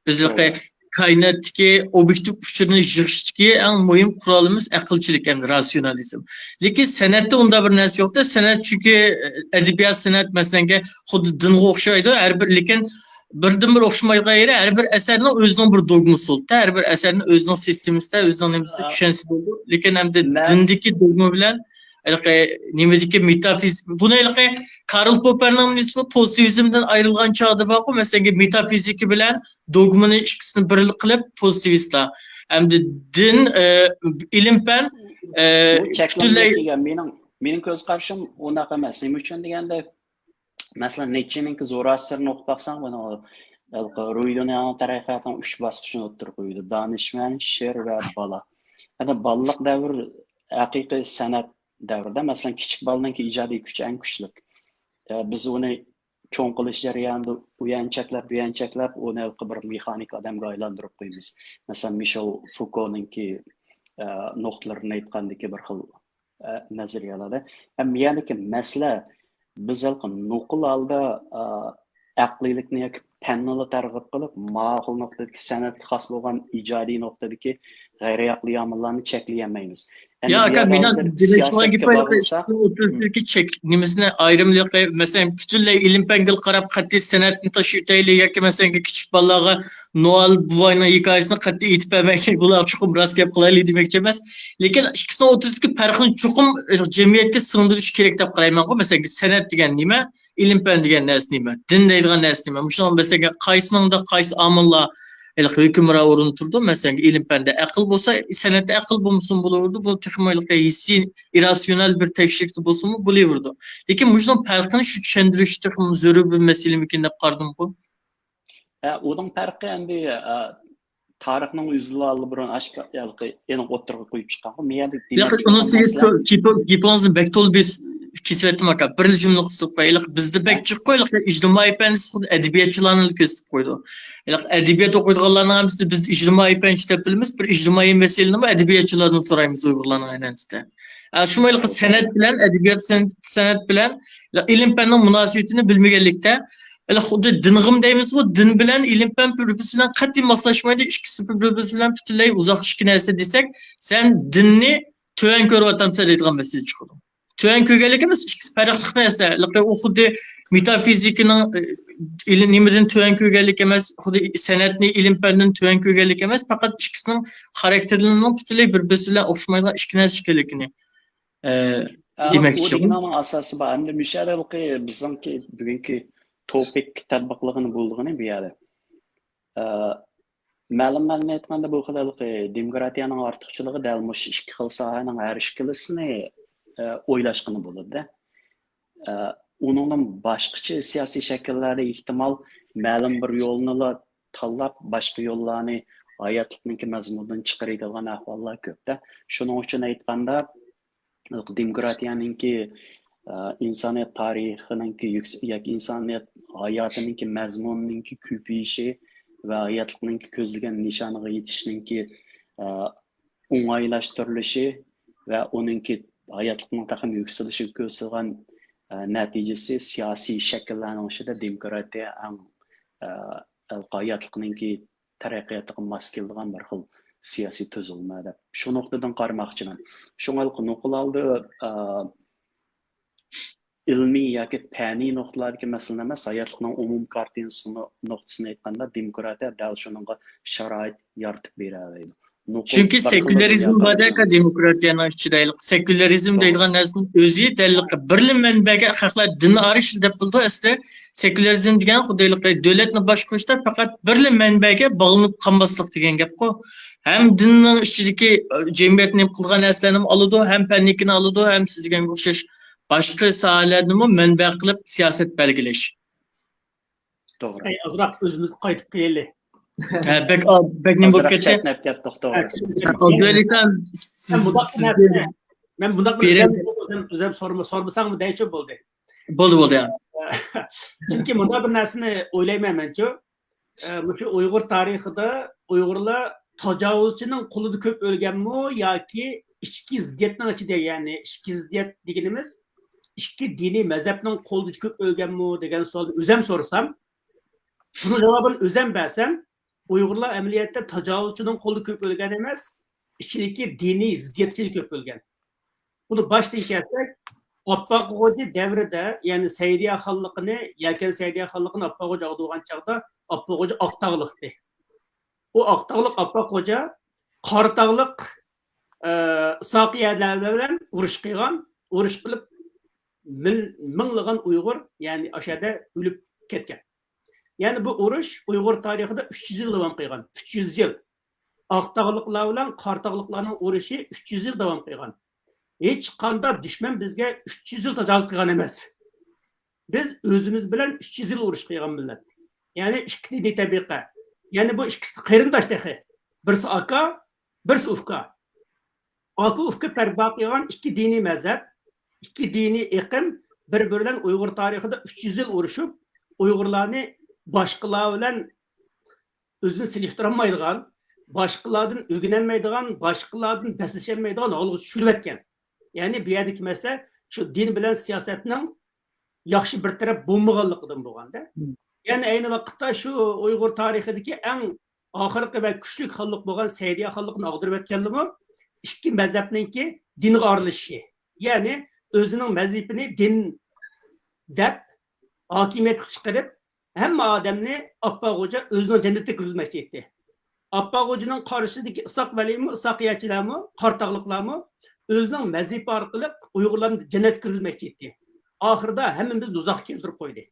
بىز ھېلىقى توغرا. كائىناتتىكى ئوبيېكتىپ ئۇچۇرنى يىغىشتىكى ئەڭ مۇھىم قورالىمىز ئەقىلچىلىك ھەمدە راتسىيونالىزم. لېكىن سەنئەتتە ئۇنداق بىر نەرسە يوق-تە، سەنئەت چۈنكى، ئە، ئەدەبىيات، سەنئەت، مەسىلەنگە خۇددى دىنغا ئوخشايدۇ، ھەر بىر، لېكىن بىردىنبىر ئوخشىمايدىغان يېرى، ھەر بىر ئەسەرنىڭ ئۆزىنىڭ بىر دوگمىسى بولىدۇ، ھەر بىر ئەسەرنىڭ ئۆزىنىڭ سىستېمىسىدا، ئۆزىنىڭ نېمىسىدە چۈشەنسە بولىدۇ. لېكىن ئەمدى دىندىكى دوگما بىلەن ھېلىقى نېمىدىكى مېتافىزىك، بۇنى ھېلىقى كارل پوپپېرنىڭ نېمىسى بار، پوزىتىۋىزمدىن ئايرىلغان چاغدا بارغۇ، مەسىلەن، مېتافىزىكا بىلەن دوگمىنى ئىككىسىنى بىر قىلىپ پوزىتىۋىستلار. ئەمدى دىن، ئە، ئىلىم پەن، ئە، بۇ چەكلىمىگە پۈتۈنلەي كىرگەن. مېنىڭ، مېنىڭ كۆز قارىشىم ئۇنداق ئەمەس. نېمە ئۈچۈن دېگەندە، مەسىلەن، نىتچېنىڭكى زوراستىرنى ئوقۇپ باقساڭ، بۇنى ھېلىقى رويدۇنياڭ تەرەققىياتىنىڭ ئۈچ باسقۇچىنى ئوتتۇرىغا قويىدۇ. دانىشمەن، شىر ۋە بالا. يەنى بالىلىق دەۋر ھەقىقىي سەنئەت دەۋرىدە، مەسىلەن، كىچىك بالىنىڭكى ئىجادىي كۈچى ئەڭ كۈچلۈك. ئە، بىز ئۇنى چوڭ قىلىش جەريانىدا ئۇ يەنچەكلەپ، بۇ يەنچەكلەپ، ئۇنى ھېلىقى بىر مېخانىك ئادەمگە ئايلاندۇرۇپ قويىمىز. مەسىلەن، مىشېل فۇكونىڭكى، ئە، نۇقتىلىرىنى ئېيتقاندىكى بىر خىل، ئە، نەزەرىيەلەردە. ئەمما يەنىكى مەسىلە، بىز ھېلىقى نوقۇل ھالدا، ئە، ئەقلىيلىكنى ياكى پەننىلا تەرغىب قىلىپ، ماقۇل نۇقتىدىكى سەنئەتكە خاس بولغان ئىجادىي نۇقتىدىكى غەيرىي ئەقلىي ئامىللارنى چەكلىيەلمەيمىز. يا، ئەمدى ئاكا، مېنىڭ دېمەكچى بولغان گېپىم ئىككى مىڭ ئوتتۇزدىكى چەك نېمىسىنى ئايرىملىقى، مەسىلەن، پۈتۈنلەي ئىلىم پەنگە قاراپ قەتئىي سەنئەتنى تاشلىۋېتەيلى ياكى، مەسىلەن، كىچىك بالىلارغا نوئال بوۋاينىڭ ھېكايىسىنى قەتئىي ئېيتىپ بەرمەيلى، بۇلار چوقۇم راست گەپ قىلايلى دېمەكچى ئەمەس. لېكىن ئىككىسىنىڭ ئوتتۇرىسىدىكى پەرقنى چوقۇم جەمئىيەتكە سىڭدۈرۈش كېرەك دەپ قارايمەنغۇ. مەسىلەن، سەنئەت دېگەن نېمە؟ ئىلىم پەن دېگەن نەرسە نېمە؟ دىن دەيدىغان نەرسە نېمە؟ مۇشۇنىڭ مەسىلەن، قايسىنىڭدا قايسى ئامىللار ھېلىقى ھۆكۈمران ئورۇندا تۇرىدۇ؟ مەسىلەن، ئىلىم پەندە ئەقىل بولسا، سەنئەتتە ئەقىل بولمىسىمۇ بولىۋېرىدۇ. بۇ تېخىمۇ ھېلىقى ھېسسىي، ئىرراتسىيونال بىر تەكشۈرۈكتە بولسىمۇ بولىۋېرىدۇ. لېكىن مۇشۇنىڭ پەرقىنى شۇ چۈشەندۈرۈش تېخىمۇ زۆرۈر بىر مەسىلىمىكىن دەپ قارىدىمغۇ. ھە، ئۇنىڭ پەرقى ئەمدى، ئە، تارىخنىڭ ئۆزىلا ئاللىبۇرۇن ئاشكارا، ھېلىقى ئېنىق ئوتتۇرىغا قويۇپ چىققانغۇ. مېيەردە ياق، دېمەكچى بولغان ئۇنىسى مەسىلە، گېپىڭىزنى بەك تولا بېس-، كېسىۋەتتىم، ئاكا. بىرلا جۈملە قىلسىلىپ قويايلى. بىزدە بەك جىققۇ، ھېلىقى ئىجتىمائىي پەنچىسى خۇددى ئەدەبىياتچىلارنى كۆرسىتىپ قويىدۇ. ھېلىقى ئەدەبىيات ئوقۇيدىغانلارنىڭ ھەممىسى بىز ئىجتىمائىي پەنچى دەپ بىلىمىز، بىر ئىجتىمائىي مەسىلىنىمۇ ئەدەبىياتچىلاردىن سورايمىز ئۇيغۇرلارنىڭ ئەينەنسىدە. ئە، شۇمۇ ھېلىقى سەنئەت بىلەن، ئەدەبىيات، سەن-، سەنئەت بىلەن ئىلىم پەننىڭ مۇناسىۋىتىنى بىلمىگەنلىكتە، ھېلى خۇددى دىنغىمۇ دەيمىزغۇ، دىن بىلەن ئىلىم پەن بىر-بىرسى بىلەن قەتئىي ماسلاشمايدۇ، ئىككىسى بىر-بىرسى بىلەن پۈتۈنلەي ئۇزاق ئىككى نەرسە دېسەك، سەن دىننى تۆۋەن كۆرۈۋاتامسەن دەيدىغان مەسىلە چىقىدۇ. تۆۋەن كۆرگەنلىك ئەمەس، ئىككىسى پەرقلىق نەرسە. ھېلىقى ئۇ خۇددى مېتافىزىكىنىڭ، ئە، ئىلى-، نېمىدىن تۆۋەن كۆرگەنلىك ئەمەس، خۇددى سەنئەتنى ئىلىم پەندىن تۆۋەن كۆرگەنلىك ئەمەس، پەقەت ئىككىسىنىڭ خاراكتېرلىرىنىڭ پۈتۈنلەي بىر-بىرسى بىلەن ئوخشىمايدىغان ئىككى نەرسە ئىكەنلىكىنى، ئە، ئە، دېمەكچى. ئۇ دېگىنىڭنىڭ ئاساسى بار. ئەمدى مۇشۇ يەردە ھېلىقى بىزنىڭكى بۈگۈنكى توپىك تەتبىقلىغىنى بولىدىغىنى بۇ يەردە. ئە، مەلۇم مەنىدە ئېيتقاندا، بۇ خىل ھېلىقى دېموكراتىيەنىڭ ئارتۇقچىلىقى دەل مۇشۇ ئىككى خىل ساھەنىڭ ھەر ئىككىلىسىنى، ئە، ئويلاشقىلى بولىدۇ. ئە، ئۇنىڭدىن باشقىچە سىياسىي شەكىللەردە ئېھتىمال مەلۇم بىر يولنىلا تاللاپ، باشقا يوللارنى ھاياتلىقنىڭكى مەزمۇنىدىن چىقىرىۋېتىدىغان ئەھۋاللار كۆپتە. شۇنىڭ ئۈچۈن ئېيتقاندا، دېموكراتىيەنىڭكى، ئە، ئىنسانىيەت تارىخىنىڭكى يۈكس-، ياكى ئىنسانىيەت ھاياتىنىڭكى مەزمۇنىنىڭكى كۆپىيىشى ۋە ھاياتلىقنىڭكى كۆزلىگەن نىشانىغا يېتىشنىڭكى، ئە، ئوڭايلاشتۇرۇلۇشى ۋە ئۇنىڭكى ھاياتلىقنىڭ تېخىمۇ يۈكسىلىشىگە كۆرسىتىدىغان، ئە، نەتىجىسى سىياسىي شەكىللەرنىڭ ئىچىدە دېموكراتىيە ئەڭ، ئە، ھاياتلىقنىڭكى تەرەققىياتىغا ماس كېلىدىغان بىر خىل سىياسىي تۈزۈلمە دەپ شۇ نۇقتىدىن قارىماقچىمەن. شۇڭا ھېلىقى نوقۇل ھالدا، ئە، ئىلمىي ياكى پەنىي نۇقتىلاردىكى مەسىلىنى ئەمەس، ھاياتلىقنىڭ ئومۇمىي كارتىنىسى نۇ-، نۇقتىسىنى ئېيتقاندا، دېموكراتىيە دەل شۇنىڭغا شارائىت يارىتىپ بېرەلەيدۇ. نوقۇل چۈنكى بىر خىل سېكۇلارىزم بار-دە، دېموكراتىيە. سېكۇلارىزم توغرا. دەيدىغان نەرسىنىڭ ئۆزى دەل بىرلا مەنبەگە، خەقلەر دىن ئارىشىل دەپ بولىدۇ ئەسلى. سېكۇلارىزم دېگەن خۇددى ھېلىقى دۆلەتنى باشقۇرۇشتا پەقەت بىرلا مەنبەگە باغلىنىپ قالماسلىق دېگەن گەپقۇ. ھەم دىننىڭ ئىچىدىكى، ئە، جەمئىيەتنى قىلغان نەرسىلەرنىمۇ ئالىدۇ، ھەم پەننىكىنى ئالىدۇ، ھەم سىز دېگەنگە ئوخشاش باشقا ساھەلەرنىمۇ مەنبە قىلىپ سىياسەت بەلگىلەش. توغرا. ئەي، ئازراق ئۆزىمىزگە قايتىپ كېلەيلى. ھە، بەك، بەك نېمە بولۇپ ئازراق كەتتى؟ چەكنەپ كەتتۇق، توغرا. ھە، چەكنەپ كەتتى. ئابدۇئەلى ئاكا، مەن مۇنداق بىر سىزگە نەرسىنى، مەن مۇنداق بىر بېرەم. ئۆزەم، ئۆزەم سورىما-، سورمىساڭمۇ دەيچۇ بولدى. بولدى، بولدى، ھە. چۈنكى مۇنداق بىر نەرسىنى ئويلايمەن مەنچۇ. ئە، مۇشۇ ئۇيغۇر تارىخىدا ئۇيغۇرلار تاجاۋۇزچىنىڭ قولىدا كۆپ ئۆلگەنمۇ ياكى ئىچكى زىددىيەتنىڭ ئىچىدە، يەنى ئىچكى زىددىيەت دېگىنىمىز ئىككى دىنىي مەزھەپنىڭ قولىدا كۆپ ئۆلگەنمۇ دېگەن سوئالنى ئۆزەم سورىسام، بۇنىڭ جاۋابىنى ئۆزەم بەرسەم، ئۇيغۇرلار ئەمەلىيەتتە تاجاۋۇزچىنىڭ قولىدا كۆپ ئۆلگەن ئەمەس، ئىچىدىكى دىنىي زىددىيەتچىلىك كۆپ ئۆلگەن. بۇنى باشتىن كەلسەك، ئاپپاق خوجا دەۋرىدە، يەنى سەئىدىيە خانلىقىنى، يەكەن سەئىدىيە خانلىقىنى ئاپپاق خوجا ئاغدۇرغان چاغدا ئاپپاق خوجا ئاقتاغلىقتى. ئۇ ئاقتاغلىق ئاپپاق خوجا قاراتاغلىق، ئە، ئىسھاقىيەلەر بىلەن ئۇرۇش قىلغان، ئۇرۇش قىلىپ مىل-، مىڭلىغان ئۇيغۇر، يەنى ئاشۇ يەردە ئۆلۈپ كەتكەن. يەنى بۇ ئۇرۇش ئۇيغۇر تارىخىدا ئۈچ يۈز يىل داۋام قىلغان. ئۈچ يۈز يىل. ئاقتاغلىقلار بىلەن قاراتاغلىقلارنىڭ ئۇرۇشى ئۈچ يۈز يىل داۋام قىلغان. ھېچقانداق دۈشمەن بىزگە ئۈچ يۈز يىل تاجاۋۇز قىلغان ئەمەس. بىز ئۆزىمىز بىلەن ئۈچ يۈز يىل ئۇرۇش قىلغان مىللەت. يەنى ئىككى دىنىي تەبىقە. يەنى بۇ ئىككىسى قېرىنداش تېخى. بىرسى ئاكا، بىرسى ئۇكا. ئاكا ئۇكا پەرق بار قىلغان ئىككى دىنىي مەزھەپ، ئىككى دىنىي ئېقىم بىر-بىرى بىلەن ئۇيغۇر تارىخىدا ئۈچ يۈز يىل ئۇرۇشۇپ، ئۇيغۇرلارنى باشقىلار بىلەن ئۆزىنى سېلىشتۇرالمايدىغان، باشقىلاردىن ئۆگىنەلمەيدىغان، باشقىلاردىن بەسلىشەلمەيدىغان ھالغا چۈشۈرۈۋەتكەن. يەنى بۇ يەردىكى مەسىلە شۇ دىن بىلەن سىياسەتنىڭ ياخشى بىر تەرەپ بولمىغانلىقىدىن بولغاندا. مم. يەنى ئەينى ۋاقىتتا شۇ ئۇيغۇر تارىخىدىكى ئەڭ ئاخىرقى ۋە كۈچلۈك خانلىق بولغان سەئىدىيە خانلىقىنى ئاغدۇرۇۋەتكەنلىمۇ ئىككى مەزھەپنىڭكى دىنغا ئارىلىشىشى. يەنى ئۆزىنىڭ مەزھىپىنى دىن دەپ ھاكىمىيەتكە چىقىرىپ، ھەممە ئادەمنى ئاپپاق خوجا ئۆزىنىڭ جەننىتىگە كىرگۈزمەكچى ئىدى. ئاپپاق خوجىنىڭ قارشىسىدىكى ئىسھاق ۋەلىمۇ، ئىسھاقىيەچىلەرمۇ، قاراتاغلىقلارمۇ ئۆزىنىڭ مەزھىپى ئارقىلىق ئۇيغۇرلارنى جەننەتكە كىرگۈزمەكچى ئىدى. ئاخىرىدا ھەممىمىزنى دوزاخقا كەلتۈرۈپ قويدى.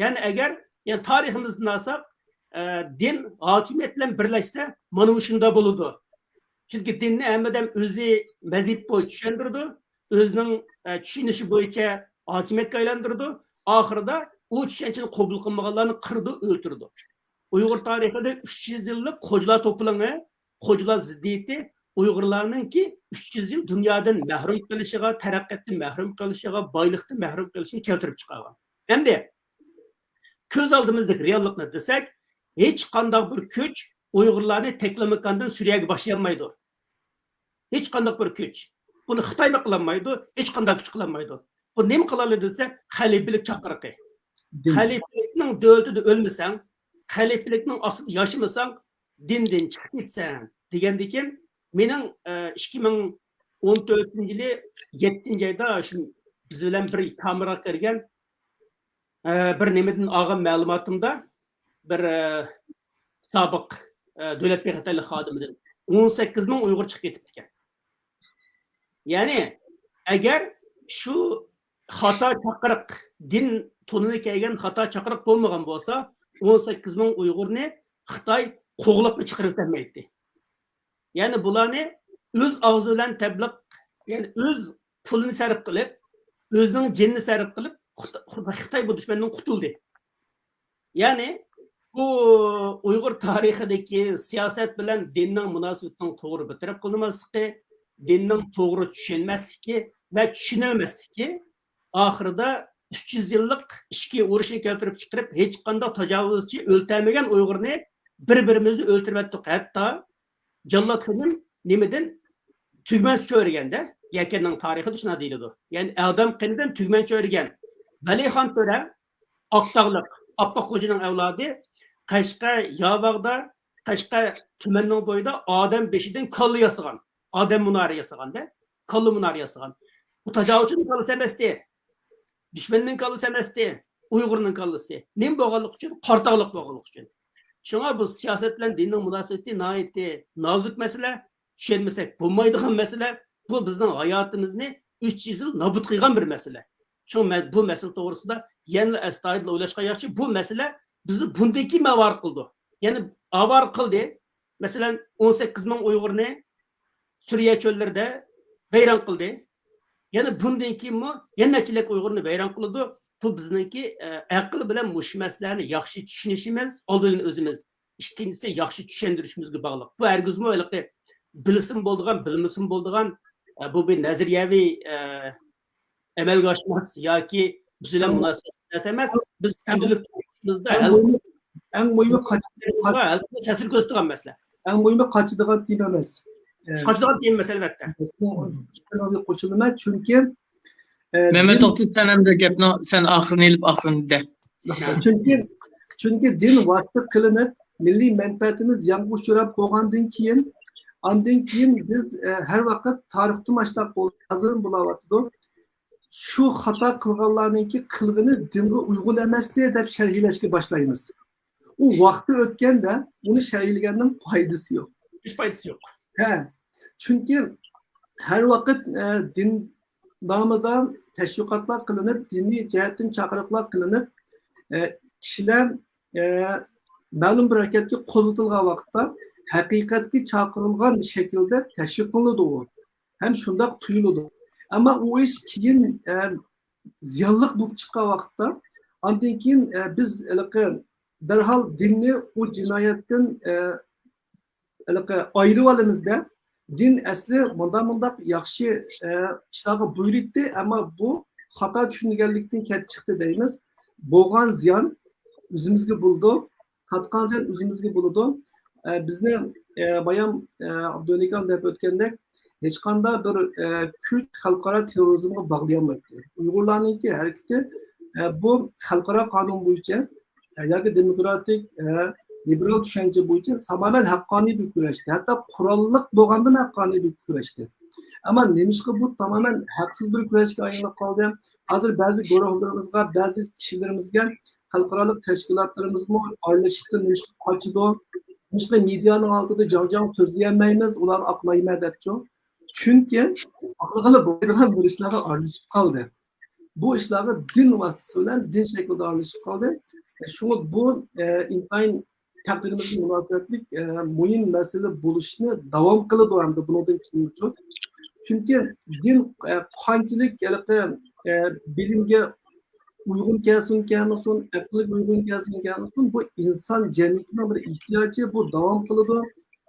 يەنى ئەگەر، يەنى تارىخىمىزدىن ئالساق، ئە، دىن ھاكىمىيەت بىلەن بىرلەشسە، مانا مۇشۇنداق بولىدۇ. چۈنكى دىننى ھەممە ئادەم ئۆزى مەزھىپى بويىچە چۈشەندۈرىدۇ، ئۆزىنىڭ، ئە، چۈشىنىشى بويىچە ھاكىمىيەتكە ئايلاندۇرىدۇ. ئاخىرىدا ئۇ چۈشەنچىنى قوبۇل قىلمىغانلارنى قىرىدۇ، ئۆلتۈرىدۇ. ئۇيغۇر تارىخىدا ئۈچ يۈز يىللىق خوجىلار توپىلىڭى، خوجىلار زىددىيىتى ئۇيغۇرلارنىڭكى ئۈچ يۈز يىل دۇنيادىن مەھرۇم قېلىشىغا، تەرەققىياتتىن مەھرۇم قېلىشىغا، بايلىقتىن مەھرۇم قېلىشىنى كەلتۈرۈپ چىقارغان. ئەمدى كۆز ئالدىمىزدىكى رېئاللىقنى دېسەك، ھېچقانداق بىر كۈچ ئۇيغۇرلارنى تەكلىماكاندىن سۈرىيەگە باشلىيالمايدۇ. ھېچقانداق بىر كۈچ. بۇنى خىتايمۇ قىلالمايدۇ، ھېچقانداق كۈچ قىلالمايدۇ. بۇ نېمە قىلالايدۇ دېسە، خەلىپىلىك چاقىرىقى. دىن. خەلىپىلىكنىڭ دۆلىتىدە ئۆلمىسەڭ، خەلىپىلىكنىڭ ئاستىدا ياشىمىساڭ، دىندىن چىقىپ كېتىسەن دېگەندىكىن، مېنىڭ، ئە، ئىككى مىڭ ئون تۆتىنچى يىلى يەتتىنچى ئايدا شۇ بىز بىلەن بىر كامېرغا كىرگەن، ئە، بىر نېمىدىن ئالغان مەلۇماتىمدا، بىر، ئە، سابىق، ئە، دۆلەت بىخەتەرلىك خادىمىدىن ئون سەككىز مىڭ ئۇيغۇر چىقىپ كېتىپتىكەن. يەنى، ئەگەر شۇ خاتا چاقىرىق، دىن تونىنى كىيگەن خاتا چاقىرىق بولمىغان بولسا، ئون سەككىز مىڭ ئۇيغۇرنى خىتاي قوغلاپمۇ چىقىرىۋېتەلمەيتتى. يەنى بۇلارنى ئۆز ئاغزى بىلەن تەبلىغ، يەنى ئۆز پۇلىنى سەرپ قىلىپ، ئۆزىنىڭ جېنىنى سەرپ قىلىپ، خىتا-، خىتاي بۇ دۈشمەندىن قۇتۇلدى. يەنى بۇ ئۇيغۇر تارىخىدىكى سىياسەت بىلەن دىننىڭ مۇناسىۋىتىنىڭ توغرا بىر تەرەپ قىلىنماسلىقى، دىننىڭ توغرا چۈشەنمەسلىكى ۋە چۈشىنەلمەسلىكى ئاخىرىدا ئۈچ يۈز يىللىق ئىچكى ئۇرۇشنى كەلتۈرۈپ چىقىرىپ، ھېچقانداق تاجاۋۇزچى ئۆلتۈرمىگەن ئۇيغۇرنى بىر-بىرىمىزنى ئۆلتۈرۈۋەتتۇق. ھەتتا جاللات خېنىم نېمىدىن تۈگمەن چۆرىگەندە، يەكەننىڭ تارىخىدا شۇنداق دېيىلىدۇ. يەنى ئادەم قېنىدىن تۈگمەن چۆرىگەن. ۋەلىخان تۆرە، ئاقتاغلىق، ئاپپاق خوجىنىڭ ئەۋلادى، قەشقەر ياۋاغدا، قەشقەر تۈمەننىڭ بويىدا ئادەم بېشىدىن كاللا ياسىغان. ئادەم مۇنارى ياسىغاندا، كاللا مۇنارى ياسىغان. بۇ تاجاۋۇزچىنىڭ كاللىسى ئەمەستى. دۈشمەننىڭ كاللىسى ئەمەستى. ئۇيغۇرنىڭ كاللىسى. نېمە بولغانلىقى ئۈچۈن؟ قاراتاغلىق بولغانلىقى ئۈچۈن. شۇڭا بۇ سىياسەت بىلەن دىننىڭ مۇناسىۋىتى ناھايىتى نازۇك مەسىلە. چۈشەنمىسەك بولمايدىغان مەسىلە. بۇ بىزنىڭ ھاياتىمىزنى ئۈچ يۈز يىل نابۇت قىلغان بىر مەسىلە. شۇڭا مەن بۇ مەسىلە توغرىسىدا يەنىلا ئەستايىدىل ئويلاشقان ياخشى. بۇ مەسىلە بىزنى بۇندىن كېيىنمۇ ئاۋارە قىلىدۇ. يەنى ئاۋارە قىلدى. مەسىلەن، ئون سەككىز مىڭ ئۇيغۇرنى سۈرىيە چۆللىرىدە ۋەيران قىلدى. يەنە بۇندىن كېيىنمۇ يەنە نەچچىلەك ئۇيغۇرنى ۋەيران قىلىدۇ. بۇ بىزنىڭكى، ئە، ئەقىل بىلەن مۇشۇ مەسىلىلەرنى ياخشى چۈشىنىشىمىز، ئالدى بىلەن ئۆزىمىز. ئىككىنچىسى، ياخشى چۈشەندۈرۈشىمىزگە باغلىق. بۇ ھەرگىزمۇ ھېلىقى بىلسىمۇ بولىدىغان، بىلمىسىمۇ بولىدىغان، ئە، بۇ بىر نەزەرىيەۋى، ئە، ئەمەلگە ئاشماس ياكى بىز بىلەن مۇناسىۋەتلىك نەرسە ئەمەس. بىز كۈندىلىك تۇرمۇشىمىزدا، ئەڭ مۇھىمى، ئەڭ مۇھىمى قاچ-، قاچ-، تەسىر كۆرسىتىدىغان مەسىلە. ئەڭ مۇھىمى قاچىدىغان تېما ئەمەس. ئە، قاچىدىغان تېما ئەمەس، ئەلۋەتتە. شۇنىڭغا قوشۇلىمەن، چۈنكى، ئە، مەمەت دىن توختى، سەن ئەمدى گەپنىڭ، سەن ئاخىرىنى ئېلىپ، ئاخىرىنى دە. چۈنكى، چۈنكى دىن ۋاسىتە قىلىنىپ، مىللىي مەنپەئەتىمىز زىيانغا ئۇچراپ بولغاندىن كېيىن، ئاندىن كېيىن بىز، ئە، ھەر ۋاقىت تارىختىمۇ ئاشۇنداق بولدى، ھازىرمۇ بولاۋاتىدۇ. شۇ خاتا قىلغانلارنىڭكى قىلغىنى دىنغا ئۇيغۇن ئەمەستى دەپ شەرھلەشكە باشلايمىز. ئۇ ۋاقتى ئۆتكەندە ئۇنى شەرھلىگەننىڭ پايدىسى يوق. ھېچ پايدىسى يوق. ھە، چۈنكى ھەر ۋاقىت، ئە، دىن نامىدا تەشۋىقاتلار قىلىنىپ، دىنىي جەھەتتىن چاقىرىقلار قىلىنىپ، ئە، كىشىلەر، ئە، مەلۇم بىر ھەرىكەتكە قوزغىتىلغان ۋاقىتتا ھەقىقەتكە چاقىرىلغان شەكىلدە تەشۋىقلىنىدۇ ئۇ. ھەم شۇنداق تۇيۇلىدۇ. ئەمما ئۇ ئىش كېيىن، ئە، زىيانلىق بولۇپ چىققان ۋاقىتتا، ئاندىن كېيىن، ئە، بىز ھېلىقى دەرھال دىننى ئۇ جىنايەتتىن، ئە، ھېلىقى ئايرىۋالىمىز-دە، دىن ئەسلى مۇنداق، مۇنداق ياخشى، ئە، ئىشلارغا بۇيرۇيتتى، ئەمما بۇ خاتا چۈشەنگەنلىكتىن كېلىپ چىقتى دەيمىز. بولغان زىيان ئۆزىمىزگە بولىدۇ، تارتقان زىيان ئۆزىمىزگە بولىدۇ. ئە، بىزنى، ئە، بايام، ئە، ئابدۇۋەلىكام دەپ ئۆتكەندەك، ھېچقانداق بىر، ئە، كۈچ خەلقئارا تېررورىزمغا باغلىيالمايتتى. ئۇيغۇرلارنىڭكى ھەرىكىتى، ئە، بۇ خەلقئارا قانۇن بويىچە، ئە، ياكى دېموكراتىك، ئە، لىبېرال چۈشەنچە بويىچە تامامەن ھەققانىي بىر كۈرەشتى. ھەتتا قوراللىق بولغاندىمۇ ھەققانىي بىر كۈرەشتى. ئەمما نېمىشقا بۇ تامامەن ھەقسىز بىر كۈرەشكە ئايلىنىپ قالدى؟ ھازىر بەزى گۇرۇھلىرىمىزغا، بەزى كىشىلىرىمىزگە خەلقئارالىق تەشكىلاتلىرىمىزمۇ ئارىلىشىشتىن نېمىشقا قاچىدۇ؟ نېمىشقا مېدىيانىڭ ئالدىدا جاڭ-جاڭ سۆزلىيەلمەيمىز، ئۇلارنى ئاقلايمەن دەپچۇ؟ چۈنكى ئاقلىغىلى بولمايدىغان بىر ئىشلارغا ئارىلىشىپ قالدى. بۇ ئىشلارغا دىن ۋاسىتىسى بىلەن، دىن شەكلىدە ئارىلىشىپ قالدى. شۇڭا بۇ، ئە، ئىنتايىن تەقدىرىمىزگە مۇناسىۋەتلىك، ئە، مۇھىم مەسىلە بولۇشنى داۋام قىلىدۇ ھەمدە بۇنىڭدىن كېيىنمۇ. چۈنكى دىن، ئە، قانچىلىك ھېلىقى، ئە، بىلىمگە ئۇيغۇن كەلسۇن، كەلمىسۇن، ئەقىلگە ئۇيغۇن كەلسۇن، كەلمىسۇن، بۇ ئىنسان جەمئىيىتىنىڭ بىر ئېھتىياجى، بۇ داۋام قىلىدۇ.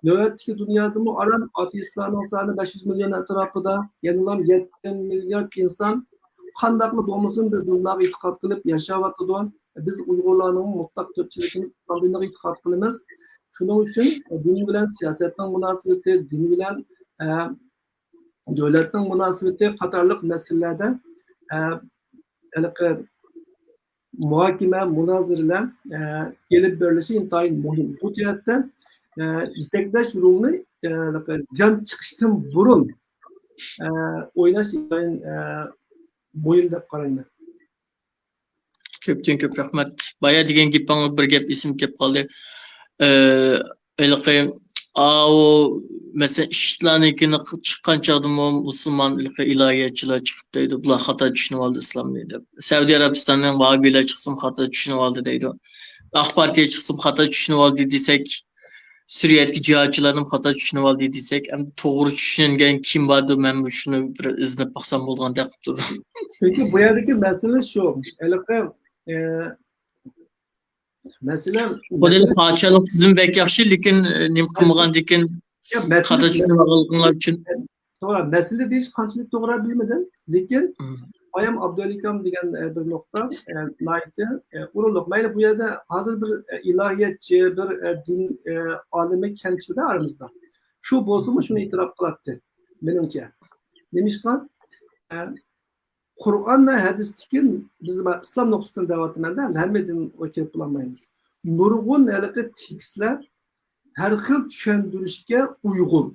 نۆۋەتتىكى دۇنيادىمۇ ئاران ئاتېئىستلارنىڭ سانى بەش يۈز مىليون ئەتراپىدا، يەنىلا يەتتە مىليارد ئىنسان قانداقلا بولمىسۇن بىر دىنلارغا ئېتىقاد قىلىپ ياشاۋاتىدۇ. بىز ئۇيغۇرلارنىڭ مۇتلەق كۆپچىلىكىمىز ئىسلام دىنىغا ئېتىقاد قىلىمىز. شۇنىڭ ئۈچۈن دىن بىلەن سىياسەتنىڭ مۇناسىۋىتى، دىن بىلەن، ئە، دۆلەتنىڭ مۇناسىۋىتى قاتارلىق مەسىلىلەردە، ئە، ھېلىقى مۇھاكىمە، مۇنازىرىلەر، ئە، ئېلىپ بېرىلىشى ئىنتايىن مۇھىم. بۇ جەھەتتە، ئە، يېتەكلەش رولىنى، ئە، ھېلىقى زىيان چىقىشتىن بۇرۇن، ئە، ئويناش ئىنتايىن، ئە، مۇھىم دەپ قارايمەن. كۆپتىن كۆپ رەھمەت. بايا دېگەن گېپىڭ بىر گەپ ئېسىمگە كېلىپ قالدى. ئە، ھېلىقى، ئاۋۇ، مەسىلەن، ئىشىتلارنىڭكىنى چىققان چاغدىمۇ مۇسۇلمان ھېلىقى ئىلاھىيەتچىلەر چىقىپ دەيدۇ، بۇلار خاتا چۈشىنىۋالدى ئىسلامنى دەپ. سەئۇدى ئەرەبىستاننىڭ ۋاھابىيلار چىقسىمۇ خاتا چۈشىنىۋالدى دەيدۇ. ئاق پارتىيە چىقسىمۇ خاتا چۈشىنىۋالدى دېسەك، سۈرىيەدىكى جىھادچىلارنىمۇ خاتا چۈشىنىۋالدى دېسەك، ئەمدى توغرا چۈشەنگەن كىم باردۇ؟ مەنمۇ شۇنى بىر ئىزدىنىپ باقسام بولىدىغاندەك قىلىپ تۇردۇم. چۈنكى بۇ يەردىكى مەسىلە شۇ. ھېلىقى، ئە، مەسىلەن، بۇ دېدى، مەسىلە پادىشاھلىق تۈزۈمى بەك ياخشى، لېكىن، ئە، نېمە قىلمىغاندىكىن يا، مەسىلە خاتا چۈشىنىۋالغانلىقىڭلار ئۈچۈن. توغرا، مەسىلە دېيىش قانچىلىك توغرا بىلمىدىم، لېكىن مم. بايام ئابدۇۋەلىكام دېگەن، ئە، بىر نۇقتا، ئە، ناھايىتى، ئە، ئورۇنلۇق. مەيلى، بۇ يەردە ھازىر بىر، ئە، ئىلاھىيەتچى، بىر، ئە، دىن، ئە، ئالىمى كەمچىلدە ئارىمىزدا. شۇ بولسىمۇ شۇنى ئېتىراپ قىلاتتى، مېنىڭچە. نېمىشقا؟ ئە، قۇرئان ۋە ھەدىستىكى، بىز ئىسلام نۇقتىسىدىن دەۋاتىمەن-دە، ھەممە دىنغا كىرىپ بولالمايمىز. نۇرغۇن ھېلىقى تېكىستلەر ھەر خىل چۈشەندۈرۈشكە ئۇيغۇن.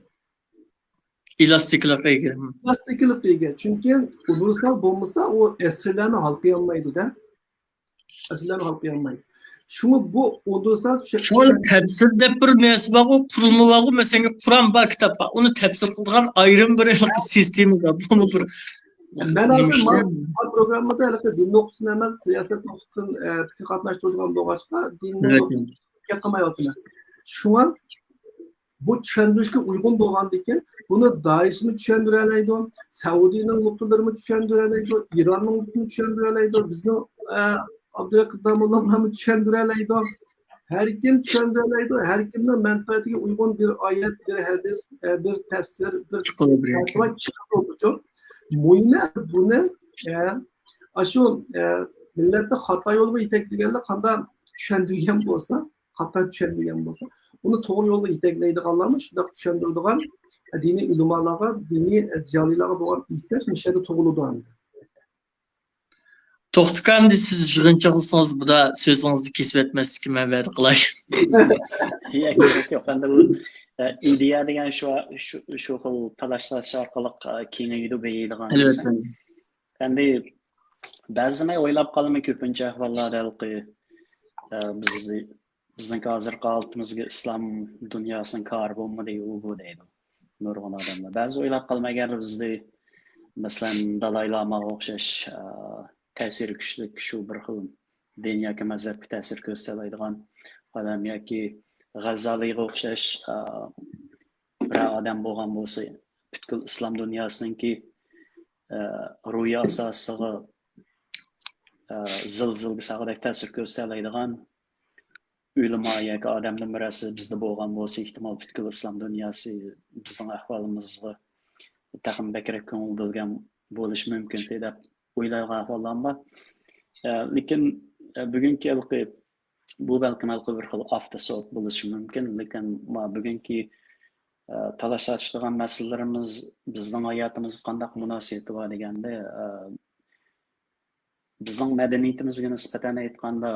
ئېلاستىكلىققا ئىگە. ئېلاستىكلىققا ئىگە. چۈنكى ئۇنىۋېرسال بولمىسا، ئۇ ئەسىرلەرنى ھالقىيالمايدۇ-دە. ئەسىرلەرنى ھالقىيالمايدۇ. شۇڭا بۇ ئۇنىۋېرسال چۈشە-، شۇڭا تەپسىر دەپ بىر نەرسە بارغۇ، قۇرۇلما بارغۇ، مەسىلەن، قۇرئان بار، كىتاب بار. ئۇنى تەپسىر قىلىدىغان ئايرىم بىر سىستېما بار. بۇمۇ بىر مەن ھازىر نېمە ئىشلار؟ ما-، ما پروگراممىدا ھېلىقى دىن نۇقتىسىدىن ئەمەس، سىياسەت نۇقتىسىدىن، ئە، پىكىر قاتناشتۇرىدىغان بولغاچقا، دىننى ئەلۋەتتە. گەپ قىلمايۋاتىمەن. شۇڭا بۇ چۈشەندۈرۈشكە ئۇيغۇن بولغاندىكىن، بۇنى دائىشمۇ چۈشەندۈرەلەيدۇ، سەئۇدىنىڭ مۇخبىرلىرىمۇ چۈشەندۈرەلەيدۇ، ئىراننىڭ مۇخبىرىمۇ چۈشەندۈرەلەيدۇ، بىزنىڭ، ئە، ئابدۇرەقىب داموللاملارمۇ چۈشەندۈرەلەيدۇ. ھەر كىم چۈشەندۈرەلەيدۇ، ھەر كىمنىڭ مەنپەئەتىگە ئۇيغۇن بىر ئايەت، بىر ھەدىس، ئە، بىر تەپسىر، بىر چىقىدۇ، بىر پەتىۋا چىقىدۇ. مۇھىمى بۇنى، ئە، ئاشۇ، ئە، مىللەتنى خاتا يولغا يېتەكلىگەنلەر قانداق چۈشەندۈرگەن بولسا، خاتا چۈشەندۈرگەن بولسا، ئۇنى توغرا يولغا يېتەكلەيدىغانلارمۇ شۇنداق چۈشەندۈرىدىغان دىنىي ئۆلىمالارغا، دىنىي زىيالىيلارغا بولغان ئېھتىياج مۇشۇ يەردە تۇغۇلىدۇ ئەمدى. توختى ئاكا، ئەمدى سىز يىغىنچاقلىسىڭىز، بۇدا سۆزىڭىزنى كېسىۋەتمەسلىككە مەن ۋەدە قىلاي. ياق، ياق، ياق. ئەمدى بۇ، ئە، ئىدىيە دېگەن شۇ، شۇ، شۇ خىل تالاش-تارتىش ئارقىلىق، ئە، كېڭىيىدۇ، بېيىيدىغان نەرسە. ئەلۋەتتە. ئەمدى بەزىدە مەن ئويلاپ قالىمەن، كۆپىنچە ئەھۋاللاردا ھېلىقى، ئە، بىز، بىزنىڭكى ھازىرقى ھالىتىمىزگە ئىسلام دۇنياسىنىڭ كارى بولمىدى، ئۇ بۇ دەيدۇ نۇرغۇن ئادەملەر. بەزىدە ئويلاپ قالىمەن، ئەگەر بىزدە، مەسىلەن، دالاي لاماغا ئوخشاش، ئە، تەسىرى كۈچلۈك شۇ بىر خىل دىن ياكى مەزھەپكە تەسىر كۆرسىتەلەيدىغان ئادەم ياكى غەززالىغا ئوخشاش، ئا، بىرەر ئادەم بولغان بولسا، پۈتكۈل ئىسلام دۇنياسىنىڭكى، ئا، روھىي ئاساسىغا، ئا، زىلزىلە سالغۇدەك تەسىر كۆرسىتەلەيدىغان ئۆلىما ياكى ئادەمدىن بىرەرسى بىزدە بولغان بولسا، ئېھتىمال پۈتكۈل ئىسلام دۇنياسى بىزنىڭ ئەھۋالىمىزغا تېخىمۇ بەكرەك كۆڭۈل بۆلگەن بولۇشى مۇمكىنتى دەپ ئويلايدىغان ئەھۋاللارمۇ بار. ئە، لېكىن، ئە، بۈگۈنكى ھېلىقى، بۇ بەلكىم ھېلىقى بىر خىل ئافتا سوت بولۇشى مۇمكىن، لېكىن ما بۈگۈنكى، ئە، تالاش-تارتىشىدىغان مەسىلىلىرىمىز بىزنىڭ ھاياتىمىزغا قانداق مۇناسىۋىتى بار دېگەندە، ئە، بىزنىڭ مەدەنىيىتىمىزگە نىسبەتەن ئېيتقاندا،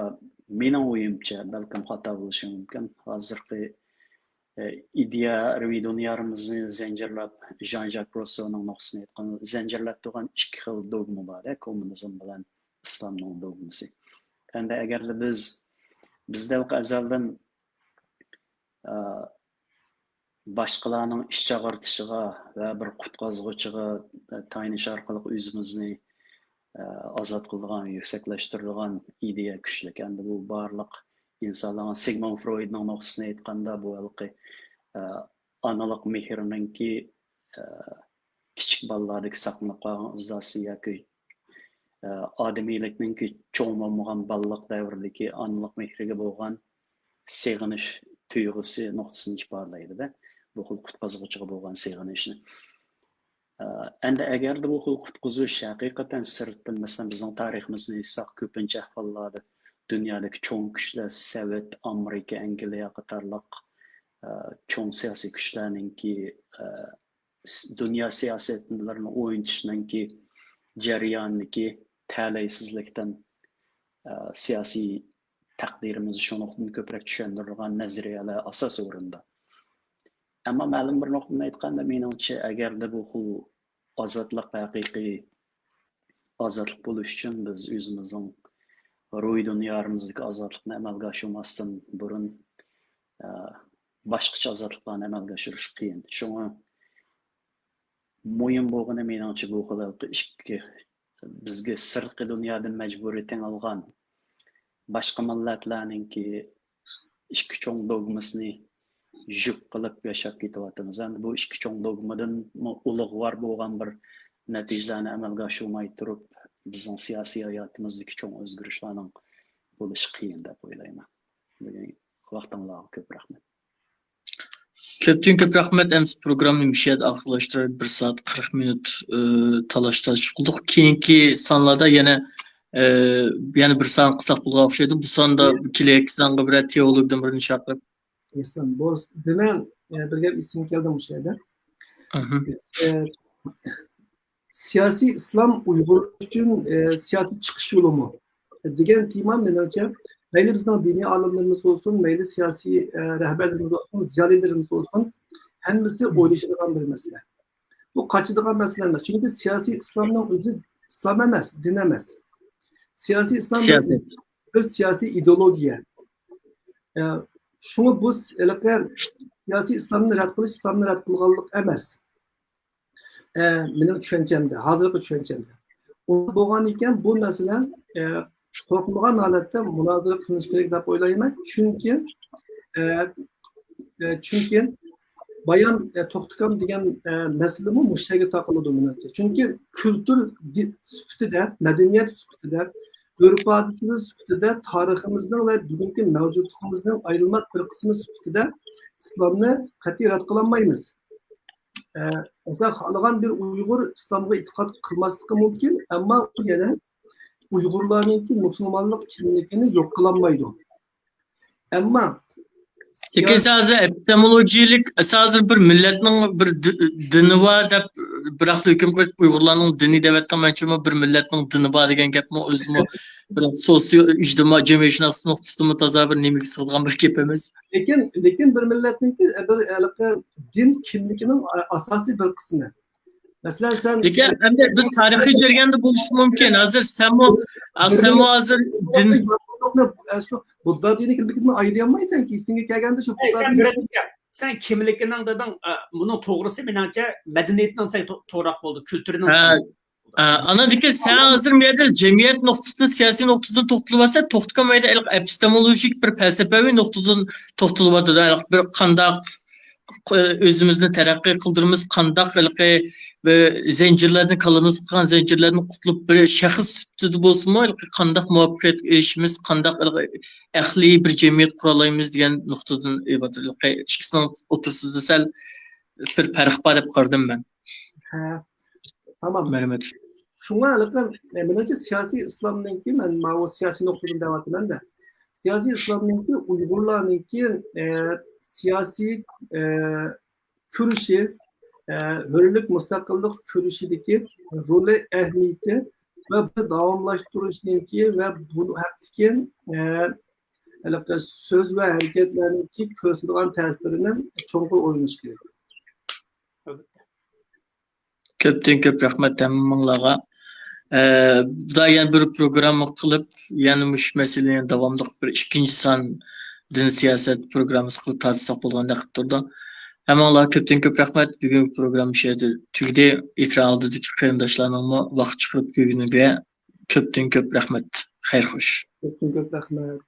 مېنىڭ ئويۇمچە، بەلكىم خاتا بولۇشۇم مۇمكىن، ھازىرقى، ئە، ئىدىيەۋى دۇنيامىزنى زەنجىرلەپ، ژان ژاك روسسونىڭ نۇقتىسىنى ئېيتقان، زەنجىرلەپ تۇرغان ئىككى خىل دوگما بار، ئە، كوممۇنىزم بىلەن ئىسلامنىڭ دوگمىسى. ئەمدى ئەگەردە بىز، بىزدە ئەزەلدىن، ئە، باشقىلارنىڭ ئىچ ئاغرىتىشىغا ۋە بىر قۇتقۇزغۇچىغا تايىنىش ئارقىلىق ئۆزىمىزنى، ئە، ئازاد قىلىدىغان، يۈكسەكلەشتۈرىدىغان ئىدىيە كۈچلۈك. ئەمدى بۇ بارلىق ئىنسانلارغا، سىگمۇند فرويدنىڭ نۇقتىسىنى ئېيتقاندا، بۇ ھېلىقى، ئە، ئانىلىق مېھرىنىڭكى، ئە، كىچىك بالىلاردىكى ساقلىنىپ قالغان ئىزاسى ياكى، ئە، ئادىمىيلىكنىڭكى چوڭ بولمىغان بالىلىق دەۋرىدىكى ئانىلىق مېھرىگە بولغان سېغىنىش تۇيغۇسى نۇقتىسىنى ئىپادىلەيدۇ-دە، بۇ خىل قۇتقۇزغۇچىغا بولغان سېغىنىشنى. ئە، ئەمدى ئەگەردە بۇ خىل قۇتقۇزۇش ھەقىقەتەن سىرتتىن، مەسىلەن، بىزنىڭ تارىخىمىزنى ئېيتساق، كۆپىنچە ئەھۋاللاردا دۇنيادىكى چوڭ كۈچلەر، سوۋېت، ئامېرىكا، ئەنگلىيە قاتارلىق، ئە، چوڭ سىياسىي كۈچلەرنىڭكى، ئە، س-، دۇنيا سىياسەتلىرىنى ئوينىتىشنىڭكى جەريانىدىكى تەلەيسىزلىكتىن، ئە، سىياسىي تەقدىرىمىز شۇ نۇقتىدىن كۆپرەك چۈشەندۈرۈلگەن نەزەرىيەلەر ئاساسىي ئورۇندا. ئەمما مەلۇم بىر نۇقتىدىن ئېيتقاندا، مېنىڭچە، ئەگەردە بۇ خىل ئازادلىق ھەقىقىي ئازادلىق بولۇش ئۈچۈن بىز ئۆزىمىزنىڭ روھىي دۇنيامىزدىكى ئازادلىقنى ئەمەلگە ئاشۇرماستىن بۇرۇن، ئە، باشقىچە ئازادلىقلارنى ئەمەلگە ئاشۇرۇش قىيىن. شۇڭا مۇھىم بولغىنى، مېنىڭچە، بۇ خىل ھېلىقى ئىككى، بىزگە سىرتقى دۇنيادىن مەجبۇرىي تېڭىلغان باشقا مىللەتلەرنىڭكى ئىككى چوڭ دوگمىسىنى يۈك قىلىپ ياشاپ كېتىۋاتىمىز. ئەمدى بۇ ئىككى چوڭ دوگمىدىنمۇ ئۇلۇغۋار بولغان بىر نەتىجىلەرنى ئەمەلگە ئاشۇرماي تۇرۇپ، بىزنىڭ سىياسىي ھاياتىمىزدىكى چوڭ ئۆزگىرىشلەرنىڭ بولۇشى قىيىن دەپ ئويلايمەن. بۈگۈن ۋاقتىڭلارغا كۆپ رەھمەت. كۆپتىن كۆپ رەھمەت. ئەمدى پروگراممىنى مۇشۇ يەردە ئاخىرلاشتۇرايلى. بىر سائەت قىرىق مىنۇت، ئى، تالاش تارتىش قىلدۇق. كېيىنكى سانلاردا يەنە، ئى، يەنە بىر سان قىلساق بولغان ئوخشايدۇ. بۇ ساندا كېلەركى سانغا بىرەر تېئولوگدىن بىرىنى چاقىرىپ. ئېسىم، بولسا، دېمەن، ئە، بىر گەپ ئېسىمگە كەلدى مۇشۇ يەردە. ئەھە. ئە، سىياسىي ئىسلام ئۇيغۇر ئۈچۈن، ئە، سىياسىي چىقىش يولىمۇ دېگەن تېما، مېنىڭچە، مەيلى بىزنىڭ دىنىي ئالىملىرىمىز بولسۇن، مەيلى سىياسىي، ئە، رەھبەرلىرىمىز بولسۇن، زىيالىيلىرىمىز بولسۇن، ھەممىسى ئويلىشىدىغان بىر مەسىلە. بۇ قاچىدىغان مەسىلە ئەمەس. چۈنكى سىياسىي ئىسلامنىڭ ئۆزى ئىسلام ئەمەس، دىن ئەمەس. سىياسىي ئىسلام بىر، سىياسەت. بىر سىياسىي ئىدېئولوگىيە. ئە، شۇڭا بۇ س-، ھېلىقى سىياسىي ئىسلامنى رەت قىلىش ئىسلامنى رەت قىلغانلىق ئەمەس. ئە، مېنىڭ چۈشەنچەمدە، ھازىرقى چۈشەنچەمدە. ئۇنداق بولغان ئىكەن، بۇ مەسىلە، ئە، قورقمىغان ھالەتتە مۇنازىرە قىلىنىشى كېرەك دەپ ئويلايمەن. چۈنكى، ئە، ئە، چۈنكى بايام، ئە، توختىكام دېگەن، ئە، مەسىلىمۇ مۇشۇ يەرگە تاقىلىدۇ مېنىڭچە. چۈنكى كۈلتۈر دى-، سۈپىتىدە، مەدەنىيەت سۈپىتىدە، ئۆرپ-ئادىتىمىز سۈپىتىدە، تارىخىمىزنىڭ ۋە بۈگۈنكى مەۋجۇتلۇقىمىزنىڭ ئايرىلماس بىر قىسمى سۈپىتىدە ئىسلامنى قەتئىي رەت قىلالمايمىز. ئە، مەسىلەن، خالىغان بىر ئۇيغۇر ئىسلامغا ئېتىقاد قىلماسلىقى مۇمكىن، ئەمما ئۇ يەنە ئۇيغۇرلارنىڭكى مۇسۇلمانلىق كىملىكىنى يوق قىلالمايدۇ. ئەمما لېكىن سەن ھازىر ئېپىستېمولوگىيەلىك، سەن ھازىر بىر مىللەتنىڭ بىر دى-، دىنى بار دەپ، بىراقلا ھۆكۈم قىلىپ، ئۇيغۇرلارنىڭ دىنى دەۋەتتىڭ. مەنچىمۇ بىر مىللەتنىڭ دىنى بار دېگەن گەپمۇ ئۆزىمۇ بىر سوسىيو-، ئىجتىمائىي جەمئىيەتشۇناسلىق نۇقتىسىدىنمۇ تازا بىر نېمىگە سىغىدىغان بىر گەپ ئەمەس. لېكىن، لېكىن بىر مىللەتنىڭكى بىر ھېلىقى دىن كىملىكىنىڭ ئاساسىي بىر قىسمى. مەسىلەن، سەن لېكىن ئەمدى بىز تارىخىي جەرياندا بولۇشى مۇمكىن. ھازىر سەنمۇ، ئا، سەنمۇ ھازىر دىن شۇ بۇددا دىنى كىملىكىدىن ئايرىيالمايسەنكى، ئېسىڭگە كەلگەندە شۇ ئەي، بۇددا سەن دىنى بىر قىز گەپ. سەن كىملىكىنىڭ دېدىڭ، ئە، بۇنىڭ توغرىسى مېنىڭچە مەدەنىيىتىنىڭ سەن تو-، توغراق بولدى، كۈلتۈرىنىڭ ھە. سەن. ئە، ئاندىن كېيىن سەن ھازىر مۇ يەردە جەمئىيەت نۇقتىسىدىن، سىياسىي نۇقتىدىن توختىلىۋالسا، توختىغان مەيدە ئېپىستېمولوگىك بىر پەلسەپىۋى نۇقتىدىن توختىلىۋاتىدۇ. بىر قانداق ئۆزىمىزنى تەرەققىي قىلدۇرىمىز، قانداق ھېلىقى بىر زەنجىرلەرنى، كاللىمىزغا قىلغان زەنجىرلەرنى قۇتۇلۇپ، بىر شەخس سۈپىتىدە بولسىمۇ، ھېلىقى قانداق مۇۋەپپەقىيەتكە ئېرىشىمىز، قانداق ھېلىقى ئەقلىي بىر جەمئىيەت قۇرالايمىز دېگەن نۇقتىدىن ئېلىۋاتىدۇ. ھېلىقى ئىككىسىنىڭ ئوتتۇرىسىدا سەل بىر پەرق بار دەپ قارىدىم مەن. ھە، تامام. مەلۇم. شۇڭا ھېلىقى، ئە، مېنىڭچە سىياسىي ئىسلامنىڭكى، مەن ماۋۇ سىياسىي نۇقتىدىن دەۋاتىمەن-دە. سىياسىي ئىسلامنىڭكى ئۇيغۇرلارنىڭكى، ئە، سىياسىي، ئە، كۈرىشى، ئە، ھۆرلۈك، مۇستەقىللىق كۈرىشىدىكى رولى، ئەھمىيىتى ۋە بۇنى داۋاملاشتۇرۇشنىڭكى ۋە بۇ ھەقتىكى، ئە، ھېلىقى سۆز ۋە ھەرىكەتلەرنىڭكى كۆرسىتىدىغان تەسىرىنى چوڭقۇر ئويلىنىش كېرەك. كۆپتىن كۆپ رەھمەت ھەممىڭلارغا. ئە، بۇدا يەنە بىر پروگرامما قىلىپ، يەنە مۇشۇ مەسىلىنى داۋاملىق بىر ئىككىنچى سان دىن سىياسەت پروگراممىسى قىلىپ تارتساق بولغاندەك قىلىپ تۇرىدۇ. ھەممىڭلارغا كۆپتىن كۆپ رەھمەت. بۈگۈنكى پروگرامما شۇ يەردە تۈگىدى. ئېكران ئالدىدىكى قېرىنداشلارنىڭمۇ ۋاقىت چىقىرىپ كۆرگىنىگە كۆپتىن كۆپ رەھمەت. خەير خوش. كۆپتىن كۆپ رەھمەت.